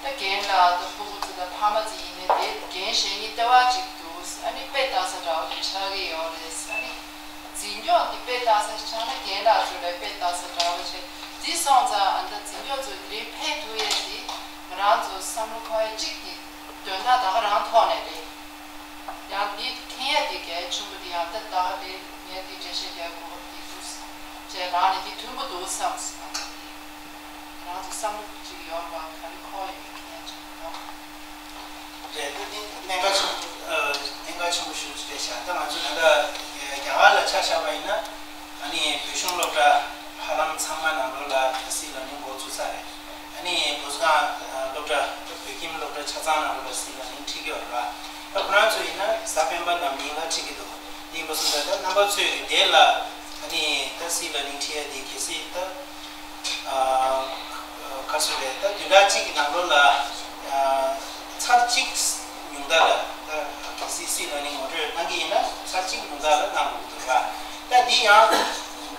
ད་རྒན་ལགས་དང་སྤུ་གུ་ཚོ་དང་ཕ་མ་ཚོ་ཡིན་ནའི་དེ་འགན་བཞེས་མཁན་ལྟེ་བ་གཅིག་འདུག་ཨ་ནི་དཔེ་ལྟ་ས་འདྲ་བོ་ཆགས་ཀྱི་ཡོད་རེད། ཨ་ནི། འཛིན་སྐྱོང་འདི་དཔེ་ལྟ་ས་ཆགས་ན་རྒན་ལགས་ཚོ་ལ་དཔེ་ལྟ་ས་འདྲ་བོ་བྱས། འདི་སོང་ཙང་ཨ་ད་འཛིན་སྐྱོང་ཚོ་དེ་རིང་ཕེབས་ཐུབ་ཡས་དེ་ང་རང་ཚོ་བསམ་བློ་འཁོར་ཡས་གཅིག་དེ་དོན་དག་ད་ག་རང་ཐོག་ནས་རེད། ཡང་འདི་མཁྱེན་ཡས་དེ་གལ་ཆེན་པོ་དེ་ཡང་ད་ད་ག་དེ་ངས་དེ་འགྲེལ་བཤད་རྒྱག་དགོས་པ་དེ་འདུག་བྱས་ནང་ནས་དེ་མཐུན་པོ་འདུག་བསམ་སོང་། ང་རང་ཚོ་བསམ་བློ་གཅིག་ཡོད་པ་ག་རེ་འཁོར་ཡོད་མེད་མཁྱེན་ཆེན་པོ་འདུག་རེད། ད་དེ་གནད་འགག་ཆེན་པོ་ཨ་གནད་འགག་ཆེན་པོ་ཞིག་རེད་ཤག་ད་ང་ཚོ་ད་ལྟ་རྒྱ་གར་ལ་ཆ་བཞག་པ་ཡིན་ན་ཨ་ནི་བོད་གཞུང་སློབ་གྲྭ་ཧ་ལམ་ཚང་མ་ནང་ལོགས་ལ་སཱི་ལར་ནིང་འགོ་ཚུགས་ཚར་རེད། ཨ་ནི་བོད་ཁང་སློབ་གྲྭ་བོད་ཁྱིམ་སློབ་གྲྭ་ཆ་ཚང་ནང་ལོགས་ལ་སཱི་ལར་ནིང་ཁྲིད་ཀྱི་ཡོད་རེད་པ། ད་ཁོ་རང་ཚོ་ཡིན་ན་གཟའ་སྤེན་པ་ནམ་ཡིན་ལ་ཁྲིད་ཀྱི་འདུག་དེ་ཡིན་པ་སོང་ཙང་ད་རྣམ་པ་ཚོས་ཀྱི་དེ་ལ་ཨ་ནི་ད་སཱི་ལར་ནིང་ཁྲིད་ཡ་དེ་གལ་སྲིད་ད། ཨ་ག་ཚོད་རེད། ད་བདུན་ཕྲག་གཅིག་གི་ནང་ལོགས་ལ་ཨ་ཚར་གཅིག་ཉུང་མཐའ་ལ་ད་སཱི་སཱི་ལར་ནིང་ངོ་སྤྲོད་གནང་གི་ཡིན་ན་ཚར་གཅིག་ཉུང་མཐའ་ལ་གནང་དགོས་ཀྱི་འདུག་ར། ད་འདི་ཡང་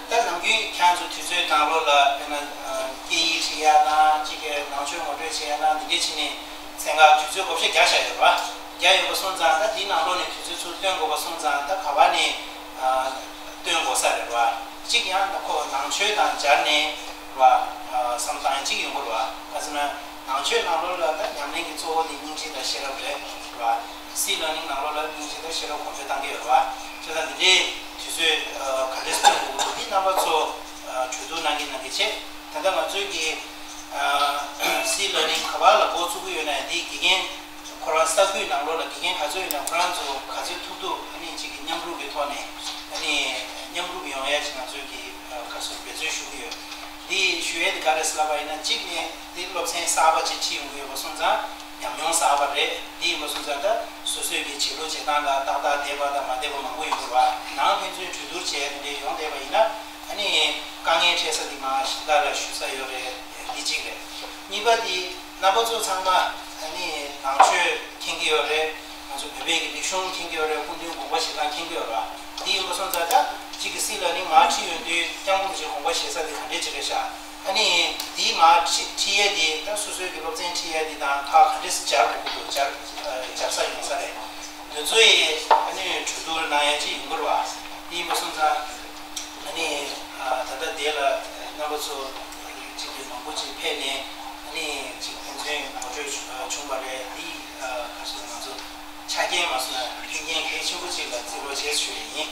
ད་ནམ་རྒྱུན་ཁྱེད་ཚོ་དུས་ཚོད་ནང་ལོགས་ལ་དཔེར་ན་ཨ་སྐད་ཡིག་ཁྲིད་ཡ་དང་གཅིག་གི་ནང་ཆོས་ངོ་སྤྲོད་བྱེད་ཡ་དང་འདི་འདྲས་བྱས་ནས་ཚན་ཁག་དུས་ཚོད་བགོ་བཤའ་རྒྱག་བཞག་ཡོད་ར། རྒྱག་ཡོད་པ་སོང་ཙང་ད་འདི་ནང་ལོགས་ནས་དུས་ཚོད་ཚུར་བཏོན་དགོས་པ་སོང་ཙང་ད་ག་བ་ནས་ཨ་བཏོན་དགོས་ས་རེད་ར། གཅིག་ཡང་ཁོ་ནང་ཆོས་དང་སྦྱར་ནས་ར་ཨ་བསམ་བཏང་གཅིག་ཡོང་གི་ར། ག་ཟེར་ན་ནང་ཆོས་ནང་ལོགས་ལ་ད་ཉམས་ལེན་གྱི་གཙོ་བོ་དེ་སྙིང་རྗེ་དང་ཤེས་རབ་རེད་ར། སཱི་ལར་ནིང་ནང་ལོགས་ལ་སྙིང་རྗེ་དང་ཤེས་རབ་གོང་འཕེལ་གཏང་གི་ཡོད་ར། བྱས་ཙང་འདི་འདྲའི་དུས་ཚོད་ཨ་ག་འདྲས་བཏོན་དགོས་ཀྱི་འདུག་འདི་རྣམ་པ་ཚོ་ཨ་གྲོས་བསྡུར་གནང་གི་གནང་གི་བྱས། ད་ལྟ་ང་ཚོའི་གི་ཨ་སཱི་ལར་ནིང་ག་པར་ལ་འགོ་བཙུགས་ཀྱི་ཡོད་ན་འདི་དགེ་རྒན་ཁོ་རང་ས་ཁུལ་ནང་ལོགས་ལ་དགེ་རྒན་ག་ཚོད་ཡོད་ན་ཁོ་རང་ཚོ་ག་ཚོད་ཐུབ་ཐུབ་ཨ་ནི་གཅིག་གི་མཉམ་རུབ་ཀྱི་ཐོག་ནས་ཨ་ནི་མཉམ་རུབ་ཡོང་ཡ་ཅིག་ང་ཚོའི་གི་ཨ་ག་ཚོད་འབད་བརྩོན་ཞུ་གི་ཡོད། འདི་ཞུ་ཡ་དེ་ག་རེ་ཟེར་ལབ་པ་ཡིན་ན་གཅིག་ནས་འདི་སློབ་ཚན་གསར་པ་ཅིག་ཁྲིད་ཡོང་གི་ཡོད་པ་སོང་ཙང་ཉམས་མྱོང་གསར་པ་རེད། འདི་ཡིན་པ་སོང་ཙང་ད་སོ་སོའི་གི་བྱེད་ལུགས་བྱེད་སྟངས་ལ་ཏག་ཏག་བསྡད་པ་དང་མ་བསྡད་པ་མང་པོ་ཡོང་གི་རེད་བ། ནང་ཕན་ཚུན་གྲོས་བསྡུར་བྱས་དེ་འདྲ་ཡོང་བསྡད་པ་ཡིན་ན་ཨ་ནི་དཀའ་ངལ་འཕྲད་ས་དེ་མར་གཞན་དག་ལ་ཞུ་ས་ཡོད་རེད། འདི་གཅིག་རེད། གཉིས་པ་དེ་རྣམ་པ་ཚོ་ཚང་མ་ཨ་ནི་ནང་ཆོས་མཁྱེན་གྱི་ཡོད་རེད། ང་ཚོ་བོད་པའི་གི་རིག་གཞུང་མཁྱེན་གྱི་ཡོད་རེད། སྐུ་མདུན་དགོངས་པ་བཞེས་སྟངས་མཁྱེན་གྱི་ཡོད་རེད། འདི་ཡིན་པ་སོང་ཙང་ད་གཅིག་གི་སཱི་ལར་ནིང་མར་ཁྲིད་ཡོང་དུས་སྐྱབས་མགོན་རིན་པོ་ཆེ་དགོངས་པ་བཞེས་ས་དེ་ག་འདྲས་ཅིག་རེད་ཤག་ཨ་ནི་འདི་མར་ཁྲིད་ཁྲིད་ཡས་དེ་ད་སོ་སོའི་གི་སློབ་ཚན་ཁྲིད་ཡས་དེ་དང་ཁག་ག་འདྲས་སྦྱར་དགོས་ཀྱི་འདུག་སྦྱར་སྦྱར་ས་ཡོང་ས་རེད། འདི་ཚོ་ཡི་ཨ་ནི་གྲོས་བསྡུར་གནང་ཡས་ཅིག་ཡོང་གི་རེད་བ། འདི་ཡིན་པ་སོང་ཙང་ཨ་ནི་ད་ལྟ་དེ་ལ་རྣམ་པ་ཚོ་གཅིག་གི་མང་པོ་ཅིག་ཕེབས་ནས་ཨ་ནི་གཅིག་ཕན་ཚུན་ངོ་སྤྲོད་བྱུང་བ་རེད། འདི་ག་ཚོད་ང་ཚོ་ཆ་རྐྱེན་མ་སོང་ན་མཐུན་རྐྱེན་གལ་ཆེན་པོ་ཅིག་ལ་བརྩི་རོགས་བྱེད་ཞུ་ཡས་ཡིན།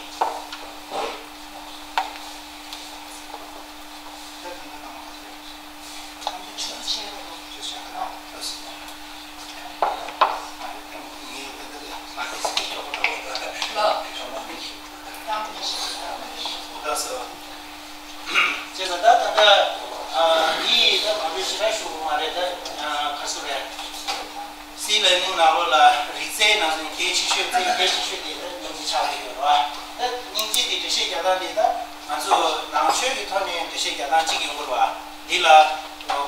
ལས་ནང་ལོགས་ལ་རིག་རྩལ་ནང་ཚན་གལ་ཆེ་ཤོས་རྩལ་གལ་ཆེ་ཤོས་དེ་ད་སྙིང་རྗེ་ཆགས་ཀྱི་ཡོད་རེད་བ། ད་སྙིང་རྗེ་དེ་འགྲེལ་བཤད་རྒྱག་སྟངས་དེ་ད་ང་ཚོ་ནང་ཆོས་ཀྱི་ཐོག་ནས་འགྲེལ་བཤད་རྒྱག་སྟངས་གཅིག་ཡོང་གི་རེད་བ། འདི་ལ་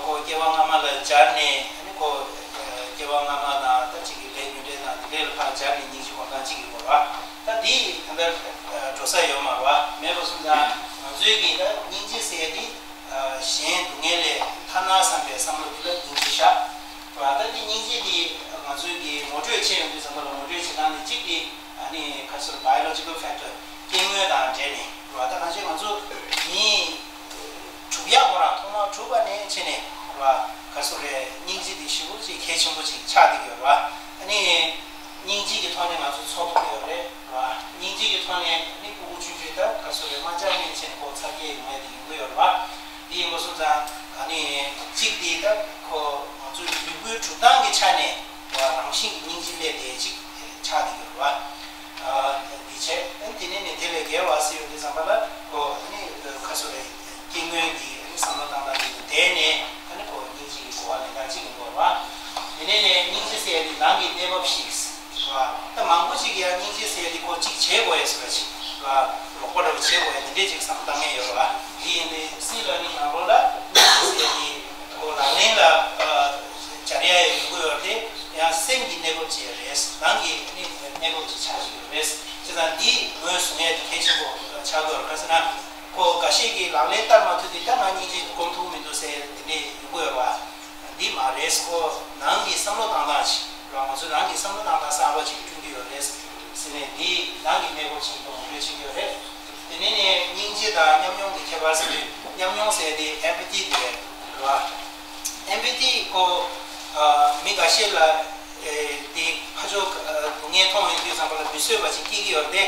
ཁོ་སྐྱེ་བ་སྔ་མ་ལ་སྦྱར་ནས་ཨ་ནི་ཁོ་སྐྱེ་བ་སྔ་མ་དང་ད་གཅིག་གི་ལས་རྒྱུ་འབྲས་དང་དེ་འདྲས་ལ་ཕར་སྦྱར་ནས་སྙིང་རྗེ་སྒོམ་སྟངས་གཅིག་ཡོང་གི་རེད་བ། ད་འདི་ད་ལྟ་འགྲོ་ས་ཡོད་མ་རེད་བ། མེད་པ་སོང་ཙང་ང་ཚོའི་གི་ད་སྙིང་རྗེ་ཟེར་ཡ་འདི། གཞན་སྡུག་བསྔལ་ལས་ཐར་ན་བསམ་པའི་བསམ་བློ་འདི་ལ་སྙིང་རྗེ་བཞག་པ། ད་འདི་སྙིང་རྗེ་འདི་ང་ཚོའི་གི་ངོ་སྤྲོད་བྱེད་ཡོང་དུས་ཙམ་པ་ལ་ངོ་སྤྲོད་བྱེད་སྟངས་འདི་གཅིག་འདི་ཨ་ནི་ཁ་སོར་biological factor སྐྱེ་དངོས་དང་འབྲེལ་ནས་རེད་བ། ད་གང་ཅི་ང་ཚོ་མི་གྲུབ་ཡག་ཁོ་རང་ཐོག་མར་གྲུབ་པ་ནས་བྱས་ནས་རེད་བ། ཁ་སོར་རེད་སྙིང་རྗེ་འདི་ཞེ་པོ་ཅིག་གལ་ཆེན་པོ་ཅིག་ཆགས་བསྡད་ཀྱི་ཡོད་རེད་བ། ཨ་ནི། སྙིང་རྗེ་གི་ཐོག་ནས་ང་ཚོ་འཚོ་ཐུབ་ཀྱི་ཡོད་རེད་བ། སྙིང་རྗེ་གི་ཐོག་ནས་ནི་ཕྲུ་གུ་ཆུང་ཆུང་ད་ག་སོ་རེད་མ་ཅག་ནས་ཆེན་ཁོ་ཚ་གྱེས་ཡོང་ཡ་དེ་ཡོང་གི་ཡོད་རེད་བ། དེ་ཡིན་པ་སོང་ཙང་ཨ་ནི་གཅིག་དེ་ད་ཁོ་ང་ཚོའི་ལུས་པོའི་གྲུབ་སྟངས་ཀྱི་ཆ་ནས་བ་རང་བཞིན་གྱི་སྙིང་རྗེ་སླེབས་དེ་གཅིག་ཆགས་བསྡད་ཀྱི་ཡོད་རེད་བ། འདི་བྱས་དེ་ནས་ནི་དེ་ལས་བརྒལ་བ་ཟེར་ཡོང་དུས་ཙམ་པ་ལ་ཁོ་ནི་ག་སོ་རེད། སྐྱེ་དངོས་ཀྱི་བསམ་བློ་བཏང་སྟངས་དེ་དེ་ནས་ཨ་ནི་ཁོ་སྙིང་རྗེ་གི་གོ་བ་ལེན་སྟངས་གཅིག་ཡིན་དགོས་རེད་བ། དེ་ནས་ནས་སྙིང་རྗེ་ཟེར་ཡ་དེ་ནང་གི་གནས་བབ་ཞིག་རེད་བ། ད་མང་པོ་ཅིག་ཡང་སྙིང་རྗེ་ཟེར་ཡ་དེ་ཁོ་གཅིག་བྱེད་དགོས་ཡ་ཟེར་བ་ཅིག་རེད་བ། ལོག་པ་འདྲ་བོ་བྱེད་དགོས་ཡ་དེ་འདྲས་ཅིག་བསམ་བློ་བཏང་མཁན་ཡོད་རེད་བ། དེ་ཡིན་དུས་སྲིད་ལ་ནི་ནང་ལོགས་ལ་སྙིང་རྗེ་ཟེར་ཡ་དེ་ཁོ་ལག་ལེན་ལ་སྦྱར་ཡ་ཡོང་གི་ཡོད་དེ་ཡང་སེམས་ཀྱི་གནས་བབ་ཅིག་རེད། ནང་གི་གནས་བབ་ཅིག་ཆགས་ཀྱི་ཡོད་རེད། བྱས་ཙང་འདི་ངོས་བཟུང་ཡ་དེ་གལ་ཆེན་པོ་ཆགས་ཀྱི་ཡོད་རེད། ག་ཟེར་ན། ཁོ་འགའ་ཤས་ཀྱིས་ལག་ལེན་བསྟར་མ་ཐུབ་དུས་ད་ང་སྙིང་རྗེ་སྒོམ་ཐུབ་མི་འདུག་ཟེར་དེ་འདྲས་ཡོང་གི་ཡོད་པ། འདི་མ་རེད། ཁོ་ནང་གི་བསམ་བློ་བཏང་སྟངས་ཤིག་རང་ང་ཚོའི་ནང་གི་བསམ་བློ་བཏང་སྟངས་གསར་པ་ཅིག་བསྐྲུན་གྱི་ཡོད་རེད་ཟེར་ནས་འདི་ནང་གི་གནས་བབ་ཅིག་ཏུ་ངོ་སྤྲོད་བྱེད་ཀྱི་ཡོད་རེད། དེ་ནས་ནས་སྙིང་རྗེ་དང་ཉམས་མྱོང་གི་ཁྱད་པར་ཟེར་དུས་ཉམས་མྱོང་ཟེར་དེ་empathy དེ་རེད་བ། empathy ཁོ་མི་འགའ་ཤས་ལ་དེ་ཕ་ཆོས་སྡུག་བསྔལ་མཐོང་ཡོང་དུས་ཙམ་པ་ལ་མི་བཟོད་པ་ཅིག་སྐྱེ་གི་ཡོད་རེད་དེ།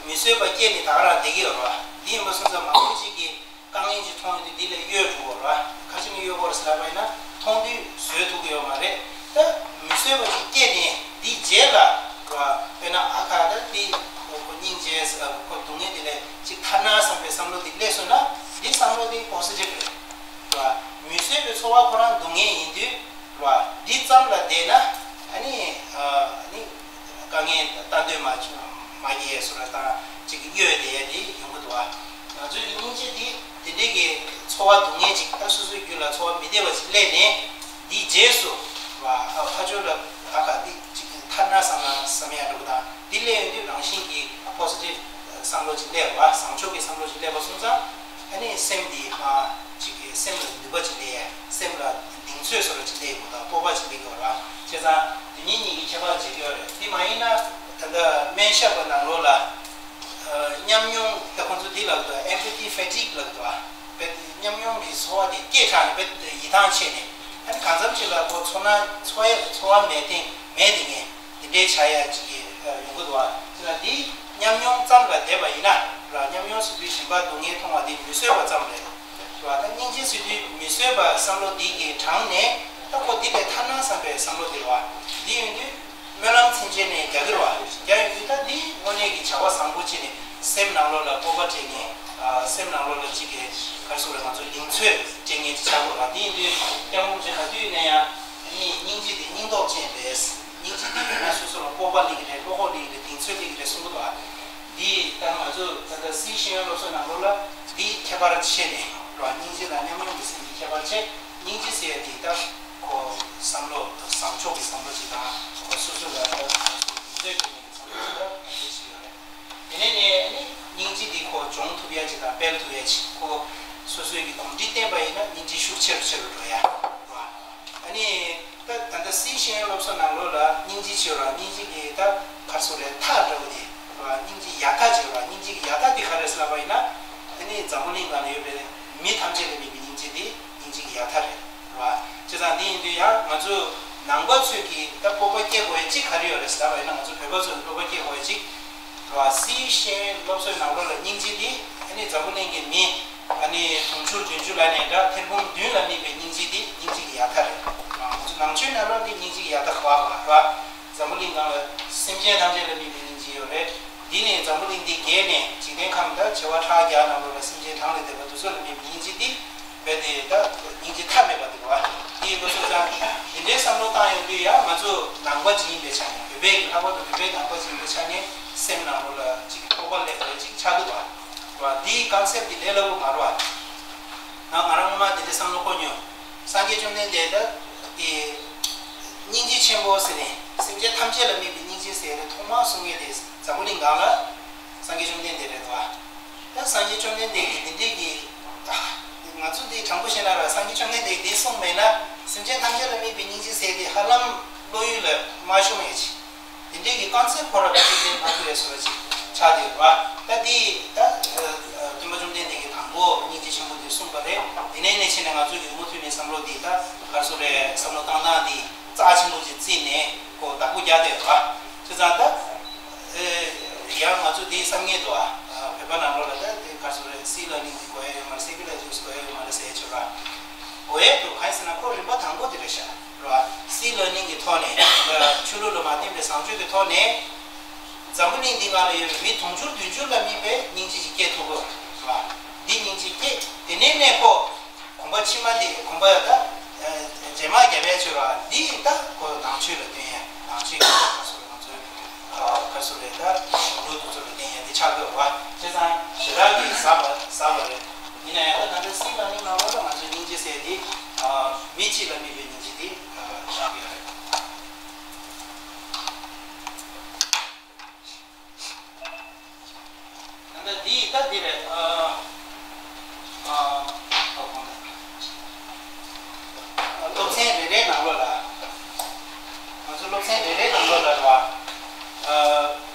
མི་བཟོད་པ་སྐྱེས་ནས་ད་ག་རང་བསྡད་ཀྱི་ཡོད་རེད་བ། འདི་ཡིན་པ་སོང་ཙང་མང་པོ་ཅིག་གིས་དཀའ་ངལ་ཅིག་མཐོང་ཡོང་དུས་འདི་ལས་གཡོལ་འགྲོ་གི་རེད་བ། ག་ཅི་ནས་གཡོལ་གི་རེད་ཟེར་ལབ་པ་ཡིན་ན་མཐོང་དུས་བཟོད་ཐུབ་ཀྱི་ཡོད་མ་རེད། ད་མི་བཟོད་པ་ཅིག་སྐྱེས་ནས་འདིའི་རྗེས་ལ་རེད་བ། དཔེར་ན་ཨ་ཁ་ད་འདི་ཁོ་སྙིང་རྗེ་ཁོ་སྡུག་བསྔལ་འདི་ལས་ཅིག་ཐར་ན་བསམ་པའི་བསམ་བློ་འདི་སླེབས་སོང་ན་འདི་བསམ་བློ་འདི་positive རེད་བ། མི་བཟོད་པའི་ཚོར་བ་ཁོ་རང་སྡུག་བསྔལ་ཡིན་དུས། རེད་བ། འདི་ཙམ་ལ་བསྡད་ན་ཨ་ནི་ཨ་ནི་དཀའ་ངལ་ལྟ་འདོད་མ་མ་སྐྱེས་སོ་ར་དང་ཅིག་གཡོལ་བསྡད་ཡ་དེ་ཡོང་གི་འདུག་བ། ང་ཚོའི་སྙིང་རྗེ་འདི་དེ་འདྲའི་གི་ཚོར་བ་སྡུག་བསྔལ་ཅིག་ད་སོ་སོའི་རྒྱུད་ལ་ཚོར་བ་མི་བདེ་བ་ཅིག་སླེབས་ནས་འདིའི་རྗེས་སུ་རེད་བ། ཕ་ཆོས་ལ་ཨ་ཁ་འདི་ཅིག་ཐར་ན་བསམ་ན་བསམ་ཡ་འགྲོ་གི་དང་འདི་སླེབས་ཡོང་དུས་རང་བཞིན་གྱི་positive བསམ་བློ་ཅིག་སླེབས་རེད་བ། བཟང་ཕྱོགས་ཀྱི་བསམ་བློ་ཅིག་སླེབས་པ་སོང་ཙང་། ཨ་ནི་སེམས་འདི་མ་ཅིག་གི་སེམས་ལ་ནུས་པ་ཅིག་སླེབས་ཡ། སེམས་ལ་གདེང་ཚོད་བཟོ་འདྲ་ཅིག་སླེབས་ཡོང་དང་སྤོབས་པ་ཅིག་སླེབས་ཡོང་ར། བྱས་ཙང་དེ་གཉིས་གཉིས་ཀྱི་ཁྱད་པར་འབྱེད་ཀྱི་ཡོད་རེད། དེ་མ་ཡིན་ན་ད་ལྟ་སྨན་ཞབས་པ་ནང་ལོགས་ལ་ཉམས་མྱོང་ད་ཁོང་ཚོ་འདི་ལབ་འདུག empathy fatigue ལབ་འདུག་བ། ཉམས་མྱོང་གི་ཚོར་བ་དེ་སྐྱེས་དྲགས་ནས་ཡིད་ཐང་ཆད་ནས་ཨ་ནི་གང་འཚམ་ཅིག་ལ་ཁོ་ཚོར་སྣང་ཚོར་ཡ་ཚོར་བ་མེད་ཐེངས་མེད་དེ་ངས། དེ་འདྲའི་བྱ་ཡ་ཅིག་གི་ཡོང་གི་འདུག་བ། དེ་ལ་འདི་ཉམས་མྱོང་ཙམ་ལ་བསྡད་པ་ཡིན་ན་ར། ཉམས་མྱོང་ཟེར་དུས་གཞན་པ་སྡུག་བསྔལ་མཐོང་བ་འདི་མི་བཟོད་པ་ཙམ་རེད་ར། ད་སྙིང་རྗེ་ཟེར་དུས་མི་བཟོད་པ་བསམ་བློ་འདི་གི་དྲངས་ནས་ད་ཁོ་འདི་ལས་ཐར་ན་བསམ་པའི་བསམ་བློ་འདི་རེད་བ། འདི་ཡོང་དུས་སྨོན་ལམ་མཚན་བཅས་ནས་རྒྱག་གི་རེད་བ། རྒྱག་ཡོང་དུས་ད་འདི་དངོས་གནས་ཀྱི་བྱ་བ་བཟང་པོ་བྱས་ནས་སེམས་ནང་ལོགས་ལ་སྤོབས་པ་སྤྲད་ནས་སེམས་ནང་ལོགས་ལ་ཅིག་གི་ག་རེ་ཟེར་དགོས་རེད། ང་ཚོ་གདེང་ཚོད་སྤྲད་མཁན་ཅིག་ཆགས་དགོས་རེད་བ། འདི་ཡིན་དུས་སྐྱབས་མགོན་རིན་པོ་ཆེ་ག་དུས་ཡིན་ན་ཡང་སྙིང་རྗེ་འདི་སྙིང་སྟོབས་ཅན་རེད། སྙིང་རྗེ་འདི་ཡོད་ན་སོ་སོ་ལ་སྤོབས་པ་སླེབས་ཀྱི་རེད། བློ་ཁོག་སླེབས་ཀྱི་རེད། གདེང་ཚོད་སླེབས་ཀྱི་རེད་གསུང་གི་འདུག་ཨ། འདི་ད་ང་ཚོ་ད་ལྟ་སིའི་ཤེས་ཡོན་སློབ་གསོའི་ནང་ལོགས་ལ་འདི་ཁྱད་པར་ཕྱེ་ནས་ར། སྙིང་རྗེ་དང་ཉམས་མྱོང་གི་སེམས་ཀྱི་ཁྱད་པར་ཕྱེ། སྙིང་རྗེ་ཟེར་ཡ་འདི་ད་ཁོ་བསམ་བློ་བཟང་ཕྱོགས་ཀྱི་བསམ་བློ་ཅིག་དང་ཁོ་སོ་སོ་ལ་ད་ང་ཚོ་གདེང་ཚོད་སྤྲད་མཁན་གྱི་བསམ་བློ་ཅིག་ད་ང་ཚོ་ཞིག་ཡོད་རེད། དེ་ནས་ནས་ཨ་ནི་སྙིང་རྗེ་འདི་ཁོ་སྦྱོང་ཐུབ་ཡ་ཅིག་དང་སྤེལ་ཐུབ་ཡ་ཅིག་ཁོ་སོ་སོའི་གི་གོམས་འདྲིས་བསྟེན་པ་ཡིན་ན་སྙིང་རྗེ་ཤུགས་ཆེ་རུ་ཆེ་རུ་འགྲོ་ཡ། ཨ་ནི་ད་ད་ལྟ་སིའི་ཤེས་ཡོན་སློབ་གསོ་ནང་ལོགས་ལ་སྙིང་རྗེ་ཅིག་ཡོད་ར། སྙིང་རྗེ་གི་ད་ག་རེ་ཟེར་དགོས་རེད། མཐའ་འདྲ་བོ་དེ་ར། སྙིང་རྗེ་ཡ་མཐའ་ཅིག་ཡོད་ར། སྙིང་རྗེ་གི་ཡ་མཐའ་དེ་ག་རེ་རེད་ཟེར་ལབ་པ་ཡིན་ན་ཨ་ནི་འཛམ་བུ་གླིང་སྒང་ལ་ཡོད་པའི་མི་ཐམས་ཅད་ལ་དམིགས་པའི་སྙིང་རྗེ་དེ་སྙིང་རྗེ་གི་ཡ་མཐའ་རེད་ར། བྱས་ཙང་དེ་ཡིན་དུས་ཡང་ང་ཚོ་ནང་པ་ཚོས་ཀྱི་ད་སྤོབས་པ་སྐྱེ་དགོས་ཡ་གཅིག་ག་རེ་ཡོད་རེད་ཟེར་ལབ་པ་ཡིན་ན། ང་ཚོ་བོད་པ་ཚོས་སྤོབས་པ་སྐྱེ་དགོས་ཡ་གཅིག་ར། སིའི་ཤེས་ཡོན་སློབ་གསོའི་ནང་ལོགས་ལ་སྙིང་རྗེ་འདི་ཨ་ནི་འཛམ་བུ་གླིང་གི་མི་ཨ་ནི་དུང་ཕྱུར་བདུན་ཅུ་ལ་ནས་འདྲ་ཐེར་འབུམ་བདུན་ལ་དམིགས་པའི་སྙིང་རྗེ་འདི་སྙིང་རྗེ་གི་ཡ་མཐའ་རེད། ང་ཚོ་ནང་ཆོས་ནང་ལོགས་འདི་སྙིང་རྗེ་གི་ཡ་མཐའ་ག་བ་ག་བ་ར། འཛམ་བུ་གླིང་སྒང་ལ་སེམས་ཅན་ཐམས་ཅད་ལ་དམིགས་པའི་སྙིང་རྗེ་ཡོད་རེད། འདི་ནས་འཛམ་བུ་གླིང་འདི་བརྒལ་ནས་འཇིག་རྟེན་ཁམས་དང་བྱེ་བ་ཕྲག་བརྒྱ་ནང་ལོགས་ལ་སེམས་ཅན་གྲངས་ལས་འདས་པ་དེ་ཚོ་ལ་དམིགས་པའི་སྙིང་རྗེ་འདི། དེ་ད་སྙིང་རྗེ་མཐའ་མེད་པ་དེ་རེད་བ། དེ་ཡིན་པ་སོང་ཙང་དེ་འདྲའི་བསམ་བློ་བཏང་ཡོང་དུས་ཡང་ང་ཚོ་ནང་པ་ཅིག་ཡིན་པའི་ཆ་ནས། བོད་པའི་གི་ལྷག་པར་དུ་བོད་པའི་ནང་པ་ཅིག་ཡིན་པའི་ཆ་ནས་སེམས་ནང་ལོགས་ལ་ཅིག་དོགས་པ་སླེབས་པ་ཅིག་ཆགས་འདུག་བ། རེད་བ། དེའི་ཀོན་སེབ་དེ་ལས་སླ་པོ་མ་རེད་བ། ང་ང་རང་སྔོན་མ་དེ་འདྲའི་བསམ་བློ་འཁོར་མྱོང་། སངས་རྒྱས་བཅོམ་ལྡན་འདས་ད་དེ་སྙིང་རྗེ་ཆེན་པོ་ཟེར་ནས། སེམས་ཅན་ཐམས་ཅད་ལ་དམིགས་པའི་སྙིང་རྗེ་ཟེར་ཏེ་ཐོག་མར་གསུང་མཁན་དེ་འཛམ་བུ་གླིང་སྒང་ལ་སངས་རྒྱས་བཅོམ་ལྡན་འདས་རེད་བ། ད་སངས་རྒྱས་བཅོམ་ལྡན་འདས་ཀྱིས་འདི་འདྲའི་གི། ང་ཚོ་འདི་དྲང་པོ་བཤད་ན་ར། སངས་རྒྱས་བཅོམ་ལྡན་འདས་ཀྱིས་འདི་གསུངས་མེད་ན། སེམས་ཅན་ཐམས་ཅད་ལ་དམིགས་པའི་སྙིང་རྗེ་ཟེར་དེ་ཧ་ལམ་བློ་ཡུལ་ལ་མ་ཤོང་ཡས་ཅིག། འདི་འདྲའི་གི་ཀོན་སེབ་ཁོ་ར་ལ་ཐུགས་ལྡན་མ་ཐུབ་ཡས་བཟོ་འདྲ་ཅིག་ཆགས་བསྡད་ཡོད་རེད་བ། ད་འདི་ད་སྟོན་པ་བཅོམ་ལྡན་འདས་ཀྱིས་དང་པོ་སྙིང་རྗེ་ཆེན་པོ་འདི་གསུངས་པ་རེད། དེ་ནས་ནས་བྱས་ནས་ང་ཚོ་གི་མུ་མཐུད་ནས་བསམ་བློ་འདི་ད་ག་རེ་ཟེར་རེད། བསམ་བློ་བཏང་སྟངས་འདི་རྩ་ཆེན་པོ་ཅིག་བརྩིས་ནས་ཁོ་བདག་པོ་རྒྱག་བསྡད་ཡོད་རེད་བ། བྱས་ཙང་ད། ཨེ། ཡང་ང་ཚོ་དེ་བསམ་ངེས་འདུག་ཨ། བོད་པ་ནང་ལོགས་ལ་ད་དེ་ག་རེ་ཟེར་རེད། སི་ལར་ནིང་དེ་དགོས་ཡ་ཡོད་མ་རེད། སེ་ཀུ་ལར་ཅིག་དགོས་ཡ་ཡོད་མ་རེད་ཟེར་ཡ་ཅིག་རེད་བ། དགོས་ཡ་འདུག། གང་ཡིན་ཟེར་ན་ཁོ་རིམ་པ་དང་པོ་དེ་རེད་ཤག། རེད་བ། སི་ལར་ནིང་གི་ཐོག་ནས། ཆོས་ལུགས་ལ་མ་བརྟེན་པའི་བཟང་སྤྱོད་ཀྱི་ཐོག་ནས། འཛམ་བུ་གླིང་འདི་སྒང་ལ་ཡོད་པའི་མི་དུང་ཕྱུར་བདུན་ཅུ་ལ་དམིགས་པའི་སྙིང་རྗེ་ཅིག་སྐྱེ་ཐུབ་དགོས། རེད་བ། འདི་སྙིང་རྗེ་སྐྱེ། དེ་ནས་ནས་ཁོ། གོམ་པ་ཕྱི་མ་འདི། གོམ་པ་ད་རྗེས་མ་རྒྱབ་ཡ་ཆོས་ར། འདི་ད་ཁོ་ནང་ཆོས་ལ་བརྟེན་ཡ། ནང་ཆོས་ཀྱི་ཁ་སོ་ང་ཚོའི་ཁ་སོ་རེད། ད་གཞུང་ལུགས་དེ་ཚོ་ལ་བརྟེན་ཡ་འདི་ཆགས་དགོས་རེད་བ། བྱས་ཙང་ཞེ་དྲག་གི་ཟབ་པ་ཟབ་པ་རེད། ཡིན་ན་ཡང་ད་ད་ལྟ་སི་ལར་ནིང་ནང་ལོགས་ལ་ང་ཚོའི་སྙིང་རྗེ་ཟེར་འདི་མི་གཅིག་ལ་དམིགས་པའི་སྙིང་རྗེ་འདི་ཆགས་ཀྱི་ཡོད་རེད། ད་ལྟ་འདི་ད་འདི་རེད། ཨ། ཨ། སློབ་ཚན་རེ་རེའི་ནང་ལོགས་ལ། ང་ཚོ་སློབ་ཚན་རེ་རེའི་ནང་ལོགས་ལ་རེད་བ། ཨ།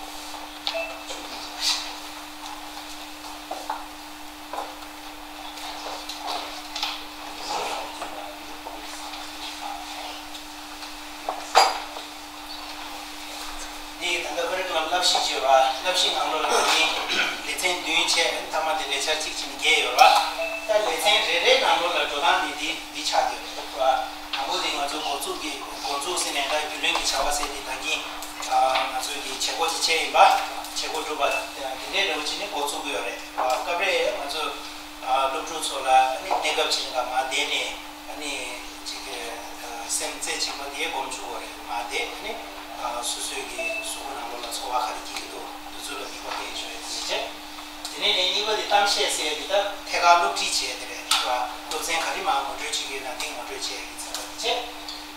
འདི་ད་ལྟ་ཁོ་རང་གི་བསླབ་གཞི་བརྗོད་པ། བསླབ་གཞི་ནང་ལོགས་ལ་འདི་ལེ་ཚན་བདུན་བྱས། མཐའ་མ་དེ་ལས་འཆར་གཅིག་བྱས་ནས་བརྒྱད་ཡོད་རེད་བ། ད་ལེ་ཚན་རེ་རེའི་ནང་ལོགས་ལ་འགྲོ་སྟངས་འདི་འདི་འདི་ཆགས་བསྡད་ཡོད་རེད་བ། དང་པོ་དེ་ང་ཚོ་འགོ་འཛུགས་ཀྱི། འགོ་འཛུགས་ཟེར་ནས་ད་རྒྱུས་ལོན་གྱི་བྱ་བ་ཟེར་དེ་ད་གིན་ང་ཚོ་གི་བྱེད་སྒོ་ཅིག་བྱས་ཡིན་པ། བྱེད་སྒོ་སྒྲུབ་པ་དེ་འདྲའི་འདྲ་བོ་བྱས་ནས་འགོ་བཙུགས་ཀྱི་ཡོད་རེད་བ། སྐབས་རེ་ང་ཚོ་སློབ་ཕྲུག་ཚོ་ལ་ཨ་ནི་གནས་སྐབས་ཅིག་ལ་མར་བསྡད་ནས། ཨ་ནི་ཅིག་གི་སེམས་རྩེ་གཅིག་པ་དེ་སྒོམ་བཅུག་པ་རེད། མ་དེ་ཨ་ནི་སོ་སོའི་གི་གཟུགས་པོ་ནང་ལོགས་ལ་ཚོར་བ་ག་རེ་སྐྱེ་གི་འདུག། འདི་ཚོ་ལ་དམིགས་པ་སྐྱེ་ཡོད་རེད་ཟེར་བྱས། དེ་ནས་ནས་གཉིས་པ་དེ་གཏམ་བཤད་ཟེར་ཡ་དེ། ད་ཐད་ཀར་སློབ་ཁྲིད་བྱས་དེ་རེད་བ། སློབ་ཚན་ག་རེ་མར་ངོ་སྤྲོད་བྱེད་ཀྱི་ཡོད་ན་དེ་ངོ་སྤྲོད་བྱེད་ཡ་གི་ཚན་པ་དེ་བྱས།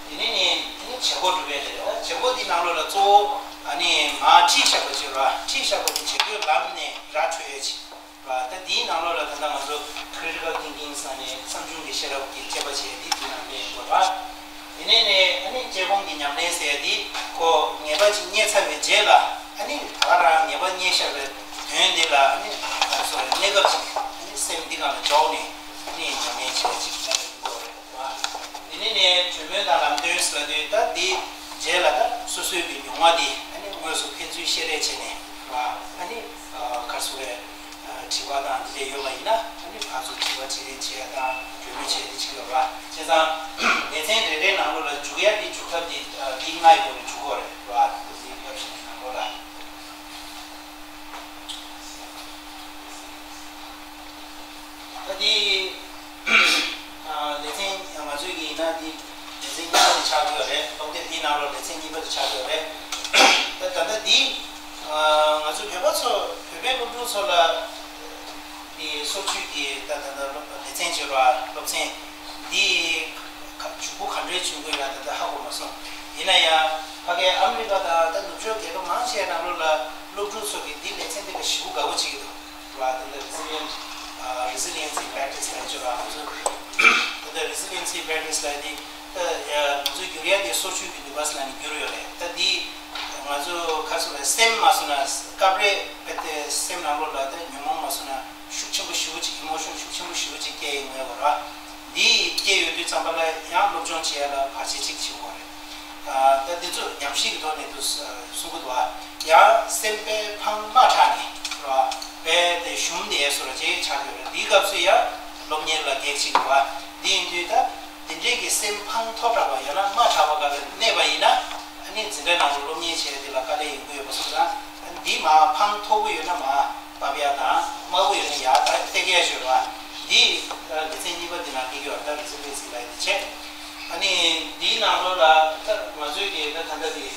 དེ་ནས་ནས་ཨ་ནི་བྱེད་སྒོ་སྒྲུབ་ཡ་དེ་རེད། ད་བྱེད་སྒོ་དེའི་ནང་ལོགས་ལ་གཙོ་བོ་ཨ་ནི་མར་ཁྲིད་བཞག་པ་བྱས་ར། ཁྲིད་བཞག་པ་དེ་བྱེད་སྒོའི་ལམ་ནས་ར་འཕྲོད་ཡ་ཅིག། ད་དེའི་ནང་ལོགས་ལ་ད་ལྟ་ང་ཚོ་critical thinking ཟེར་ནས་བསམ་བྱུང་གི་ཤེས་རབ་ཀྱི་དཔྱད་པ་བྱས་ཏེ་དེའི་ནང་ལ་ཡོད་རེད་བ། དེ་ནས་ནས་ཨ་ནི་དཔྱད་སྒོམ་གྱི་ཉམས་ལེན་ཟེར་ཡ་དེ་ཁོ་ངེས་པ་ཅིག་རྙེད་ཚར་བའི་རྗེས་ལ། ཨ་ནི་ད་ག་རང་ངེས་པ་རྙེད་བཞག་པའི་དོན་དེ་ལ་ཨ་ནི་སོ་རེ་གནས་སྐབས་ཅིག་ཨ་ནི་སེམས་འདི་སྒང་ལ་འཇོག་ནས་ཨ་ནི་ཉམས་ལེན་བྱེད་ཅིག་ཡོད་རེད་བ། དེ་ནས་ནས་གྲོས་མོལ་དང་ལམ་སྟོན་ཟེར་དུས། ད་དེའི་རྗེས་ལ་ད་སོ་སོའི་གི་མྱོང་བ་དེ་ཨ་ནི་དངོས་སུ་ཕན་ཚུན་བཤད་རེས་བྱས་ནས་རེད་བ། ཨ་ནི་ག་རེ་ཟེར་རེད། དྲི་བ་དང་དེ་འདྲ་ཡོད་པ་ཡིན་ན། ཨ་ནི་ཕར་ཚུར་དྲི་བ་དྲིས་ལན་བྱེད་ཡ་དང་གྲོས་མོལ་བྱེད་ཡ་དེ་བྱེད་ཀྱི་ཡོད་རེད་བ། བྱས་ཙང་ལེ་ཚན་རེ་རེའི་ནང་ལོགས་ལ་འཇུག་ཡ་དེ། འཇུག་ཐབས་དེ་འདི་ལྔ་ཡི་སྒོ་ནས་འཇུག་གི་ཡོད་རེད་བ། འདི་བསླབ་གཞི་དེའི་ནང་ལོགས་ལ། ད་དེ་ལེ་ཚན་ང་ཚོའི་གི་ཡིན་ན་དེ་ལེ་ཚན་གཉིས་པ་དེ་ཆགས་ཀྱི་ཡོད་རེད། ཀློག་དེབ་དེའི་ནང་ལོགས་ལེ་ཚན་གཉིས་པ་དེ་ཆགས་ཀྱི་ཡོད་རེད། ད་ད་ལྟ་འདི་ང་ཚོ་བོད་པ་ཚོ། བོད་པའི་སློབ་ཕྲུག་ཚོ་ལ་དེ་སོར་ཆུད་ཀྱི་ད་ད་ལྟ་སློབ་ལེ་ཚན་བྱེད་རོགས། སློབ་ཚན་འདི་ཁ་ཇུས་འགོད་ག་འདྲའི་བྱུང་དགོས་ཡ་ད་ལྟ་ཧ་གོ་མ་སོང་། ཡིན་ན་ཡང་ཕ་གིའི་ཨ་མི་རི་ཀ་དང་ད་ནུབ་ཕྱོགས་རྒྱལ་ཁབ་མང་ཆེ་ནང་ལོགས་ལ་སློབ་ཕྲུག་ཚོ་གིས་འདི་ལེ་ཚན་འདི་ལ་ཞེ་པོ་དགའ་པོ་བྱེད་ཀྱི་འདུག་ར། ད་ལྟ་resilience ཨ་resiliency practice ལབ་ཀྱི་ཡོད་ར། ང་ཚོ་ད་ལྟ་resiliency practice ལབ་དེ་ད་ཡ་ང་ཚོ་འགྱུར་ཡ་དེ་སོར་ཆུད་ཀྱི་ནུས་པ་ཟེར་ནས་འགྱུར་ཡོད་རེད། ད་འདི་ང་ཚོ་ག་རེ་ཟེར་རེད། སེམས་མ་བཟོ་ན། སྐབས་རེ་དཔེ་དེ་སེམས་ནང་ལོགས་ལ་ད་ཉོན་མོངས་མ་བཟོ་ན་ཤུགས་ཆེན་པོ་ཞེ་པོ་ཅིག། emotion ཤུགས་ཆེན་པོ་ཞེ་པོ་ཅིག་སྐྱེ་ཡི་ངེས་པ་ར། འདི་སྐྱེ་ཡོང་དུས་ཙམ་པ་ལ་ཡང་སློབ་སྦྱོང་བྱེད་ཡ་ལ་བར་ཆད་ཅིག་བྱེད་དགོས་རེད། ད་འདི་ཚོ་ཉམས་ཞིབ་ཀྱི་ཐོག་ནས་འདུག་གསུང་གི་འདུག་བ། ཡང་སེམས་པའི་ཕང་མ་དྲག་ནས་ར། དཔེ་དེ་ཞུམ་བསྡད་བཟོ་འདྲ་ཅིག་ཆགས་ཡོད་རེད། འདིའི་སྐབས་སུ་ཡང་སློབ་གཉེར་ལ་གེགས་ཅིག་འདུག་བ། འདི་ཡིན་དུས་ད་འདི་འདྲའི་གི་སེམས་ཕང་མཐོ་དྲགས་པ་ཡང་ན་དམའ་དྲགས་པ་སྒང་ལ་གནས་པ་ཡིན་ན། ཨ་ནི་འཛིན་གྲྭ་ནང་ལ་སློབ་གཉེར་བྱས་དེ་ལ་དཀའ་ལས་ཡོང་གི་ཡོད་པ་སོང་ཙང་། འདི་མར་ཕང་མཐོ་པོ་ཡོད་ན་མར་བབས་ཡ་དང་། དམའ་པོ་ཡོད་ན་ཡར་ད་བཏེག་ཡ་ཞོར་བ། འདི་ལེ་ཚན་གཉིས་པ་འདི་ནང་སླེབས་ཡོད་ད་རེ་སི་ལི་ཡེན་སི་ལབ་ཡ་འདི་བྱས། ཨ་ནི་འདིའི་ནང་ལོགས་ལ་ད་ང་ཚོའི་གི་ད་ད་ལྟ་འདི་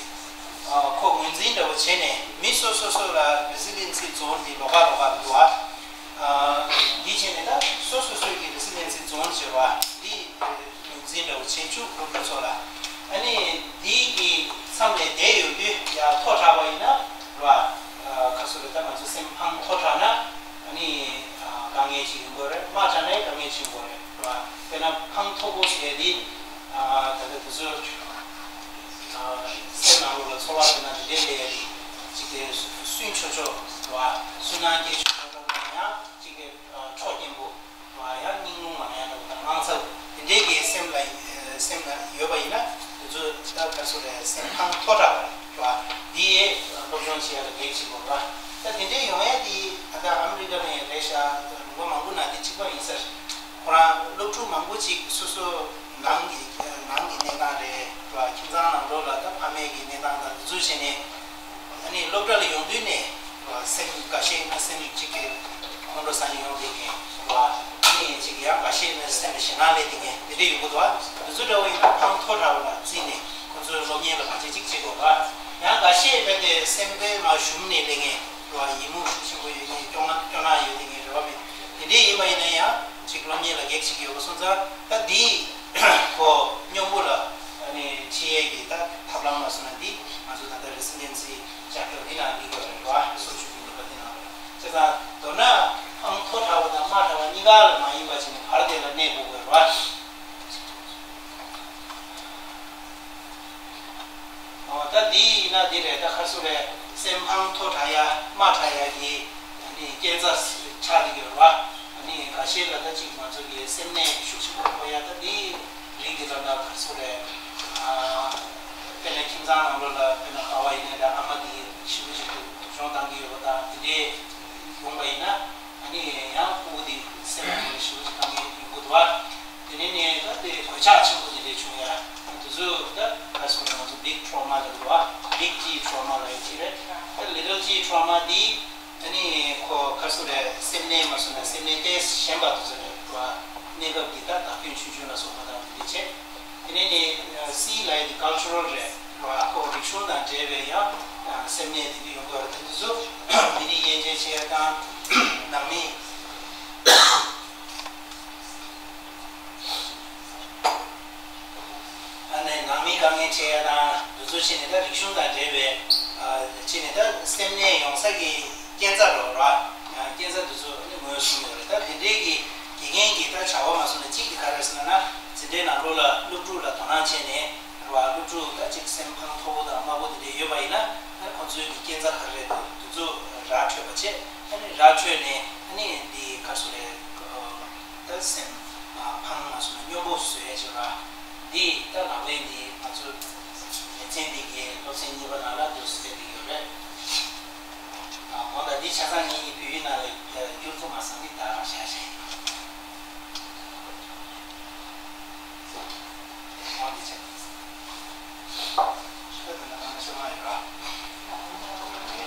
ཁོ་ངོས་འཛིན་འདྲ་བོ་བྱས་ནས་མི་སོ་སོ་སོ་ལ་རེ་སི་ལི་ཡེན་སི་ཛོན་འདི་ལོགས་ཀ་ལོགས་ཀ་འདུག་ཨ། འདི་བྱས་ནས་ད་སོ་སོ་སོའི་གི་རེ་སི་ལི་ཡེན་སི་ཛོན་ཟེར་བ་འདི་ངོས་འཛིན་འདྲ་བོ་བྱེད་བཅུག་སློབ་ཕྲུག་ཚོ་ལ། ཨ་ནི་འདི་གི་མཚམས་ལས་འདས་ཡོང་དུས་ཡ་མཐོ་དྲགས་པ་ཡིན་ན་ར་ཁ་སོ་རེ་ད་ང་ཚོ་སེམས་ཕམ་མཐོ་དྲགས་ན། ཨ་ནི་དཀའ་ངལ་ཞིག་ཡོང་གི་རེད། དམའ་དྲགས་ནའི་དཀའ་ངལ་ཞིག་ཡོང་གི་རེད་ར། དཔེར་ན་ཕམ་མཐོ་པོ་ཟེར་ཡ་དེ་ད་ལྟ་དེ་ཚོ་སེམས་ནང་ལོགས་ལ་ཚོར་བ་དེ་ན་དེ་འདྲའི་སླེབས་ཡ་དེ་ཅིག་དེ་སུན་ཆོག་ཆོག་ར་སུན་སྣང་སྐྱེ་ཆོག་ཆོག་ར་ཡང་ཅིག་དེ་ཁྲོ་སྐྱེན་པོ། ཡང་སྙིང་རླུང་ལངས་ཡ་འདྲ་བོ་དང་དངངས་འཚབ་དེ་འདྲའི་གི་སེམས་ལ་སེམས་ལ་ཡོད་པ་ཡིན་ན་དེ་ཚོ་ད་ག་སུ་རེད། སེམས་ཁམས་མཐོ་དྲགས་པ་རེད་བ། འདི་ཡས་སློབ་སྦྱོང་བྱེད་ཡ་ལ་གེགས་བྱེད་དགོས་བ། ད་དེ་འདྲའི་ཡོང་ཡ་དེ་ད་ལྟ་ཨ་མི་རི་ཀ་ནས་རེད་ཤག་ལུང་པ་མང་པོ་ན་དེ་གཅིག་པ་ཡིན་ས་རེད། ཁོ་རང་སློབ་ཕྲུག་མང་པོ་ཅིག་སོ་སོ་ནང་གི་ནང་གི་གནས་སྟངས་རེད་བ། ཁྱིམ་ཚང་ནང་ལོགས་ལ་ད་ཕ་མེས་ཀྱི་གནས་སྟངས་དང་དེ་ཚོ་བྱས་ནས། ཨ་ནི་སློབ་གྲྭ་ལ་ཡོང་དུས་ནས་སེམས་འགའ་ཤས་ན་སེམས་གཅིག་གི་ཁོང་ཁྲོ་ཟ་ནས་ཡོང་བསྡད་མཁན་རེད་བ། ཨ་ནི་གཅིག་ཡང་འགའ་ཤས་ན་སེམས་ཞེད་སྣང་སླེབས་བསྡད་མཁན་དེ་འདྲ་ཡོང་གི་འདུག་བ། དེ་ཚོ་འདྲ་བོ་ཡིན་ན་ཕམ་མཐོ་དྲགས་པ་ལ་བརྩིས་ནས་ཁོང་ཚོའི་སློབ་གཉེར་ལ་བར་ཆད་ཅིག་བྱེད་དགོས་བ། ཡང་འགའ་ཤས་རྦད་དེ་སེམས་པའི་མ་ཞུམ་ནས་སླེབས་མཁན་རེད་བ། ཡིད་མུག་ཤུགས་ཆེན་པོ་ཡོད་མཁན་སྐྱོ་སྣང་སྐྱོ་སྣང་ཡོད་བསྡད་མཁན་རེད་བ། མི་དེ་འདྲས་ཡིན་པ་ཡིན་ན་ཡང་གཅིག་སློབ་གཉེར་ལ་གེགས་ཅིག་ཡོད་པ་སོང་ཙང་ད་འདི་ཁོ་སྙོམས་པོ་ལ་ཨ་ནི་ཁྲིད་ཡས་ཀྱི་ད་ཐབས་ལམ་ལ་སོང་ན་འདི་ང་ཚོ་ད་ལྟ་རེ་སི་ལི་ཡེན་སི་ལྕགས་ཀྱོག་འདི་ནང་འདི་དགོས་རེད་བ། སོ་བཅུ་གི་ནུས་པ་འདི་ནང་རེད། བྱས་ཙང་མདོར་ན་ཨང་མཐོ་དྲགས་པ་དང་དམའ་དྲགས་པ་གཉིས་ཀ་ལ་མ་ཡིན་པ་བྱས་ནས་བར་དེ་ལ་གནས་དགོས་དགོས་རེད་བ། ཨོ་ད་འདི་ཡིན་ན་འདི་རེད། ད་ཁ་སུ་རེད། སེམས་ཕམ་མཐོ་དྲགས་ཡ་དམའ་དྲགས་ཡ་གི་ཨ་ནི་རྐྱེན་རྩ་ཆགས་ཀྱི་ཡོད་རེད་བ། ཨ་ནི་འགའ་ཤས་ལ་ད་ཅིག་ང་ཚོ་གི་སེམས་ནད་ཤུགས་ཆེན་པོ་ཕོག་ཡ་ད་འདི་རིགས་འདི་ལ་ད་ཁ་སུ་རེད། ཨ་དཔེར་ན་ཁྱིམ་ཚང་ནང་ལོགས་ལ་དཔེར་ན་ཕ་བ་ཡིན་ན་ད་ཨ་མ་འདི་ཞེ་པོ་ཅིག་སྡུག་སྦྱོང་བཏང་གི་ཡོད་པ་དང་དེ་འདྲས་ཡོང་པ་ཡིན་ན། ཨ་ནི་ཡང་ཕྲུ་གུ་དེ་སེམས་ནང་ལ་ཞེ་པོ་ཅིག་དཀའ་ངལ་ཡོང་གི་འདུག་བ། དེ་ནས་ནས་ད་དེ་གོད་ཆག་ཆེན་པོ་དེ་འདྲས་བྱུང་ཡ། དེ་ཚོ་ད་ག་སོང་ང་ཚོ་big trauma་ལ་འདུག་བ། big G trauma་ལ་ཡོད་ཀྱི་རེད། ད་little G trauma་དེ་ཨ་ནི་ཁོ་ག་སོང་རེད། སེམས་ནད་མ་སོང་ན་སེམས་ནད་དེ་གཞན་པ་དེ་ཚོ་རེད་བ། གནས་སྐབས་ཀྱི་ད་བདག་སྐྱོང་ཆུང་ཆུང་ལ་སོགས་པ་དང་དེ་འདྲས་བྱས། དེ་ནས་ནི་སི་ལབ་ཡ་དེ་cultural་རེད་བ། ཁོ་རིག་གཞུང་དང་འབྲེལ་བའི་ཡང་སེམས་ནད་དེ་འདྲ་ཡོང་གི་ཡོད་རེད། དེ་ཚོ་མི་རིགས་དབྱེ་འབྱེད་བྱེད་ཡ་དང་ནང་མི་ཨ་ནི་ནང་མི་དཀའ་ངལ་འཕྲད་ཡ་དང་དེ་ཚོ་བྱས་ནས་ད་རིག་གཞུང་དང་འབྲེལ་བའི་བྱས་ནས་ད་སེམས་ནད་ཡོང་ས་གི་རྐྱེན་རྩ་རེད་བ། རྐྱེན་རྩ་དེ་ཚོ་ནི་ངོས་བཟུང་ཡོད་རེད། ད་དེ་འདྲའི་གི་དགེ་རྒན་གྱི་ད་བྱ་བ་མ་སོང་ན་གཅིག་དེ་ག་རེ་ཟེར་ན་ན་འཛིན་གྲྭའི་ནང་ལོགས་ལ་སློབ་ཕྲུག་ལ་དོ་སྣང་བྱས་ནས་རེད་བ། སློབ་ཕྲུག་ད་ཅིག་སེམས་ཁམས་མཐོ་པོ་དང་དམའ་པོ་དེ་འདྲ་ཡོད་པ་ཡིན་ན་ད་ཁོང་ཚོའི་གི་རྐྱེན་རྩ་ག་རེ་རེད་འདུག་དེ་ཚོ་ར་འཕྲོད་པ་བྱས། ཨ་ནི་ར་འཕྲོད་ནས་ཨ་ནི་འདི་ག་སུ་རེད། ད་སེམས་ཕམ་མ་སོང་ན་སྙོམས་པོ་བཟོ་ཡ་བྱེད་པ་འདི་ད་ལག་ལེན་འདི་ང་ཚོ་ལེ་ཚན་འདི་གི་སློབ་ཚན་གཉིས་པ་ནང་ལ་འདུག་སེ་བསྡད་ཡོད་རེད། ཨ་དགོངས་དག་འདི་ཆ་ཚང་ངེད་གཉིས་བོད་ཡིག་ནང་ལ་བསྒྱུར་ཐུབ་མ་སོང་འདི་ད་རང་བཞག་བཞག་ཡིན། དགོངས་འདི་ཆ། ད་ད་ལྟ་ང་ཤོར་མ་ཡོད་ར།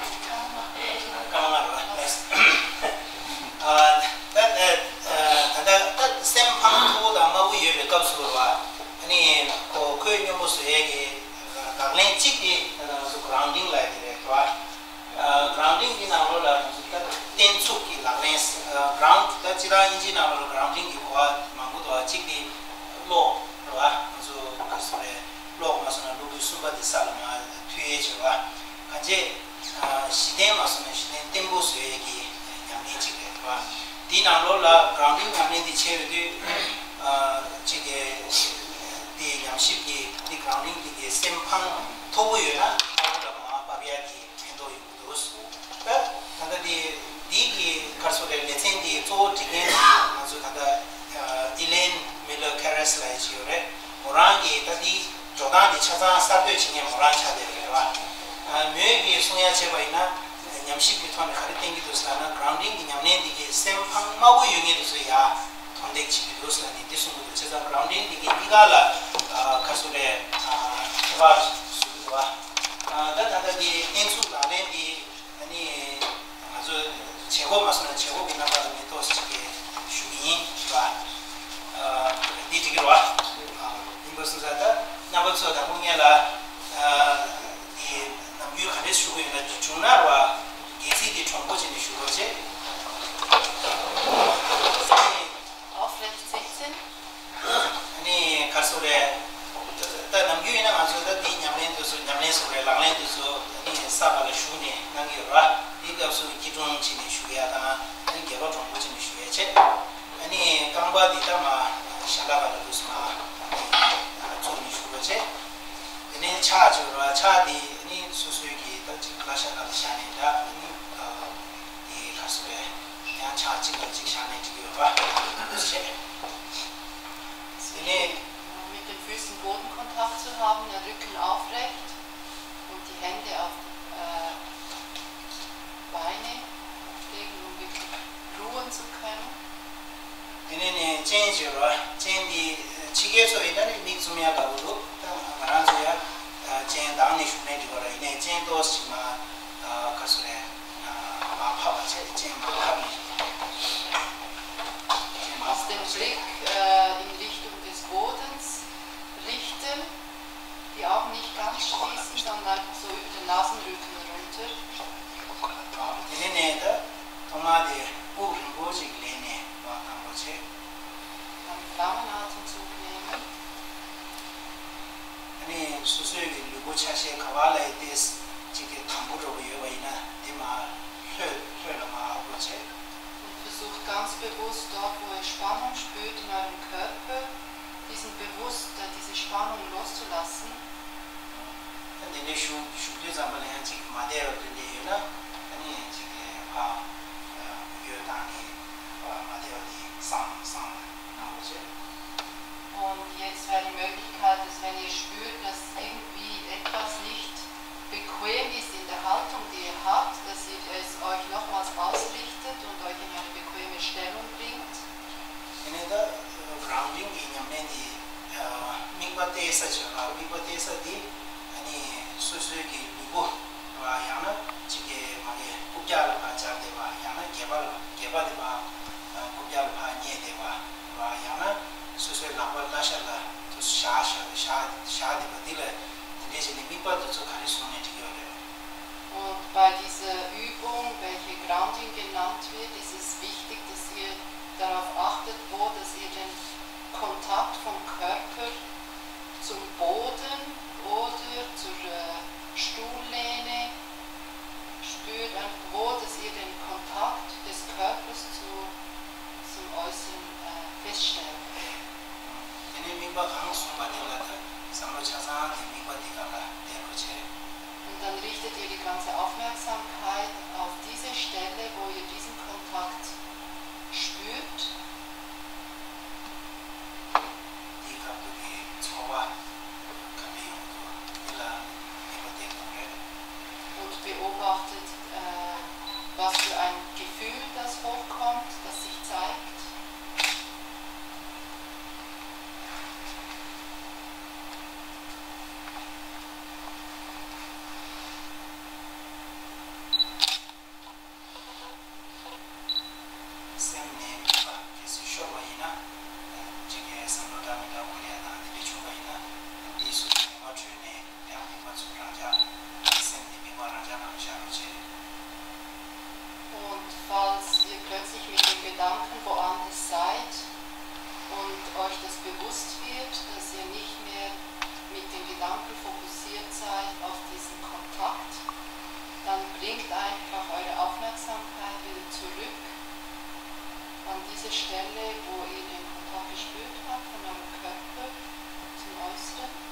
སྐར་མ་ལྔ་རེད་བ། ལགས་སོ། ཨ་ད་ད་ད་ད་སེམས་ཕམ་མཐོ་པོ་དང་དམའ་པོ་ཡོད་པའི་སྐབས་སུ་རེད་བ། ཨ་ནི་ཁོ་ཁོས་སྙོམས་པོ་བཟོ་ཡས་ཀྱི་ལག་ལེན་གཅིག་དེ་ད་ལྟ་ང་ཚོ་གྷ་རའུན་ཌིང་ལབ་ཡ་དེ་རེད་བ། གྷ་རའུན་ཌིང་གི་ནང་ལོགས་ལ་ང་ཚོ་ད་བརྟན་ཚུགས་ཀྱི་ལག་ལེན། གྷ་རའུན་ཌི་ད་སྤྱིར་བཏང་དབྱིན་ཇིའི་ནང་ལོགས་ལ་གྷ་རའུན་ཌིང་གི་གོ་བ་མང་པོ་འདུག་བ། གཅིག་དེ་གློག་རེད་བ། ང་ཚོ་ག་རེ་ཟེར་དགོས་རེད། གློག་མ་སོང་ན་གློག་སྒུལ་གསུམ་པ་དེ་ས་ལ་མར་མཐུད་ཡས་བྱེད་པ། གང་བྱས། གཞི་རྟེན་མ་སོང་ན་གཞི་རྟེན་བརྟན་པོ་བཟོ་ཡས་ཀྱི་ཉམས་ལེན་ཅིག་རེད་བ། དེའི་ནང་ལོགས་ལ་གྷ་རའུན་ཌིང་ཉམས་ལེན་དེ་བྱས་ཡོང་དུས། ཅིག་གི་དེའི་ཉམས་ཞིབ་ཀྱི་དེ་གྷ་རའུན་ཌིང་དེ་གི་སེམས་ཕམ་མཐོ་པོ་ཡོད་ན་དམའ་པོ་ལ་མར་བབས་ཡས་ཀྱི་ཕན་ཐོགས་ཡོད་ཀྱི་འདུག་ད་ད་ལྟ་དེ་འདི་གི་ག་རེ་ཟེར་དགོས་རེད། ལེ་ཚན་འདི་གཙོ་བོ་སྒྲིག་མཁན་དེ་ང་ཚོ་ད་ལྟ་ཨི་ལེན་མི་ལར་ཁེ་རེས་ལབ་ཡས་ཅིག་ཡོད་རེད། མོ་རང་གིས་ད་འདི་འཇོག་སྟངས་འདི་ཆ་ཚང་གསར་གཏོད་བྱེད་མཁན་མོ་རང་ཆགས་བསྡད་ཡོད་རེད་བ། མོས་ཀྱིས་གསུང་ཡ་བྱས་པ་ཡིན་ན་ཉམས་ཞིབ་ཀྱི་ཐོག་ནས་ག་རེ་བསྟན་གྱི་འདུག་ཟེར་ན། གྷ་རའུན་ཌིང་གི་ཉམས་ལེན་འདི་གིས་སེམས་ཕམ་དམའ་པོ་ཡོད་མཁན་དེ་ཚོ་ཡར་མཐོར་འདེགས་བྱེད་ཀྱི་འདུག་ཟེར་ནས་འདི་གསུང་གི་འདུག་བྱས་ཙང་གྷ་རའུན་ཌིང་འདི་གིས་གཉིས་ཀ་ལ་ག་རེ་ཟེར་དགོས་རེད། ཁྱད་པར་བཟོ་གི་འདུག་བ། ད་ད་ལྟ་འདི་བརྟན་ཚུགས་ལག་ལེན་འདི་ཨ་ནི་ང་ཚོ་བྱེད་སྒོ་མ་སོང་ན་བྱེད་སྒོ་གི་རྣམ་པ་ལ་མེ་ཏོག་ཅིག་གིས་ཞུ་གི་ཡིན། ཡིན་པ་སོང་ཙང་ད་རྣམ་པ་ཚོ་དང་པོ་ངེད་ལ་དེ་ནམ་རྒྱུན་ག་འདྲས་ཞུ་དགོས་ཡོད་ན་བྱུང་ན་ར་བ་སྒལ་ཚིགས་དེ་དྲང་པོ་བྱས་ནས་ཞུ་རོགས་བྱེད། Aufrecht sitzen. ཨ་ནི་ག་རེ་ཟེར་རེད། ད་ནམ་རྒྱུན་ཡིན་ན་ང་ཚོ་ད་འདི་ཉམས་ལེན་དུས་སུ་ཉམས་ལེན་སོགས་རེད། ལག་ལེན་དུས་སུ་ཨ་ནི་ས་བ་ལ་ཞུགས་ནས་གནང་གི་ཡོད་ར། དེའི་སྐབས་སུ་སྐྱིལ་ཀྲུང་བྱས་ནས་ཞུགས་ཡ་དང་ཨ་ནི་སྒལ་པ་དྲང་པོ་བྱས་ནས་ཞུགས་ཡ་བྱེད། ཨ་ནི་རྐང་པ་འདི་ལྟ་མ་ཞབས་ལ་ག་ལ་དུས་སུ་མ་བཙུགས་ནས་ཞུགས་པ་བྱེད། དེ་ནས་ཕྱག་བྱེད་ར། ཕྱག་འདི་ཨ་ནི་སོ་སོའི་གི་ད་ཅིག་བརླ་ཤ་ལ་བཞག་ནས་འདྲ། ཨ་ནི་དེ་ག་རེ་ཟེར་རེད། ཡང་ཕྱག་གཅིག་ལ་གཅིག་བཞག་ནས་འགྲིག་གི་ཡོད་པ་འདུག་སེ་བྱེད། དེ་ནས་Mit den Füßen Bodenkontakt zu haben, den Rücken aufrecht und die Hände auf die äh, Beine legen, um wirklich ruhen zu können. དེ་ནས་ནས་སྤྱན་བྱེད་རོགས། སྤྱན་འདི་ཕྱི་རྒྱལ་ཚོ་ཡིན་ན་ནི་མིག་བཙུམ་ཡ་དགའ་པོ་འདུག་ད་ང་རང་ཚོ་ཡ་སྤྱན་གདངས་ནས་བཞུགས་ནས་འགྲིག་པ་རེད། ཡིན་ནའི་སྤྱན་ཏོག་ཙམ་ཅིག་མ་ག་རེ་ཟེར་རེད། མ་ཕབ་པ་བྱས། སྤྱན་མ་ཕབ་ནས་སྤྱན་མ་ཕབ་པ་བྱས། Den Blick äh, in Richtung des Bodens richten, die Augen nicht ganz schließen, sondern einfach so über den Nasenrücken runter. དེ་ནས་ནས་ད་ཐོག་མ་དེ་དབུགས་རིང་པོ་ཅིག་ལེན་ནས་བ་དང་པོ་བྱས། Einen langen Atemzug nehmen. ཨ་ནི་སོ་སོའི་གི་ལུས་པོ་ཆ་ཤས་ག་བ་ལ་ཡི་ཏེ་ཅིག་གི་དམ་པོ་འདྲ་པོ་ཡོད་པ་ཡིན་ན་དེ་མ་ལྷོད་ལྷོད་ལ་མ་ཨ་པོ་བྱས། Und versucht ganz bewusst dort, wo ihr Spannung spürt in eurem Körper, diesen bewusst, äh, diese Spannung loszulassen. ད་འདི་འདྲའི་ཞུ་ཞུ་དུས་ཙམ་པ་ལ་ཡང་ཅིག་མ་བདེ་བ་དེ་འདྲ་ཡོད་ན་ཨ་ནི་ཅིག་གི་ཕ་འགུལ་སྐྱོད་བཏང་ནས་ཕ་མ་བདེ་བ་དེ་སངས་སངས་གནང་རོགས་བྱེད། Und jetzt wäre die Möglichkeit, dass wenn ihr spürt, dass irgendwie etwas nicht bequem ist in der Haltung, die ihr habt, dass ihr es euch nochmals ausrichtet und euch in eine bequeme Stellung bringt. དེ་ནས་ད་grounding གི་ཉམས་ལེན་འདི་དམིགས་པ་གཏད་ས་བྱེད་པ། དམིགས་པ་གཏད་ས་འདི་ཨ་ནི་སོ་སོའི་གི་ལུས་པོ་བ་ཡང་ན་གཅིག་གི་མ་གི་རྐུབ་བཀྱག་ལ་ཕར་སྦྱར་བསྡད་པ། ཡང་ན་སྒལ་པ་ལ་སྒལ་པ་དེ་ཕར་རྐུབ་བཀྱག་ལ་ཕར་བསྙེས་བསྡད་པ་བ། ཡང་ན་སོ་སོའི་ལག་པ་བརླ་ཤ་ལ་དུ་བཞག་བཞག་བཞག་བཞག་བསྡད་པ་འདི་ལ་དེ་འདྲས་བྱས་ནས་དམིགས་པ་འདི་ཚོ་ག་རེ་བཟུང་ནས་འགྲིག་གི་ཡོད་རེད། Und bei dieser Übung, welche Grounding genannt wird, ist es wichtig, dass ihr darauf achtet, wo dass ihr den Kontakt vom Körper zum Boden oder zur äh, Stuhllehne spürt, einfach wo dass ihr den Kontakt des Körpers zu, zum Äußeren äh, feststellt. དེ་ནས་དམིགས་པ་གང་བཟུང་བ་དེ་ལ་ད་བསམ་བློ་ཆ་ཚང་དེ་དམིགས་པ་དེ་ག་ལ་གཏད་རོགས་བྱེད། Und dann richtet ihr die ganze Aufmerksamkeit auf diese Stelle, wo ihr diesen Kontakt spürt. དེའི་སྐབས་དུ་གི་ཚོར་བ་ག་འདྲ་ཡོང་འདུག་འདི་ལ་དམིགས་པ་གཏད་དགོས་རེད། Und beobachtet, äh, was für ein Gefühl das hochkommt, das sich zeigt. སེམས་ནས་དམིགས་པ་གལ་སྲིད་ཤོར་བ་ཡིན་ན། གཅིག་གིས་བསམ་བློ་འདྲ་མི་འདྲ་འཁོར་ཡ་དང་དེ་འདྲ་བྱུང་བ་ཡིན་ན། འདིའི་སུ་ཞིག་ངོ་འཕྲོད་ནས་ཡང་དམིགས་པ་ཚུར་རང་འཇགས། སེམས་ནས་དམིགས་པ་རང་འཇགས་ངང་བཞག་རོགས་བྱེད། Und falls ihr plötzlich mit den Gedanken woanders seid und euch das bewusst wird, dass ihr nicht mehr mit den Gedanken fokussiert seid auf diesen Kontakt, dann bringt einfach eure Aufmerksamkeit wieder zurück an diese Stelle, wo ihr den Kontakt gespürt habt von eurem Körper zum Äußeren.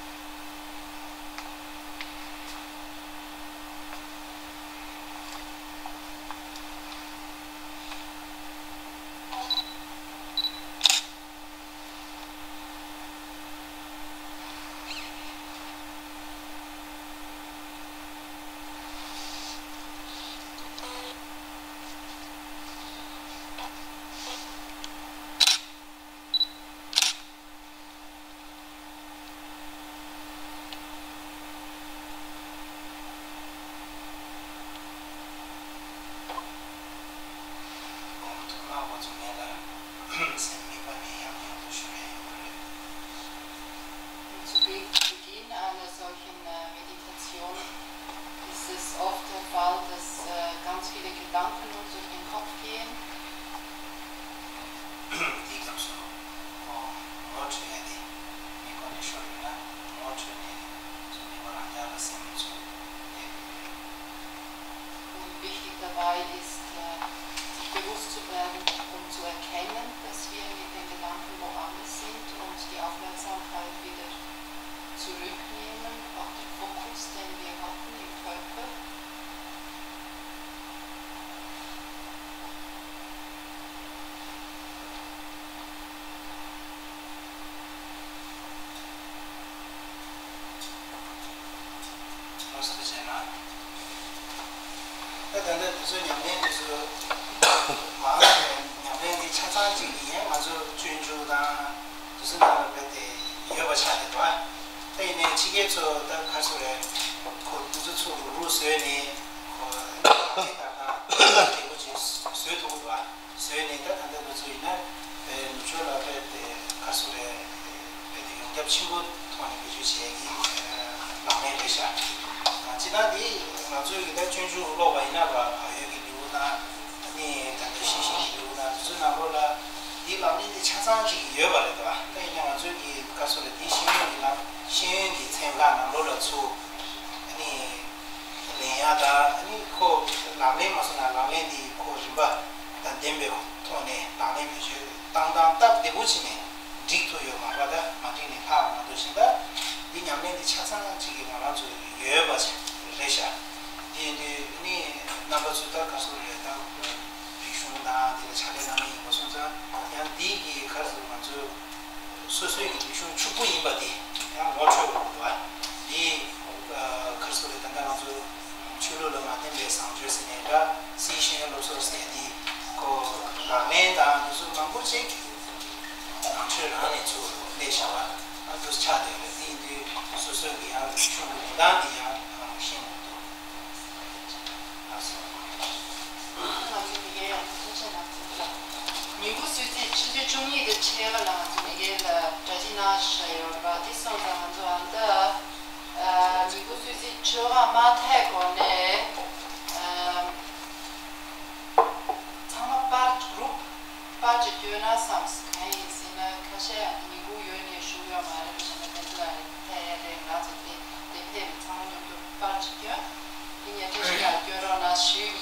ཐོག་མར་འགོ་འཛུགས་མཁན་ལ་སེམས་དམིགས་པ་ནས་ཡང་ཡང་དུ་ཞུ་ཡ་ཡོད་པ་རེད། Dabei ist, äh, sich bewusst zu werden, um zu erkennen, dass wir mit den Gedanken woanders sind und die Aufmerksamkeit wieder zurücknehmen auf den Fokus, den wir hatten im Körper. ལགས་སོ། བྱས་ན། ད་ད་ལྟ་དེ་ཚོ་ཉམས་ལེན་དེ་ཚོ་མང་ཆེ་ཉམས་ལེན་འདི་ཆ་ཚང་གཅིག་ཡིན། ང་ཚོ་སྤྱོད་འཇུག་དང་དེ་ཚོ་ནང་ལ་རྦད་དེ་ཡོད་པ་ཆགས་ཀྱི་འདུག་ད་ཡིན་ནའི་ཕྱི་རྒྱལ་ཚོ་ད་ག་རེ་ཟེར་རེད། ཁོ་དེ་ཚོ་ཚུར་རུག་རུག་བཟོས་ནས་ཁོ་ད་ད་བདེ་པོ་ཅིག་བཟོས་ཐུབ་ཀྱི་འདུག་བཟོས་ནས་ད་ད་ལྟ་ང་ཚོ་ཡིན་ན་ནུབ་ཕྱོགས་ལ་དཔེ་དེ་ག་རེ་ཟེར་རེད། དཔེ་དེ་ཡོངས་ཁྱབ་ཆེན་པོ་ཐོག་ནས་བེད་སྤྱོད་བྱེད་ཀྱི་ལག་ལེན་རེད་ཤག་སྤྱིར་བཏང་འདི་ང་ཚོའི་གི་ད་སྤྱོད་འཇུག་ཀློག་པ་ཡིན་ན་ར་བག་ཡོད་ཀྱི་ལེའུ་དང་ཨ་ནི་ད་ལྟ་ཤེས་བཞིན་གྱི་ལེའུ་དང་དེ་ཚོའི་ནང་ལོགས་ལ་འདི་ལག་ལེན་འདི་ཆ་ཚང་ཅིག་ཡོད་པ་རེད་དོ། ད་ཡིན་ན་ང་ཚོའི་གི་ག་རེ་ཟེར་རེད། འདི་ཤེས་ཡོན་གྱི་ནང་ཤེས་ཡོན་གྱི་ཚན་ཁག་ནང་ལོགས་ལ་ཚུར་ཨ་ནི། ལེན་ཡག་དང་ཨ་ནི་ཁོ་ལག་ལེན་མ་སོང་ན་ལག་ལེན་འདི་ཁོ་རིམ་པ་དང་ལྡན་པའི་ཐོག་ནས་ལག་ལེན་བེད་སྤྱོད་བཏང་སྟངས་སྟབས་བདེ་པོ་བྱས་ནས་འགྲིག་ཐུབ་ཡོད་མ་རེད། ད་མ་འགྲིག་ནས་ལྷག་མ་གཏོགས་ཤིང་ད་འདི་ཉམས་ལེན་འདི་ཆ་ཚང་གཅིག་གི་ང་རང་ཚོ་ཡོད་པ་རེད་ཤག་དེ་ཡིན་དུས་ཨ་ནི་རྣམ་པ་ཚོ་ད་ག་ཚོད་རེད། ད་རིག་གཞུང་དང་འདི་ལ་ཕྱག་ལས་གནང་མཁན་ཡིན་པ་སོང་ཙང་ཡང་འདི་གི་ག་ཚོད་ང་ཚོ། སོ་སོའི་གི་རིག་གཞུང་ཕྱུག་པོ་ཡིན་པ་དེ་ཡང་ངོ་འཕྲོད་དགོས་འདུག་བ། འདི་ག་རེ་ཟེར་རེད། ད་ལྟ་ང་ཚོ་ཆོས་ལུགས་ལ་མ་བརྟེན་པའི་བཟང་སྤྱོད་ཟེར་ནས་འདྲ། སྲིད་ཤེས་ཡོན་སློབ་གསོ་ཟེར་ནས་འདི་ཁོ་ལག་ལེན་དང་འདི་ཚོ་མང་པོ་ཅིག་ནང་ཆོས་རང་ནས་ཚུར་སླེབས་བཞག་པ་ཨ་འདུ་ཆགས་བསྡད་ཡོད་རེད། འདི་འདི་སོ་སོའི་གི་ཡང་རིག་གཞུང་གི་རིན་ཐང་འདི་ཡང་ཤེས་དགོས་འདུག་ང་ཚོ་མི་སྒེར་ཡང་ཐུགས་རྗེ་ཆེ་གནང་ཟིན་ལ། མི་འགོ་གསོལ་ཚིགས་ཕྱི་ཚེས་བཅུ་གཉིས་དང་ཕྱེད་ཀ་ལ་ང་ཚོ་མི་སྒེར་ལ་གྲ་སྒྲིག་གནང་བཞག་ཡོད་པ་དེ་སོང་ཙང་ང་ཚོ་ཨ་ད་མི་འགོ་གསོལ་ཚིགས་བཅོ་ལྔ་མ་ཐེག་གོང་ནས་ཚང་མ་པར་གུ་རུབ་པར་ཅིག་སྐྱོན་ན་བསམ། གང་ཡིན་ཟེར་ན་ཁ་ཤས་ཡང་མི་འགོ་ཡོད་ནས་བཞུགས་ཡོད་མ་རེད་པ། བྱས་ན་དེ་ཚོ་ལ་རེད་ཐད་རེད། ང་ཚོ་དེ་དེ་ཕེབས་པའི་ཚང་མ་མཉམ་དུ་པར་ཅིག་སྐྱོན། དེ་ཉེ་འཕྲི་ཞིག་ལ་སྐྱོན་རོགས་གནང་ཞུས།